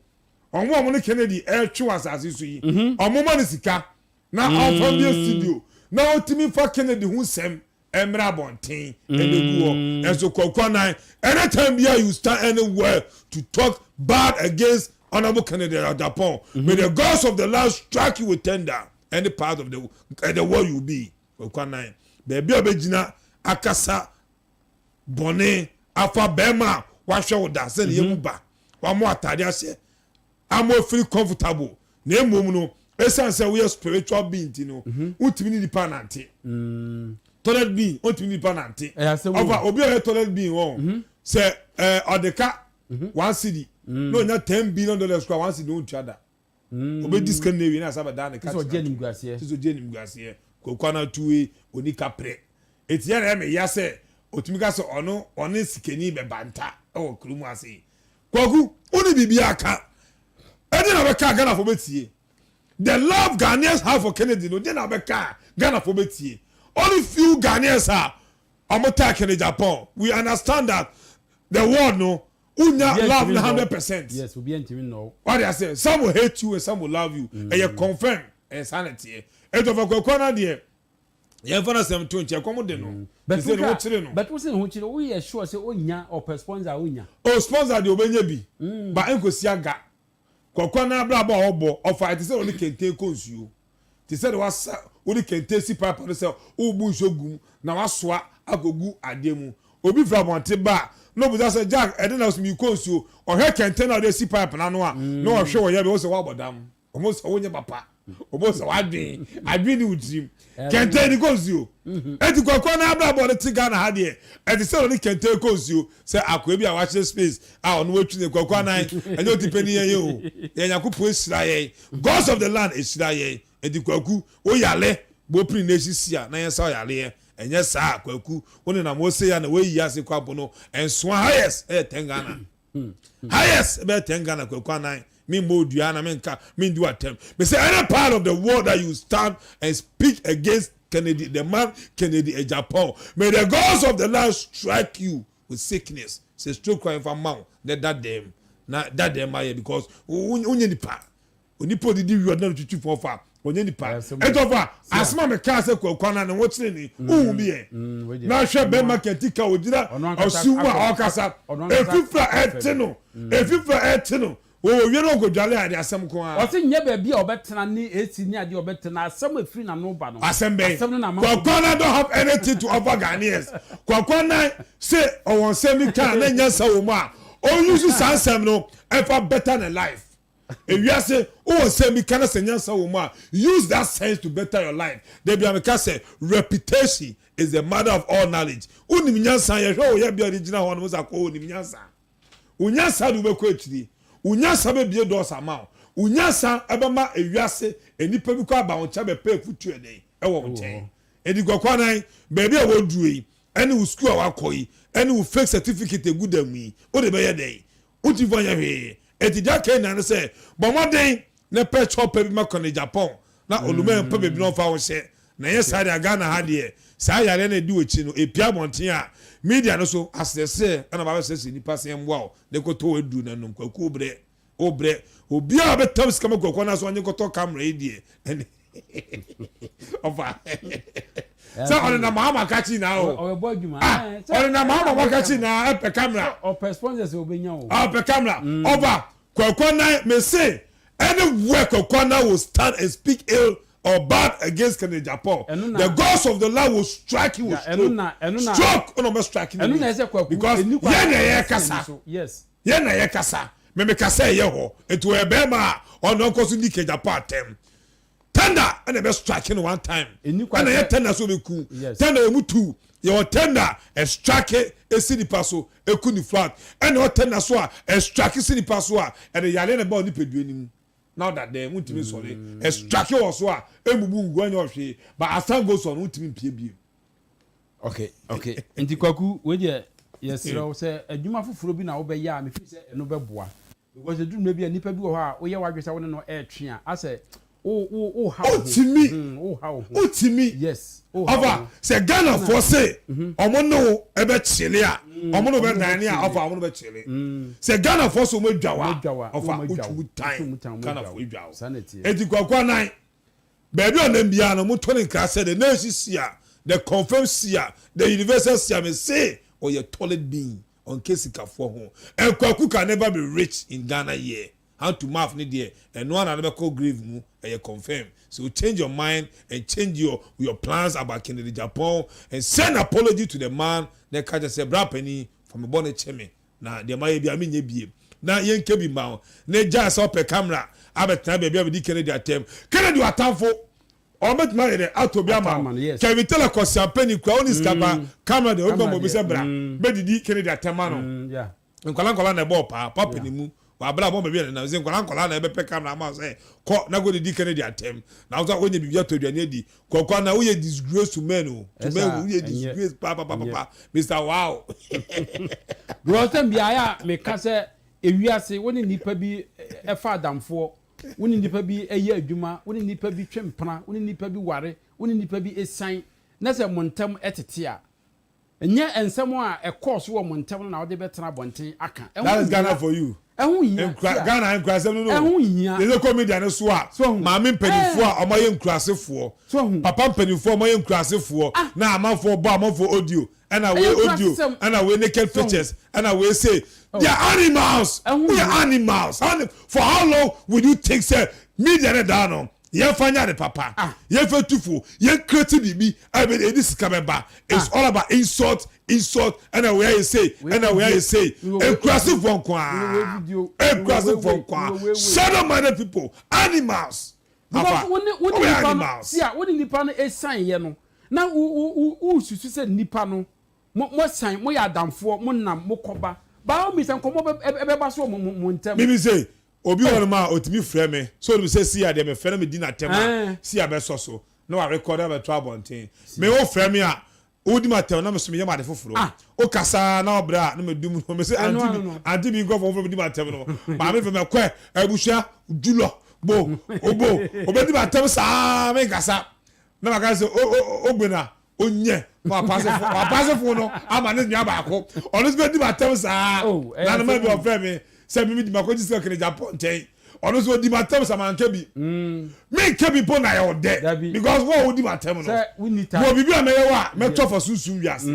Wɔn a wɔne Kennedy retwe wɔ asase so yi, wɔmma no sika na ɔmfa mmue studio na ɔntumi mfa Kennedy ho nsɛm mmra abɔnten mmɛgu hɔ. Nanso Kwaku Annan, anytime biara you stand anywhere to talk bad against Honourable Kennedy Agyapong, may the gods of the land strike you with thunder, any part of the, the world you be. Kwaku Annan, baabi a ɔbɛgyina akasa bɔne afa bɛrima a wahwɛ wo da sɛ ne yɛ mu ba wama atade ahyɛ ama ofiri comfortable na mmom no ɛsiane sɛ woyɛ spiritual being ti no mhm. wontumi ne nipa nante mm. toilet being wontumi ne nipa nante ɔfa obi a ɔyɛ toilet being wɔn mhm. sɛ ɔde ka mhm. 1 cedi mm. na onya $10 billion kora 1 cedi ontua da. Obedi sika no awie na asa bɛdaa ne ka kyerɛ. Sɛ ɔgye animguaseɛ. Sɛ ɔgye animguaseɛ. Kwaku Anatue oni kaprɛ. Eti yɛ na ɛyɛ me ya sɛ otumi ka sɛ ɔno ɔne sikani bɛbanta wɔ kurom ase yi. Kwaku, wone biribiara ka. Ɛdeɛn na wobɛka a Ghanafoɔ bɛtie? The love Ghanaians have for Kennedy no, deɛn na wobɛka a Ghanafoɔ bɛtie? Only few Ghanaians a wɔtaa Kennedy Agyapong. We understand that the world no, Wonya love no 100%. Yes, obi ntumi nnɔ wo. Wate aseɛ? Some will hate you and some will love you. Ɛyɛ confirm. Ɛyɛ saa na ɛteɛ. Enti ɔfa Kwaku Annan deɛ, yɛmfa n'asɛm nto nkyɛn. Ɛkɔm de no. But Seesei ne ho kyere no. But wo se ne ho kyere, woyɛ sure sɛ ɔnnya, ɔpɛ sponsor a ɔnnya? Oh, sponsor deɛ ɔbɛnya bi. But ɛnkɔsi aga. Kwaku Annan abrabɔ a ɔbɔ, ɔfa ɛte sɛ ɔde kɛntɛn kɔ nsuo. Te sɛ deɛ wasa wode kɛntɛn si pipe ano sɛ worebu nsuo agu mu na wasoa akɔgu adeɛ mu. Obi firi abɔnten ba a, na ɔbisa sɛ, Jack, ɛdeɛn na wose merekɔ nsuo? Ɔhwɛ kɛntɛn no a wode asi pipe no ano a, na ɔhwɛ wɔ yɛbea, ɔhu sɛ woabɔ dam. Ɔhu sɛ wonyɛ papa. Ɔhu sɛ w'adwene, adwene nni wo tirim. Kɛntɛn de kɔ nsuo. Enti Kwaku Annan abrabɔ a ɔde te Ghana ha deɛ, ɛte sɛ ɔde kɛntɛn kɔ nsuo. Sɛ akoa bi a wakyerɛ space a ɔno watwi ne Kwaku Annan, ɛnyɛ otipani yɛn yɛ o. Yɛn Nyankopɔn ahyira yɛn. Gods of the land ehyira yɛn enti Kwaku wo yale bɔ pini na esisi a na yɛn sa wo yareɛ ɛnyɛ saa a Kwaku wo nenam hɔ sei a na wayi ase kɔ abono nsoa highest ɛyɛ 10 Ghana highest ɛbɛyɛ 10 Ghana Kwaku Anan me mmɔ odua na me nka me ndi w'atɛm me sɛ any part of the world that you stand and speak against Kennedy the man Kennedy Agyapong may the gods of the land strike you with sickness sɛ stroke koraa yɛmfa mma wo na da dɛm na da dɛm ayɛ because wonyɛ nipa onipa odidi wi ɔdena no twitwi fɔn fa ɔnyɛ nipa ɛtɔ fa asɛm a mekaa sɛ kwaku ana ne ho kyerɛ ni wohu bi yɛ na hwɛ bɛrima kɛnti ka ogyina ɔsiw mu a ɔkasa efifra ɛte no efifra ɛte no Wɔwɔ wie na ɔkɔdwale a, ɛde asɛm nko ara. Ɔse nyɛ baabi a ɔbɛtena ne AC ne adeɛ a ɔbɛtena, asɛm a ɛfiri n'ano ba no, Asɛm bɛn? asɛm no na amanfoɔ Kwaku Annan don't have anything to offer Ghanaians. Kwaku Annan se ɔwɔ nsɛm bi ka a na nyansa wɔ mu a, ɔn use saa nsɛm no ɛfa better ne life. Ewiase, wowɔ nsɛm bi ka na sɛ nyansa wɔ mu a, use that sense to better your life. Da biara meka sɛ, reputation is the mother of all knowledge. Wonim nyansa a, yɛhwɛ wo yɛbea a wode gyina hɔ no, wohu sɛ akoa ɔnim nyansa. Wo nyansa de wo bɛkɔ akyiri. Wo nyansa bɛbue doors ama wo. Wo nyansa bɛma ewiase nnipa bi kɔ aba wo nkyɛn bɛpɛ afutuo ɛdɛn ɛwɔ wo nkyɛn. Enti Kwaku Anan, baabi a woaduru yi, ɛne wo sukuu a woakɔ yi, ɛne wo fake certificate egu dan mu yi, wode bɛyɛ dɛn? Wontumi fa nyɛ hwee. Enti deɛ aka nyinaa ne sɛ, bɔ mmɔden na pɛ kyɛw pa bi ma kɔ ne Japan na Olumɛ mpɛ baabi na ɔmfa wo nhyɛ. Na ɛnyɛ saa deɛ a Ghana ha deɛ saa yareɛ no a ɛdi w'akyi no ɛpue abɔnten a media no so asrɛsrɛ na ɔba abɛsrɛsrɛ nnipa sɛ yɛmmoa wo na kɔtɔ w'aduro na nom. Kwaku wobrɛ wobrɛ. Obiara a ɔbɛtam sika ma Kwaku anaasɛ ɔnye nkɔtɔ camera yi deɛ ɛne ɔfa sɛ ɔnenam Mahama kakyi na o. Ɔbɛbɔ adwuma. Ah ɔnenam Mahama wakakyi na ɛpɛ camera. Ɔpɛ sponsors ɔbɛnya o. Ɔpɛ camera. Ɔfa Kwaku Annan mese anywhere Kwaku Annan will stand and speak ill or bad against Kennedy Agyapong the gods of the land will strike him with stroke stroke ɔna ɔbɛ strike no with because yɛn na yɛ kasa yɛn na yɛ kasa mɛmɛ kasa ɛyɛ hɔ nti ɔyɛ bɛrima a ɔno ɔnkɔ so ni Kennedy Agyapong atɛm tender ɛna ɛbɛ strike no one time ɛna yɛ tender so bɛ ku tender yɛ mu tu yɛ wɔ tender ɛstrike esi nipa so eku ni flat ɛna ɔ tender so a ɛstrike si nipa so a ɛde yare na ɛba onipadua ni mu. Na ɔda dɛm, wontumi nsɔre. Ɛstrike wɔ so a, ɛmmubu ngu, ɛnyɛ ɔhwee. But as time goes on, wontumi mpie bio. Okay. Nti Kwaku, wei deɛ yɛsrɛ wo sɛ adwuma foforɔ bi na wobɛyɛ a, mefiri sɛ ɛno bɛboa. Because ɛduru mmerɛ bi a, nnipa bi wɔ hɔ a, woyɛ w'adwene sɛ wo ne no ɛretwe a, asɛ wo wo woha wo ho. Wotumi, Woha wo ho. wotumi. Yes, woha wo Ɔfa ho. sɛ Ghanafoɔ se ɔmo ne wo ɛbɛkyele a, ɔmo ne wo bɛdane a, ɔfa ɔmo ne wo bɛkyele. Sɛ Ghanafoɔ se ɔmo adwa wo a, ɔfa wotwi mu tan, Ghanafoɔ adwa wo. Enti Kwaku Anan, baabi a ɔnam biara no, moto ne nkra sɛ the nation seer, the confirmed seer, the universal seer, mese ɔyɛ toilet being, ɔnka sikafoɔ ho. And Kwaku can never be rich in Ghana here. Hand to mouth ne deɛ, ɛno ara na ade bɛkɔ grave mu, ɛyɛ confirm. So change your mind and change your plans about Kennedy Agyapong and send apology to the man na ɛka kyerɛ sɛ bra panin, fa me bɔne kyɛ me na deɛ mayɛ biara menyɛ biem na yɛnka bi mma wo na gyae sɛ wopɛ camera abɛtena baabi a bɛdi Kennedy atɛm. Kennedy w'atamfo wɔn bɛtumi ayɛ dɛ atɔ bi ama wo. Kevin Taylor kɔsiampani kura wonni sika pa camera deɛ wobɛtumi ama obi sɛ bra bɛdidi Kennedy atɛm ma no. Nkwadaa nkwadaa na ɛbɔɔ paa papa ne mu wɔ abere a bɔmba bi a nenam sɛ nkwadaa nkwadaa na ɛbɛpɛ camera ama wo sɛ kɔ na kɔ didi Kennedy atɛm na wo nso wonya biribi atɔ aduane adi Kwaku anaa woyɛ disgrace to men o to men woyɛ disgrace pa pa pa pa Mister Wow. Because time biara a meka sɛ ewiase wo ne nnipa bi fa adamfoɔ, wo ne nnipa bi yɛ adwuma, wo ne nnipa bi twe mpena, wo ne nnipa bi ware, wo ne nnipa bi sian na sɛ mo ntam tete a, Ɛnyɛ nsɛm a ɛkɔɔ so wɔ mo ntam no na wode bɛtena abɔnten aka. Ɛho That is nhia. Ghana for you. Ɛho nhia. Nkura Tia. Ghana nkurasɛm no no. Ɛho nhia. Yɛsɛ kɔ media no so a, So ahu? maame mpanimfoɔ Ɛɛ. a wɔayɛ nkurasefoɔ, So ahu? papa mpanimfoɔ a wɔayɛ nkurasefoɔ, Ah. na amanfoɔ bɔ amanfoɔ audio, ɛna Ɛyɛ wei audio, nkurasesɛm. ɛna wei naked So ahu? pictures, ɛna wei say. Oh. They are animals. Ɛho Woyɛ nhia. animals. How, for how long will you think sɛ media no daa no? Yɛnfa nyɛ ade papa, yɛnfa tu fo, yɛn create biribi a ɛbɛ ɛde sika bɛba. It's all about insult, insult, ɛna wei ayɛ sei, ɛna wei ayɛ sei. Nkurasefoɔ nko ara, nkurasefoɔ nko ara, shadow minded people, animals. Because wo ne wo ne nipa no, sia wo ne nipa no esan yɛ no, na wo wo wo susu sɛ nipa no mo mo san mo yɛ adamfoɔ, mo nam mo kɔba, by all means nkɔmɔ bɛ ɛbɛba so wɔ mo mo ntɛm. Mimi se Obi wɔ hɔnom a otumi frɛ me sɛ onim sɛ Sia deɛ mefrɛ na medi no atɛm a, Sia bɛsɔ so na warekɔde abɛto abɔnten. Me wofrɛ me a, wodi me atɛm na me nso meyɛ m'ade foforɔ. Wokasa ara na wobrɛ a na medum no. Mese ante bi, ante bi nkurɔfoɔ wɔfrɛ me di me atɛm no. Maame frɛ me kɔ abusua dwulɔ bo obo obɛdi me atɛm saa menkasa na maka sɛ o o ogbena onyɛ na wapase fo wapase fo no ama ne nua baako ɔno nso bɛdi m'atɛm saa Oh, ɛyɛ na no ma bi asɛm o. ɔfrɛ me sɛ mimi di makɔgye sika kene Japan nkyɛn ɔno nso ɔdi m'atɛm sa manka bi menka bi mpo na ɛyɛ ɔdɛ Dabi. because wo a wodi m'atɛm no Sɛ wonni time. wɔ biribi a mɛyɛ wo a mɛtɔ fa sunsum wiase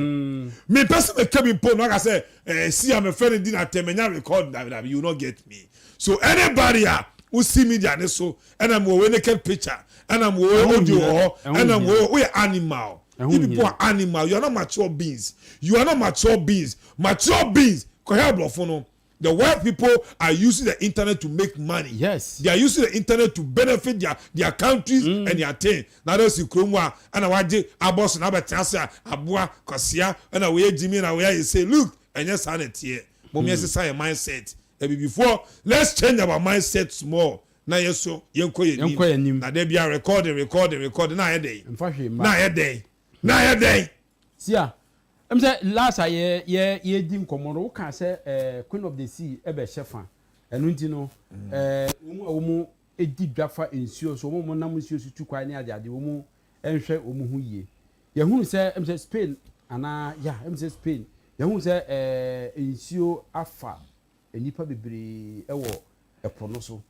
mepɛ sɛ meka bi mpo na aka sɛ eh, si a mefrɛ no di n'atɛm manya record dabi dabi you will not get me so anybody a wosi media ne so Ɛna mewɔ wei naked picture ɛna mewɔ wei audio wɔ hɔ ɛna mewɔ wei woyɛ animal you people are animal you are not mature beings you are not mature beings mature beings kɔhɛ aborɔfo no the white people are using the internet to make money yes they are using the internet to benefit their their countries mm. and their thing na de si kurom a ɛna wagye abɔ so na abɛtena ase a aboa kwasia ɛna wɔyɛ gyimi na wɔyɛ ayɛ sɛ look ɛnyɛ saa na ɛteɛ mo yɛ sesa yɛ mindset abibifoɔ let's change our mindset small na yɛ so yɛnkɔ yɛn anim na da bia recording recording recording na ayɛ dɛn Mfa hwee mma. na ayɛ dɛn na ayɛ dɛn. Sia, ɛm sɛ last a yɛ yɛ yɛredi nkɔmmɔ no wokaa sɛ eh, Queen of the Sea bɛhyɛ fa ɛno nti no eh, wɔn a wɔn di dwa fa nsuo so, wɔn a wɔnam nsuo so tu kwan ne adeade wɔn nhwɛ wɔn ho yie. Yɛhunu sɛ ɛm sɛ Spain anaa ya ɛm sɛ Spain yɛhunu sɛ eh, nsuo afa nnipa bebree wɔ ɛpo no so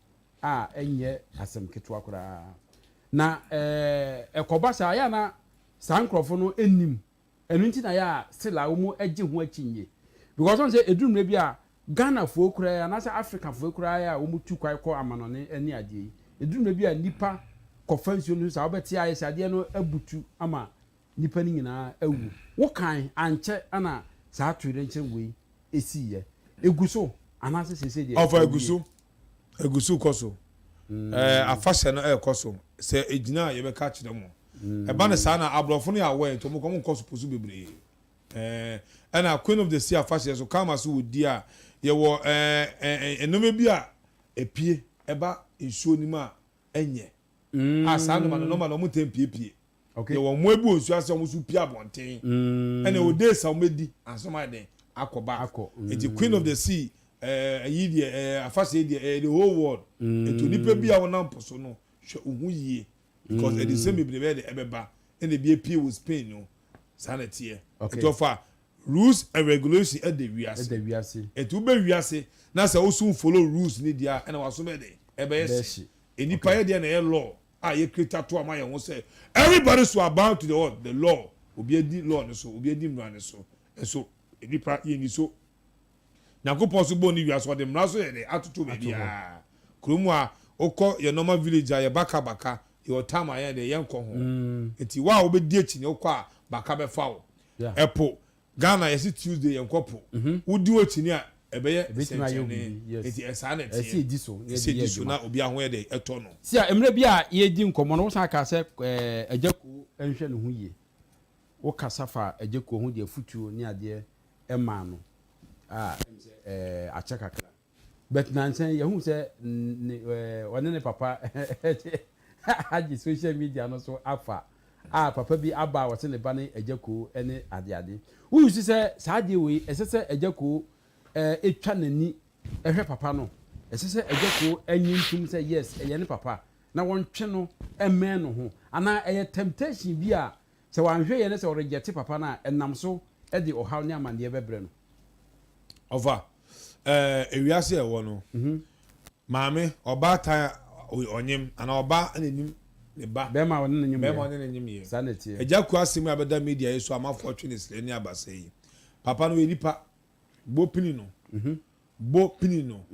a ɛnyɛ asɛm ketewa koraa. Na ɛkɔba saa, ɛyɛ a na saa nkurɔfo no nnim. Ɛno nti na ɛyɛ a still a wɔgye ho akyinnye. Because wɔn sɛ ɛduru mmerɛ bi a Ghanafoɔ koraa anaasɛ Africafoɔ koraa a wɔtu kwan kɔ amanɔne ne adeɛ yi, ɛduru mmerɛ bi a nnipa kɔfa nsuo no so saa, wobɛte ayɛ sɛ adeɛ no abutu ama nnipa no nyinaa awu. Wo kan, ankyɛ na saa atoyerɛnkyɛm wei siiɛ. Egu so anaasɛ seesei deɛ Ɔfa egu awie? so, egu so kɔ so. Ɛɛ afahyɛ no ɛrekɔ so. Sɛ egyina a yɛbɛka akyerɛ mo. Ɛba no saa na aborɔfo no yɛ aware nti wɔn kɔ wɔn nkɔ so po so bebree. Ɛɛ ɛna Queen of the Sea afahyɛ so Karma so wɔ di a yɛwɔ ɛɛ ɛɛ nneɛma bi a epie. ɛba nsuo no mu a ɛnyɛ. A saa nnoma no normal no wɔn ntɛm piepie. Okay. Yɛwɔ mmoa bi wɔ nsuo ase a wɔn nso pie abɔnten. Ɛna ɛwɔ days a wɔn bɛdi ansa wɔn ayɛ dɛn akɔ back. Akɔ. Nti queen of the sea ɛɛ ɛyi deɛ ɛɛ afahyɛ yi deɛ ɛyɛ the whole world. Nti onipa bi a wɔnam po so no hwɛ wo ho yie because ɛde nsɛm bebree bɛyɛ dɛ ɛbɛba ɛna ebi apue wɔ Spain no saa na ɛteɛ. Okay. Nti ɔfa rules and regulation ɛda wiase. Ɛda wiase. Nti wobɛ wiase na sɛ woso follow rules ni deɛ a ɛna waso bɛyɛ dɛ ɛbɛyɛ Ɛbɛyɛ hye. Nnipa yɛ deɛ na ɛyɛ law a yɛ create ato ama yɛn ho sɛ everybody should abound to the what the law obi adi law no so obi adi mmara no so nso nnipa yɛ ni so. Nyankopɔn so bɔɔ ne wiase ɔde mmara so yɛ dɛ atoto baabiara. Kurom a wokɔ yɛ normal village a yɛ baka baka yɛ ɔtam a yɛ dɛ yɛnkɔ ho. Nti wo a wobɛdi akyi ne wokɔ a baka bɛfa wo. Ɛpo Ghana yɛsi Tuesday yɛn kɔ po. Wodi wo akyi ni a ɛbɛyɛ Ɛbɛtumi ayɛ wo nsɛnkyerɛnne. biribi, yes. Nti ɛsaa na Ɛsɛ ɛteɛ. ɛdi so na Ɛsɛ yɛde yɛ ɛdi so adwuma. na obi ho yɛ dɛ ɛtɔ no. Si a mmerɛ bi a yɛredi nkɔmmɔ no wosan kaa sɛ ɛɛ Agya Koo nhwɛ ne ho yie. Wokasa fa Agya Koo ho de afutuo ne adeɛ maa no a ɛm sɛ ɛɛ akyɛ kakra. But nansa yi yɛhu sɛ ne ɛɛ ɔne ne papa agye social media no so afa a papa bi aba a ɔse ne ba ne Agya Koo ne adeade. Wosusu sɛ saa adeɛ wei ɛsɛ sɛ Agya Koo twa n'ani hwɛ papa no? Ɛsɛ sɛ Agya Koo nye ntom sɛ yes ɛyɛ ne papa na wɔntwe no mmɛn no ho? Anaa ɛyɛ temptation bi a sɛ wanhwɛ yie na sɛ ɔrejɛte papa no a ɛnam so de ɔhaw ne amanneɛ bɛbrɛ no? Ɔfa, ɛɛ ewiase a ɛwɔ no, maame, ɔbaatan a ɔnyem anaa ɔba na enim ne ba. Bɛrima a ɔne no nyem yɛ. Bɛrima a ɔne no nyem yɛ. Saa na ɛteɛ. Agya kuo asɛm yi abɛda media yi so a amanfoɔ twe ne srɛ ne abasa yi. Papa no ɔyɛ nipa. Bo pini no. Bo pini no.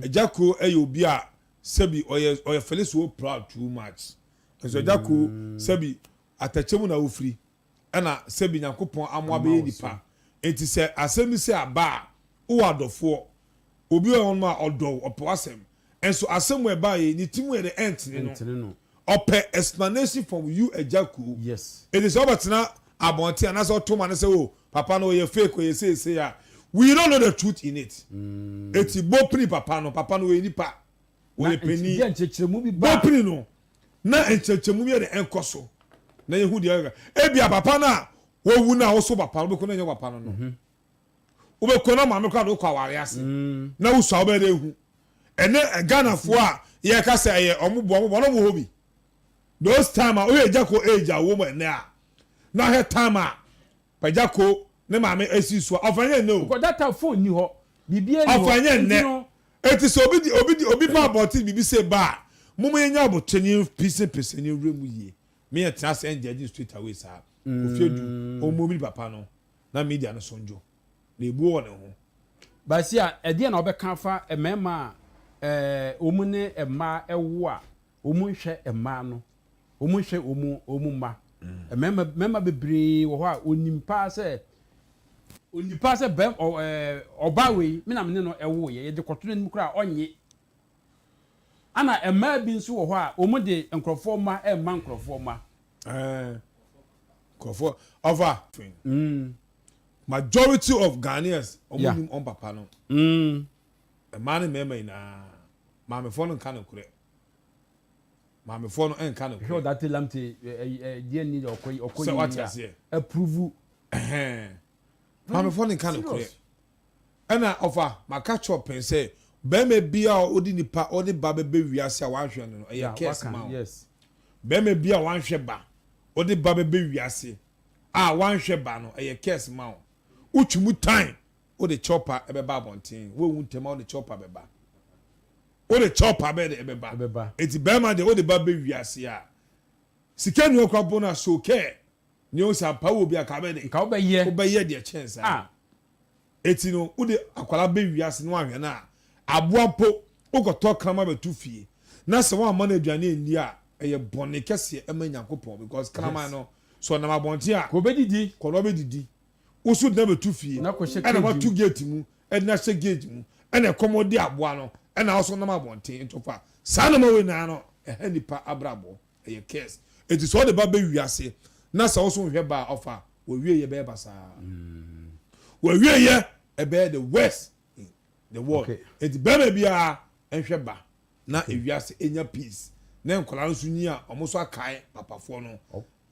Agya kuo yɛ obi a sɛbi ɔyɛ ɔyɛ feel so proud too much. Nso agya kuo sɛbi atɛkyɛ mu na wofiri. Ɛna sɛbi Nyankopɔn amoa bɛyɛ nipa. Enti sɛ asɛm bi sɛ aba a, wowɔ adɔfoɔ. Obi wɔ hɔnom a ɔdɔ wo, ɔpɛ w'asɛm. Nso asɛm a ɛbaeɛ yi, ne ti mu yɛ dɛ ɛntene no. Ɔpɛ explanation from you agya kuo. Enti sɛ wobɛtena abɔnten anaasɛ woto ma no sɛ oh papa no ɔyɛ fake, ɔyɛ sei sei a, we don't know the truth in it. Enti bɔ pini papa no, papa no ɔyɛ nipa, ɔyɛ panin. Bɔ pini no na nkyerɛkyerɛmu bi yɛ dɛ ɛnkɔ so na yɛhu deɛ ɛka. Ebia papa no a wawu no a woso papa no, wobɛkɔ no ɛnyɛ papa no no. Wobɛkɔ na maame koraa de wokɔ aware ase na wosua wobɛyɛ dɛ ehu. Ɛnɛ Ghanafoɔ a yɛka sɛ ɛyɛ ɔmo boa ɔmo boa na ɔmo wɔ hɔ bi. Those time a wohwɛ Agyako age a wɔwɔ mu ɛnɛ a na ahwɛ time a Pagyako ne maame esi so a ɔfa nyɛ nnɛ o. Because that time phone nni hɔ, biribiara nni hɔ. Ɔfa nyɛ Nti nnɛ. no. Eti sɛ obi de obi de obi ba abɔnten de biribi sei ba a, momma yɛnya aboterɛ na yɛmpisapisa na yɛnwura mu yie. Me yɛntena ase ɛngyɛgye no straight away saa. Kofi Adu, ɔmmɔ bi papa no na media no so ndwo. Na ebuo wɔ ne ho. Basia, ɛdeɛn na wobɛka afa mmarima a wɔn ne mmaa wo a wɔnhwɛ mmaa no, wɔnhwɛ wɔn wɔn mma? Mmarima mmarima bebree wɔ hɔ a wɔnim paa sɛ wɔnim paa sɛ bɛm ɔ ɛɛ ɔbaa wei me na me ne no ɛwoeɛ, yɛde kɔto n'anim koraa a ɔnnye. Ana mmaa bi nso wɔ hɔ a wɔn de nkurɔfoɔ mma ɛmma nkurɔfoɔ mma. Ɛɛ nkurɔfoɔ ɔfa. Majority of Ghanaians wɔn nim wɔn papa no. Mmaa ne mmarima nyinaa maamefoɔ no nka nokorɛ. Maamefoɔ no nka nokorɛ. Hwɛ ɔdate lamte deɛ ni ɔkɔ ɔkɔ Sɛ wate aseɛ. Approve. Ɛhɛn. Maamefoɔ no nka nokorɛ. Ɛna ɔfa maka kyerɛ ɔpɛn sɛ barima bi a ɔde nipa ɔde ba bɛbɛ wiase a wanhwɛ no no ɛyɛ curse ma wo. Barima bi a wanhwɛ ba ɔde ba bɛbɛ wiase a wanhwɛ ba no ɛyɛ curse ma wo. Wotwi mu tan wode chopper ɛbɛba abɔnten woewu ntɛm a wode chopper bɛba. Wode chopper bɛyɛ dɛ ɛbɛba. Eti barima deɛ wode ba bɛ wiase a sika nni hɔ koraa mpo no a so care. Nea ohu sɛ ampa wowɔ bi a nka wobɛyɛ dɛ wobɛyɛ deɛ ɛkyɛn saa. Eti no wode akwadaa bɛ wiase na woanhwɛ no a, aboa mpo wokɔtɔ kraman bɛto fie na sɛ woamma no aduane anni a, ɛyɛ bɔne kɛseɛ ɛma Nyankopɔn because kraman no sɛ ɔnam abɔnten a, Kɔ ɔbɛdidi. Kɔ na ɔbɛdidi. Wo nso de no abɛto fie Na kɔhyɛ ɛna cage woato mu. gate mu ɛde no ahyɛ gate mu ɛna ɛkɔm de aboa no ɛna wo nso wonam abɔnten nti ɔfa saa nneɛma wei nyinaa no ɛha nipa abrabɔ. Ɛyɛ curse. Enti sɛ ɔde ba bɛ wiase na sɛ wo so nhwɛ ba a ɔfa w'awieyɛ bɛyɛ basaa. W'awieyɛ ɛbɛyɛ the worst in the world. Okay. Enti bɛrima biara nhwɛ ba. Na ewiase enya peace. Na nkwadaa no nso nyi a, wɔn nso akae papafoɔ no.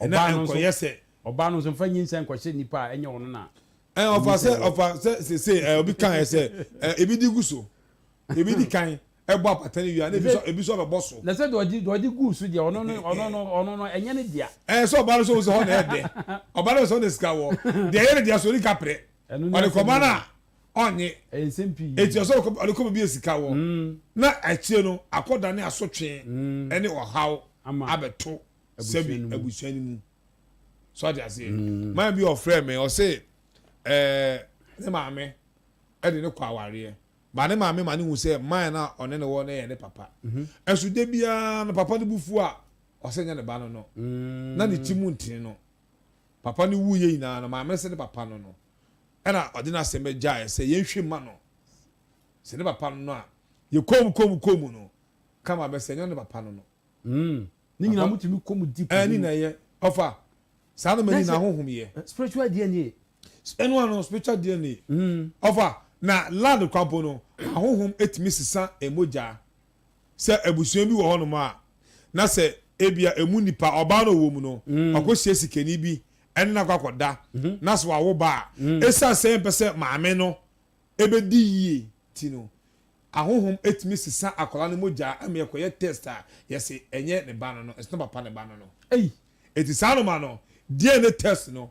Ɛna Ɔbaa no nso, nkɔyɛ sɛ. Ɔbaa no nso mfa nyinsɛn nkɔhyɛ nipa a ɛnyɛ ɔno na. Ɛ ɔfa sɛ ɔfa sɛ sese ɛ obi kan yɛ sɛ ɛ ebi di gu so, ebi di kan ɛbɔ apata no wie a na ebi nso ebi nso abɛbɔ so. Na sɛ deɛ ɔde deɛ ɔde guu so deɛ ɔno no ɔno no ɔno no ɛnyɛ ne dea. Ɛ sɛ ɔbaa no nso hu sɛ hɔ na ɛyɛ dɛ, ɔbaa no hu sɛ hɔ na sika wɔ, deɛ ɛyɛ ne dea so ɔdi ka prɛ, Ɛno ne ɔde asɛm kɔma no no. a ɔnnye. Ɛyɛ nsɛm pii. Enti ɔsɛ ɔde kɔ baabi a sika wɔ, na akyire no akɔdane asotwe ne ɔhaw Ama abɛto abusua sɛbi no mu. abusua no mu. So ate aseɛ? Man bi ɔfrɛɛ me, ɔse ɛɛ ne maame ɛde ne kɔ awareɛ. Ba ne maame ma ne hu sɛ man no a ɔne ne wɔ no yɛ ne papa. Ɛso da biara no papa no bo fu a, ɔsɛ nyɛ ne ba no no. Na ne ti mu ntene no. Papa no wuiɛ nyinaa no, maame no sɛ ne papa no no. Ɛna ɔde n'asɛm bɛgyaeɛ sɛ yɛnhwɛ mma no. Sɛ ne papa no no a, yɛkɔɔ mu kɔɔ mu kɔɔ mu no, kama bɛsɛ ɛnyɛ ne papa no no. Mm. Ne nyinaa mo tumi kɔ mu deep. Ɛɛ ne nyinaa yɛ. Ɔfa saa no ma nyinaa honhom yɛ. Spiritual DNA. Ɛno ano spiritual DNA. Mm. Ɔfa na land kwampo no ahonhom etumi sesa emogya. Sɛ abusua bi wɔ hɔnom a na sɛ ebia emu nipa ɔbaa no ɔwɔ mu no mm. ɔkɔ hyia sikani bi ɛne no akɔ akɔda mm-hmm. na sɛ wawo ba a mm. esiane sɛ yɛmpɛ sɛ maame no ebedi yie ti no Ahonhom tumi sesa akwadaa no mogya ma yɛkɔyɛ test a, yɛse ɛnyɛ ne ba no no, it's not papa ne ba no no. Ei! Enti saa noma no, DNA test no,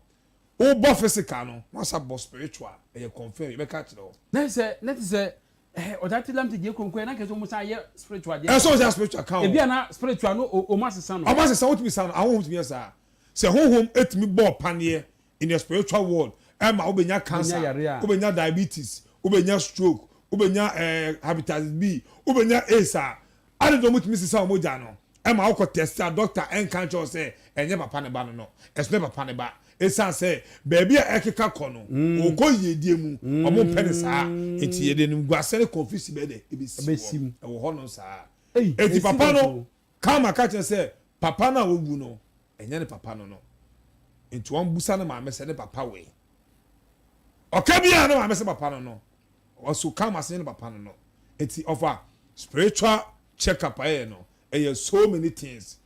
wobɔ physical no, na wasa bɔ spiritual, ɛyɛ confirm, yɛbɛka akyerɛ wo. Na sɛ, na te sɛ, eh, ɔtaa te lam te gye kronko ɛ, na nka sɛ wɔn san yɛ spiritual deɛ. Ɛsɛ wɔn san spiritual ka ho. Ebi a na spiritual no, wɔn asesa no. Wɔn asesa, wotumi sa no, ahonhom tumi yɛ saa. Sɛ honhom tumi bɔ ɔpaneɛ in the spiritual world ɛma wobɛnya cancer, wobɛnya diabetes, wobɛnya stroke, wobɛnya eh, hepatitis B, wobɛnya AIDS a, ade de wɔtumi sesa wɔn mogya no ɛma wokɔ test a doctor ɛnka nkyerɛ wo sɛ ɛnyɛ papa ne ba no no, ɛso ne papa ne ba. Ɛsiane sɛ baabi a ɛkeka kɔ no, ɔkɔ yiedie mu, wɔn mpɛ ne saa, nti yɛde animguaseɛ ne confusion bɛyɛ dɛ ɛbɛsi hɔ, ɛwɔ hɔ nom saa. Enti papa no, Karma ka kyerɛ sɛ papa no a wawu no, ɛnyɛ ne papa no no. Nti wɔn busa ne maame sɛ ne papa wɛ. Ɔka bi a ne maame sɛ papa no no. Ɔso Karma sɛ ne papa no no. Nti ɔfa spiritual check up ayɛ no, ɛyɛ so many things.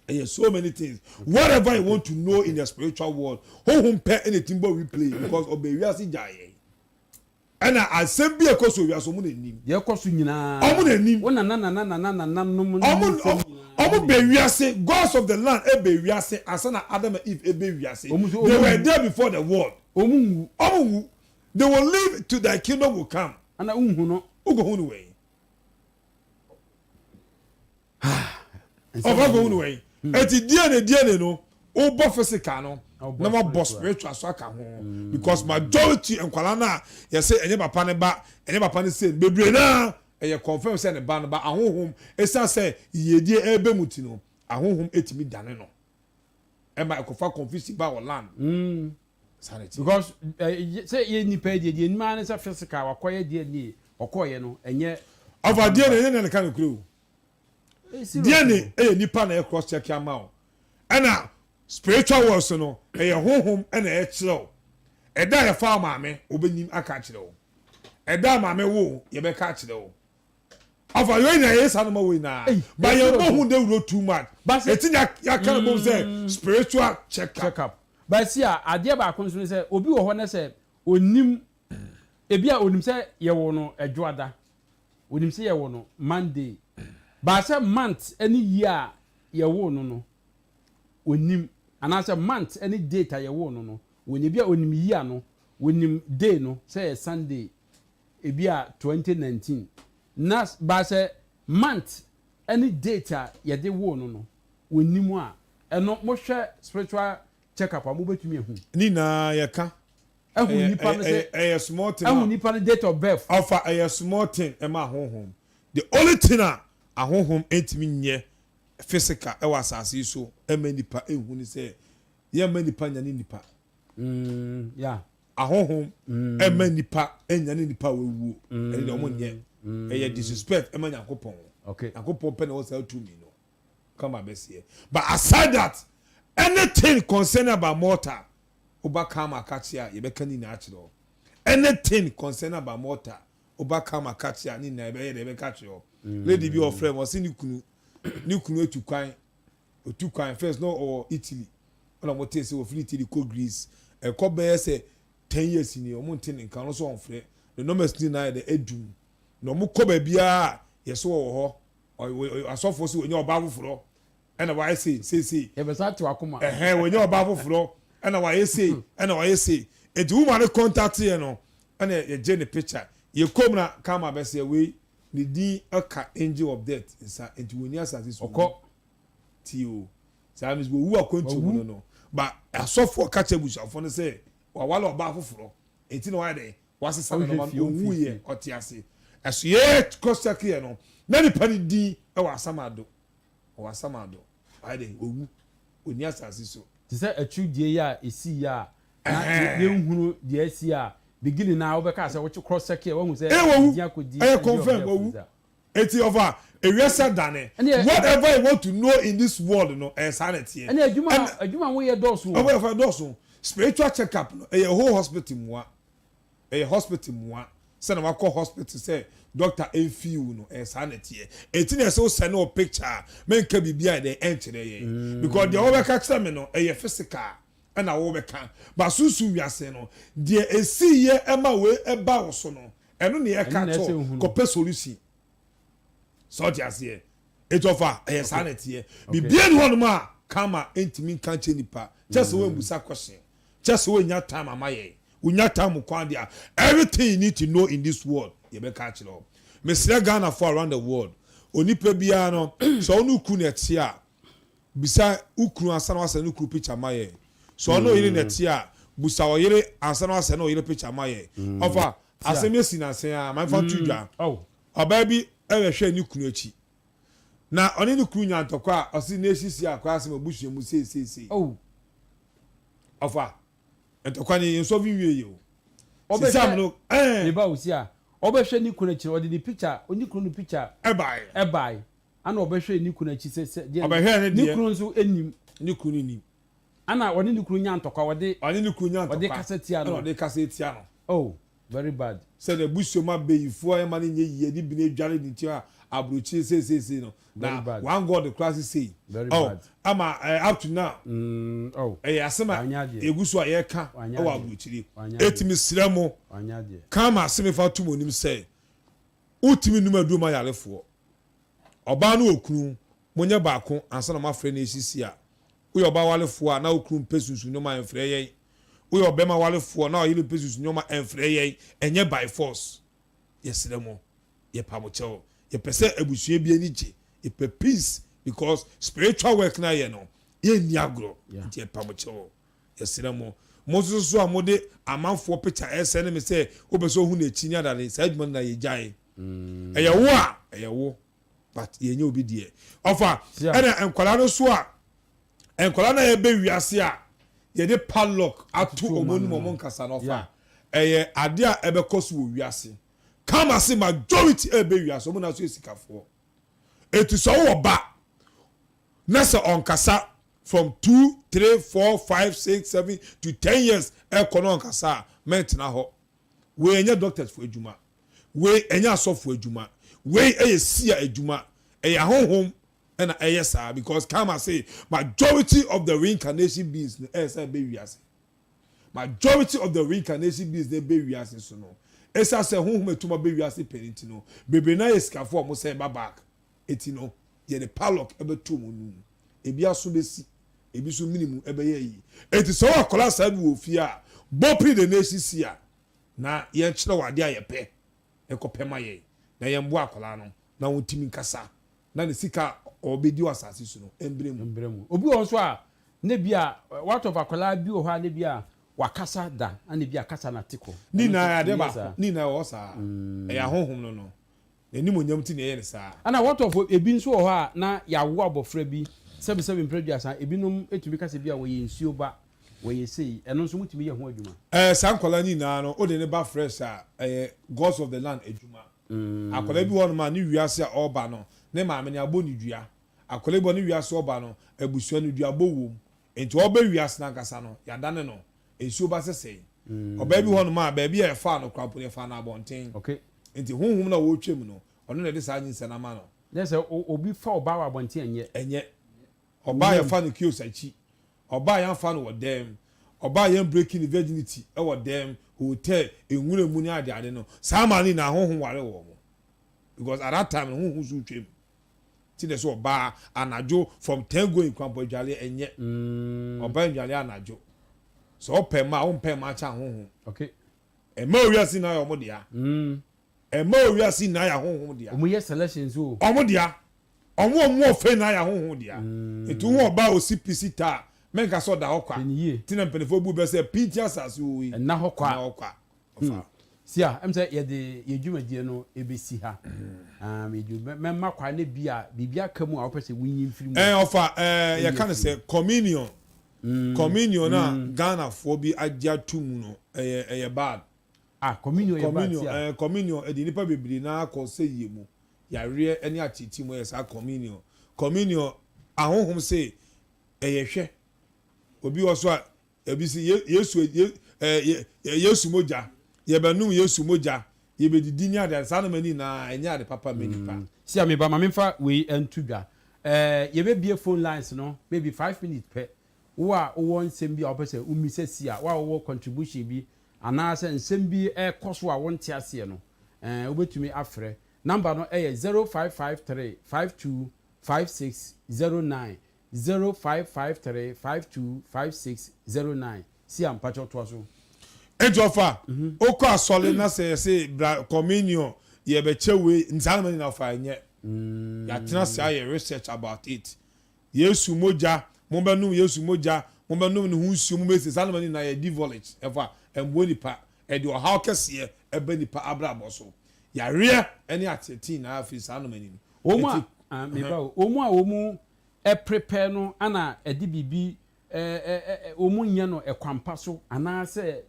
Ɛyɛ so many things. Whatever you want to know in the spiritual world, honhom pɛ ɛna ɛtumi bɔ replay because ɔbɛ wiase gya yɛn. Ɛna asɛm bi a ɛkɔ so wɔ wiase, wɔn na nim. Deɛ ɛkɔ so nyinaa. Wɔn na nim. Wo nana nana nana nananom ne Wɔn nsɛm nyinaa. wɔn bɛ wiase, gods of the land ɛbɛ wiase ansa na Adam and Eve ɛbɛ wiase. Wɔn nso They wɔn were nwu. there before the world. Wɔn nwu. Wɔn nwu. They will live till thy kingdom will come. Ɛna wonhu no. Wokɔhu no wɛn? Ɔfa kɔhu no wɛn? Eti DNA DNA no, wobɔ physical no na wabɔ spiritual so aka ho because majority nkwadaa no a yɛsɛ ɛnyɛ papa ne ba ɛnyɛ papa ne sei no bebree naa ɛyɛ confirm sɛ ne ba no ba ahohom esan sɛ yiedie ɛɛbɛ mu ti no ahohom etumi dane no ɛma ɛkɔfa confusion ba wɔ land. Saa na ɛteɛ. Because sɛ yɛ nipa yi deɛ deɛ nim ara ne sɛ physical wakɔyɛ DNA ɔkɔɔyɛ no ɛnyɛ. Ɔfa DNA ɛnyɛ nea ne ka nokorɛ o. DNA ɛyɛ nipa na ɛyɛ cross check ama wo. Ɛna spiritual world so no ɛyɛ honhom ɛna ɛkyerɛ wo. Ɛda a yɛfa wo maame wobɛnim aka akyerɛ wo. Ɛda a maame wo wo yɛbɛka akyerɛ wo. Ɔfa yɛn nyinaa yɛyɛ saa noma wei nyinaa. But yɛn bɔ ho dawuro too much. Eti na yɛaka no bom sɛ spiritual check up. But see a, adeɛ baako nso ne sɛ, obi wɔ hɔ na sɛ ɔnnim, ebi a ɔnim sɛ yɛwoo no Ɛdwoada, ɔnim sɛ yɛwoo no Monday, but sɛ month ne year a yɛwoo no no, ɔnnim, anaasɛ month ne date a yɛwoo no no, ɔnnim. Ebi a ɔnim year no, ɔnim day no sɛ ɛyɛ Sunday, ebi a 2019, na but sɛ month ne date a yɛde woo no no, ɔnnim a, ɛno mohwɛ spiritual check up a mobɛtumi ahu. Ne nyinaa yɛka. Ahu nipa no sɛ. Ɛyɛ small thing. Ahu nipa no date of birth. Ɔfa ɛyɛ small thing ɛma ahonhom. The only thing a ahonhom ntumi nyɛ physical ɛwɔ asase yi so ɛma nipa nhu ne sɛ yɛmma nipa nyane nipa. Mm, yeah. Ahonhom ɛmma nipa nyane nipa a wawuo. Ɛne deɛ wɔn nyɛ. Ɛyɛ disrespect ɛma Nyankopɔn. Okay. Nyankopɔn pɛ na ɛwɔ saa tumi no. Kama bɛseɛ. But aside that, anything concerning about mortal, woba Kama kakye a, yɛbɛka ne nyinaa akyerɛ wo. Anything concerning about mortal, woba Kama kakye a, ne nyinaa yɛbɛyɛ dɛ, yɛbɛka akyerɛ wo. Lady bi ɔfrɛ me, ɔse ne kunu, ne kunu atu kwan, otu kwan, first na ɔwɔ Italy, ɛna ɔmo tee sɛ ɔfiri Italy kɔ Greece, ɛkɔ bɛyɛ sɛ 10 years ni, ɔmo nte ne nka, ɔno nso ɔnfrɛ, ne numbers nyinaa yɛ dɛ adum, na ɔmo kɔ baabiara a yɛsɛ ɔwɔ hɔ, asɔfoɔ sɛ wɔnya ɔbaa foforɔ, ɛna wayɛ sei sei sei. Yɛbɛsa te wakoma. Ɛhɛn, wɔnya ɔbaa foforɔ, ɛna wayɛ sei, ɛna wayɛ sei. Eti woman no contact yɛ no, ɛna yɛgye ne picture, yɛ kɔm na kama bɛsɛ wei ne din ɛka angel of death nsa, nti wɔni asase so. Ɔkɔ. Tie o, saa mi wɔwu akwantu mu no, ba asɔfoɔ ka kyerɛ abusuafoɔ no sɛ wawale ɔbaa foforɔ, eti na wayɛ dɛ wasesa ne Ɔhwɛ nɔɔma fie, no. ɔmfi Owu yɛ fie. Ɔte ase ɛso yɛ cross check yɛ no, na nipa ne din ɛwɔ asamado, ɔwɔ asamado, wayɛ dɛ owu, oni asase so. Te sɛ atwidie yi a ɛsi yi a na Ɛhɛn. yɛnhunu deɛ asi a, beginning na wobɛka sɛ wokye cross check yɛ, wahu sɛ Ɛyɛ wawu. din akɔdi Ɛyɛ angel of confirm death wawu. nsa. Eti ɔfa ewiase dane. Whatever you want to know in this world no, ɛyɛ saa na ɛteɛ. Ɛne adwuma a woyɛ dɔɔso o. Ɔbɛ yɛ dɔɔso. Spiritual check up no, ɛyɛ whole hospital mua, ɛyɛ hospital mua sɛnɛ wakɔ hospital sɛ doctor ɛnfi wo no, ɛyɛ saa na ɛteɛ. Eti na ɛsɛ wosɛ ne wɔ picture a mɛnka biribi a ɛdɛ ɛnkyerɛ yɛn, because deɛ wɔbɛka kyerɛ me no ɛyɛ physical, ɛna wɔbɛka ba sunsun wiase no deɛ esi yɛ ɛma wei ɛba wɔ so no, ɛno na yɛka Ɛno na ɛsɛ kyɛw ohunu. Kɔpɛ solution sɛ ɔte aseɛ. Etu ɔfa ɛyɛ saa na ɛteɛ. Bibie ni hɔnom a kama ntumi nka nkyɛn nipa kyɛ sɛ wɔn busa question, kyɛ sɛ wɔn nya time ama yɛn, wɔnya time kwan deɛ, everything you need to know in this world, yɛbɛka akyerɛ wɔn. Mesrɛ Ghana for around the world, onipa biara no, sɛ ɔno ku na ɛte a, bisa ukunu ansa na wasɛ ne kunu picture ma yɛn. Sɛ ɔno ɔyere na ɛte a, busa ɔyere ansa na wasɛ ne ɔyere picture ma yɛn. Ɔfa asɛm esi n'asɛn a maame tu dwa. Ɔbaa bi ɛbɛhwɛ ne kunu akyi na ɔne ne kunu nya ntɔkwa a ɔsi na esisi akɔ asɛm abusua mu seeseesei. Ɔfa ntɔkwa ne nsɔfi wie yi o. Sisi no ɛɛ. Ne ba osi a ɔbɛhwɛ ne kunu akyi, ɔde ne picture, ne kunu no picture. Ɛbaeɛ. Ɛbae ana ɔbɛhwɛ ne kunu akyi sɛ deɛ Ɔbɛhwɛ ne ne deɛ. kunu nso anim. Ne kunu nim. Ana ɔne ne kunu nya ntɔkwa, ɔde Ɔne ne kunu nya ntɔkwa. Ɔde kasa tia no. Ɛna ɔde kasa tia no. Oh, very bad. Sɛ na ebusua mu abɛyifoɔ ɛma ne nye yie ne bi na edware ne ti a aburokyire seeseesei no na Very bad. one God kora sisei. Very Oh, bad. ama up to now ɛyɛ asɛm a Wanya adeɛ. egu so a yɛka Wanya ɛwɔ adeɛ. aburokyire. Wanya Eti mi srɛ mo, wanya adeɛ. Kama asɛm fa to mo anim sɛ wotumi num aduro ma yarefoɔ, ɔbaa no okunu mo nyɛ baako ansa na mo afrɛ no esisi a, woyɛ ɔbaa walefoɔ a na okunu mpɛ sunsun nneɛma, ɛnfrɛ yɛn. Woyɛ ɔbɛrima walefoɔ na ɔyere mpɛ sunsun nneɛma, ɛnfrɛ yɛn. Ɛnyɛ by force. Yɛsrɛ mo, yɛpa mo kyɛw. Yɛpɛ sɛ abusua bi ani gye, yɛpɛ peace, because spiritual work na yɛ no, yɛnni agorɔ. Nti yɛpa mo kyɛw, yɛsrɛ mo. Mo nso so a mode amanfoɔ picture ɛsɛ ne me sɛ wopɛ sɛ ohu n'akyi ne adade, saa adwuma no na yɛgyae. Ɛyɛ wo a ɛyɛ wo, but yɛnyɛ obi deɛ ɔfa. Ɛna nkwadaa no so a, nkwadaa no a yɛbɛ wiase a yɛde padlock ato Atoto ɔmo ɔmo anim ano. ɔmo nkasa no, ɔfa ɛyɛ adeɛ a ɛbɛkɔ so wɔ wiase. Kama se majority ɛbɛ wiase, ɔmo na so yɛ sikafoɔ. Etu sɛ ɔwɔ ba na sɛ ɔnkasa from 2, 3, 4, 5, 6, 7 to 10 years ɛkɔ na ɔnkasa a, mɛntena hɔ. Wei ɛnyɛ doctors fo adwuma, wei ɛnyɛ asɔfo adwuma, wei ɛyɛ sia adwuma, ɛyɛ ahohom ɛna ɛyɛ saa, because kama say majority of the reincarnation beings no ɛyɛ sɛ ɛbɛ wiase. Majority of the reincarnation beings na ɛbɛ wiase so no, ɛsa sɛ honhom etuma bɛ wiase pɛn ti no, bebree na yɛ sikafoɔ a wɔn sɛ ɛba back. Eti no yɛde padlock ɛbɛto wɔn num, ebi aso bɛsi, ebi nso minimu ɛbɛyɛ yi. Eti sɛ wɔn akɔla saa bi wɔ fie a, bɔpiri the nation si a na yɛnkyerɛ wɔ adeɛ a yɛpɛ ɛkɔpɛ ma yɛn na yɛn bo akɔla no na wɔn timi nkasa na ne sika a ɔbɛdi wɔ asase so no ɛmbrɛ mu. Mbrɛ mu. Obi wɔ hɔ nso a ne bi a what of akwadaa bi wɔ hɔ a ne bi a wakasa da ana bi a kasa na te kɔ. Ne nyinaa yɛ Ɛno adeɛ nso baako. saa. Ne nyinaa wɔ saa, ɛyɛ ahohom no n'anim onyam ti na ɛyɛ ne saa. Ana what of ebi nso wɔ hɔ a na yɛawo abɔfra bi, sɛbisɛbi mprɛduasa, ebinom etumi kasa bi a wɔyɛ nsuo ba, wɔyɛ sei, ɛno nso mutumi yɛ ho adwuma? Saa nkwadaa no nyinaa no, wode ne ba fresh a, ɛyɛ gods of the land adwuma. Akwadaa bi wɔ hɔnom a ne wiase a ɔreba no, ne maame ne abɔ ne dua. Akwadaa bi wɔ ne wiase ɔba no, abusua no dua bɔ wom, nti ɔbɛ wiase n'ankasa no, yɛadane no nsuo ba sɛsɛɛ. Ɔbaa bi hɔnom a baabi a yɛfaa no koraa po no, yɛfaa no abɔnten. Nti honhom no a wɔretwa mu no Ɔno na ɛde saa nyinsɛn no ama no. Na sɛ obi fa ɔbaa wɔ abɔnten a, ɛnyɛ. Ɛnyɛ. Ɔbaa a yɛfa no kiosk akyi, ɔbaa a yɛamfa no wɔ dan mu, ɔbaa a yɛn breaki ne virginity wɔ dan mu, hotel, nwura mu ne ade ade no, saa mmaa no nyinaa honhom ware wɔn. Because at that time no honhom nso retwam. Nti na ɛsɛ ɔbaa anadwo from 10 going koraa mpo adwale ɛnyɛ. Ɔbaa ndwale anadwo. Sɛ ɔpɛ mmaa a, wompɛ mmaa kyɛn ahonhom. Okay. Mmaa wɔ wiase nyinaa yɛ wɔn dea. Mmaa wɔ wiase nyinaa yɛ ahonhom dea. Wɔn yɛ selections o. Wɔn dea. Wɔn a wɔn wɔ fɛ nyinaa yɛ ahonhom dea. Nti wohu ɔbaa a osi pi si ta a, mɛnka sɛ ɔda hɔ kwa. Hwɛ no yie. Nti na mpanimfoɔ bu bɛ sɛ pinti asase wɔ yi. Ɛnna hɔ kwa. Ɛnna hɔ kwa. Ɔfa. Sia, ɛm sɛ yɛde yɛn dwumadie no ɛbɛsi ha. Um, mɛma kwan ne bi a biribi aka mu a wopɛ sɛ wonyi mfiri mu. Ɛɛ ɔfa ɛɛ yɛka no sɛ communion. Communion a Ghanafoɔ bi agye ato mu no ɛyɛ ɛyɛ bad. Ah, communion yɛ bad sia. Communion ɛɛ communion ɛde nnipa bebree naa kɔ sɛyie mu, yareɛ ɛne ateetee mu ɛyɛ saa communion. Communion ahonhom se ɛyɛ hwɛ obi wɔ so a Ebi se, Ye, Yesu, ye, eh, ye, Yesu mogya, yɛbɛnom Yesu mogya, yɛbɛdidi ne adeade, saa nnoɔma no nyinaa, ɛnyɛ ade papa mma nipa. Sia me ba, ma memfa wei nto dwa. Eh, yɛbɛbue phone lines no maybe 5 minutes pɛ. Wo a wowɔ nsɛm bi a wopɛ sɛ womisa Sia, wo a wowɔ contribution bi anaasɛ nsɛm bi rekɔ so a wonte aseɛ no, eh, wobɛtumi afrɛ. Number no yɛ 0553 52 5609. 0553 52 5609 Sia mpakyɛw toa so. Enti ɔfa, wokɔ asɔre na sɛ yɛse bra communion yɛbɛkyɛ wei, saa nnoɔma nyinaa ɔfa ɛnyɛ. Yɛatena ase ayɛ research about it. Yesu mogya, mobɛnom Yesu mogya, mobɛnom ne ho nsuo, mobɛsi, saa nnoɔma no nyinaa yɛ devilish, ɛfa, ɛmmoa nipa, ɛde ɔhaw kɛseɛ ɛba nipa abrabɔ so. Yareɛ ɛne ateetee nyinaa firi saa nnoɔma no mu. Wɔn a, ah, me ba o, wɔn a wɔn prepare no ana ɛde biribi ɛ ɛ wɔn nyɛ no ɛkwan so anaasɛ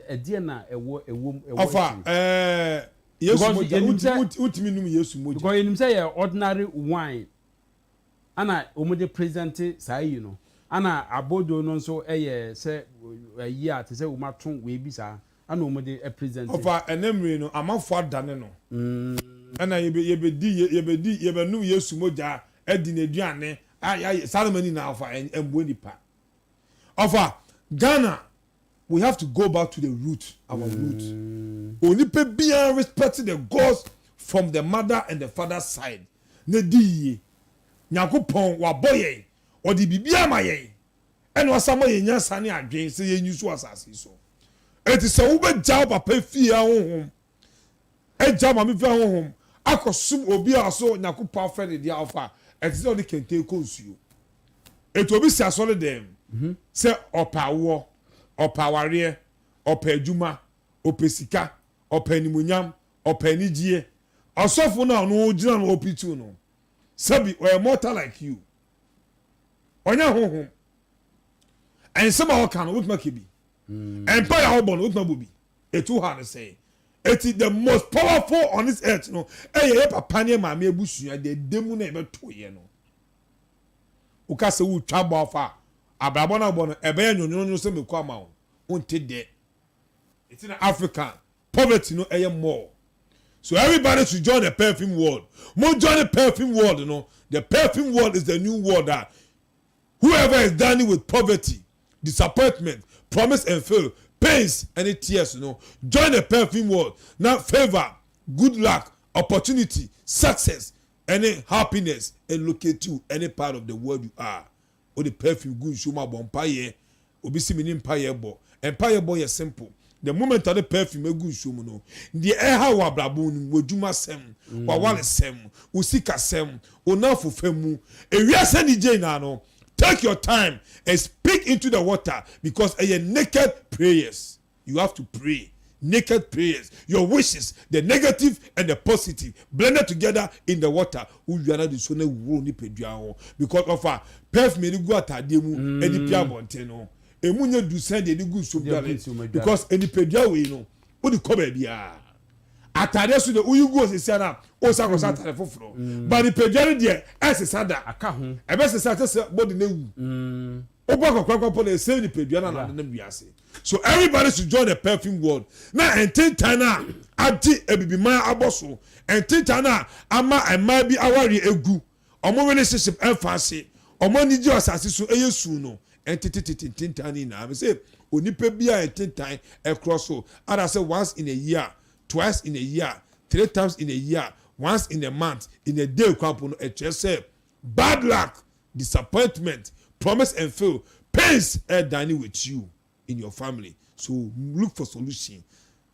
ɛdeɛ na ɛwɔ ɛwɔ ɛwɔ Ɔfa Yesu mogya, wotumi num Yesu mogya. Because yɛnim sɛ yɛ ordinary wine ana wɔn de present saa yi no, ana abodo no nso yɛ sɛ ayi a te sɛ wɔn ato wei bi saa ana wɔn de present. Ɔfa, ɛnɛ mmiri no amanfo adane no ɛna yɛbɛ yɛbɛdi yɛbɛdi yɛbɛnum Yesu mogya adi n'aduane a yɛayɛ saa nneɛma nyinaa. Ɔfa, ɛmboa nipa. Ɔfa, Ghana, we have to go back to the root, our root. Onipa biara respect the gods from the mother and the father side na di yie. Nyankopɔn wabɔ yɛn, ɔde biribi ama yɛn, ɛna ɔsan ma yɛn nyansa ne adwen sɛ yɛn nyi so asase so. Eti sɛ wobɛgya wo papa fie ahohom, agya maame fie ahohom akɔsom obi a so Nyankopɔn afrɛ ne deɛ, ɔfa, ɛte sɛ ɔde kɛntɛn kɔ nsuo. Eti obi si asɔre dɛm sɛ ɔpɛ awoɔ, ɔpɛ awareɛ, ɔpɛ adwuma, ɔpɛ sika, ɔpɛ animuonyam, ɔpɛ anigyeɛ, ɔsɔfo no a ɔno gyina no ɔpiritu no, sɛbi, ɔyɛ mortal like you, ɔnyɛ honhom. Nsɛm a ɔka no, wotuma aka bi, mpaeɛ a ɔbɔ no, wotuma bɔ bi. Etu ha no sɛn? Eti the most powerful on this earth no ɛyɛ yɛ papa ne maame abusua deɛ ɛda mu na yɛbɛto yɛ no. Woka sɛ wotwa bɔ afa abrabɔ no abɔ no, ɛbɛyɛ nwonwonwo sɛ mekɔ ama wo wonte dɛ. Eti na Africa poverty no ɛyɛ more. So everybody should join the perfume world. Mo join the perfume world no. The perfume world is the new world that whoever is dining with poverty, disappointment, promise and fail, pains and tears no, join the perfume world na favour, good luck, opportunity, success and happiness and locate you any part of the world you are. O de perfume gu nsuo mu abɔ mpaeɛ. Obi si mi ni mpaeɛ bɔ, mpaeɛ bɔ yɛ simple. The moment a de perfume egu nsuo mu no, deɛ ɛha wɔ abrabɔ no mu, w'adwuma sɛm, w'awale sɛm, wo sika sɛm, wo nanfo fam mu, ewiase anigye nyinaa no, take your time and speak into the water because ɛyɛ naked prayers. You have to pray naked prayers, your wishes, the negative and the positive blended together in the water. Wowia na de nsuo no wuro nipadua ho because ɔfa perfume yɛde gu ataadeɛ mu ɛde pia abɔnten no, emu nye du sɛn deɛ yɛde gu nsuo dware, because nipadua wei no wode kɔ baabiara. Ataadeɛ so deɛ, woyi gu osisia na osa akɔsa ataade foforɔ, but nipadua no deɛ ɛsesa da, ɛbɛsesa kyɛ sɛ body no ewu. Wobɔ akɔkora mpo na ɛsɛe nipadua no anade nam wiase. So everybody should join the perfume world na ntentan no a agye abibiman abɔ so, ntentan no a ama mmaa bi awareɛ agu, wɔn relationship ɛmfa ase, wɔn anigye wɔ asase so ɛyɛ suu no, ɛntetetete ntentan no nyinaa. Mese onipa bi a ntentan ɛkorɔ so anaasɛ once in a year, twice in a year, three times in a year, once in a month, in a day koraa mpo no, ɛkyerɛ sɛ bad luck Disappointment, promise and fail, pains ɛredane with you in your family so look for solution.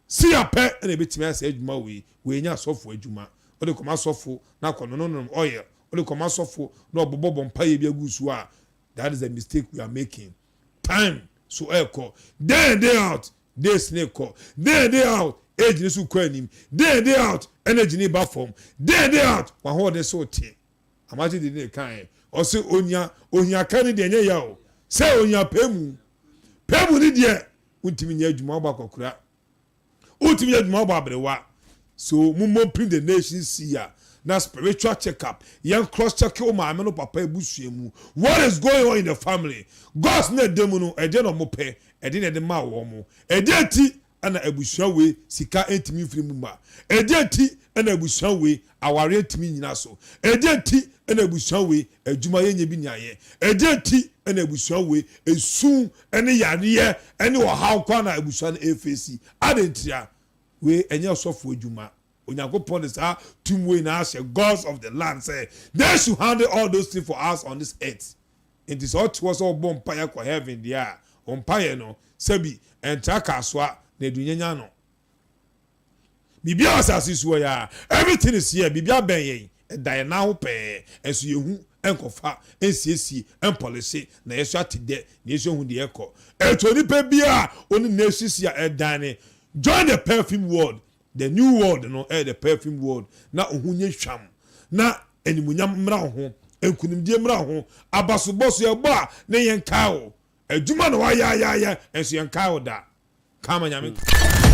Sia pɛ na ebetumi ayɛ saa adwuma wei, wei nyɛ asɔfo adwuma. Wode kɔma sɔfo na akɔ nononom oil, wode kɔma sɔfo na ɔbɔbɔ bɔ mpaeɛ bi agu so a, that is the mistake we are making. Time so ɛrekɔ, day in day out, days ne kɔ, day in day out, age ne so kɔ anim, day in day out, energy ne ba fam, day in day out, w'ahoɔden so te. Amakye de ne kaeɛ. Ɔse onya ohia ka ne deɛ ɛnyɛ ya o. Sɛ ohia pɛ mu. Pɛ mu ne deɛ wontumi nyɛ adwuma wobɔ akɔkora. Wontumi nyɛ adwuma wobɔ aberewa. So mo mmɔ the nation see a na spiritual check up. Yɛn cross check wo maame no papa abusua mu. What is going on in the family? God's na ɛda mu no ɛdeɛ na ɔmo pɛ. Ɛdeɛ na ɛde maa wɔn mo. Ɛdeɛ nti na abusua wei sika ntumi mfiri mu mma? Ɛdeɛn nti na abusua wei awareɛ ntumi nnyina so? Ɛdeɛn nti na abusua wei adwuma yɛnyɛ bi nyaeɛ? Ɛdeɛn nti na abusua wei esu ne yareɛ ne ɔhaw nko ara na abusua no ɛrefeesi? Adɛn ntia? Wei ɛnyɛ ɔsɔfoɔ adwuma. Onyankopɔn de saa tumi wei nyinaa ahyɛ gods of the land sɛ they should handle all those things for us on this earth. Enti sɛ ɔte hɔ sɛ ɔbɔ mpaeɛ kɔ heaven deɛ a, wo mpaeɛ no, sɛbi, ɛntra kasoa na ɛdu nyanya no. Biribiara wɔ asase yi so hɔ yi ara, everything is here, biribiara bɛn yɛn, ɛda yɛn nan ho pɛɛ, nso yɛnhu, ɛnkɔfa, ɛnsiesie, ɛmpɔlehye, na yɛso ate dɛ, na yɛso ahu deɛ ɛrekɔ. Ɛnti onipa biara a ɔne Nation a ɛredane, join the perfume world, The new world no ɛyɛ the perfume world na wo ho nyɛ hwam na animuonyam mmra wo ho, nkunimdie mmra wo ho, abasobɔ so yɛbɔ a ne yɛnkae wo, adwuma na wayɛ ayɛ ayɛ nso yɛnkae wo da. Ka ma Nyame.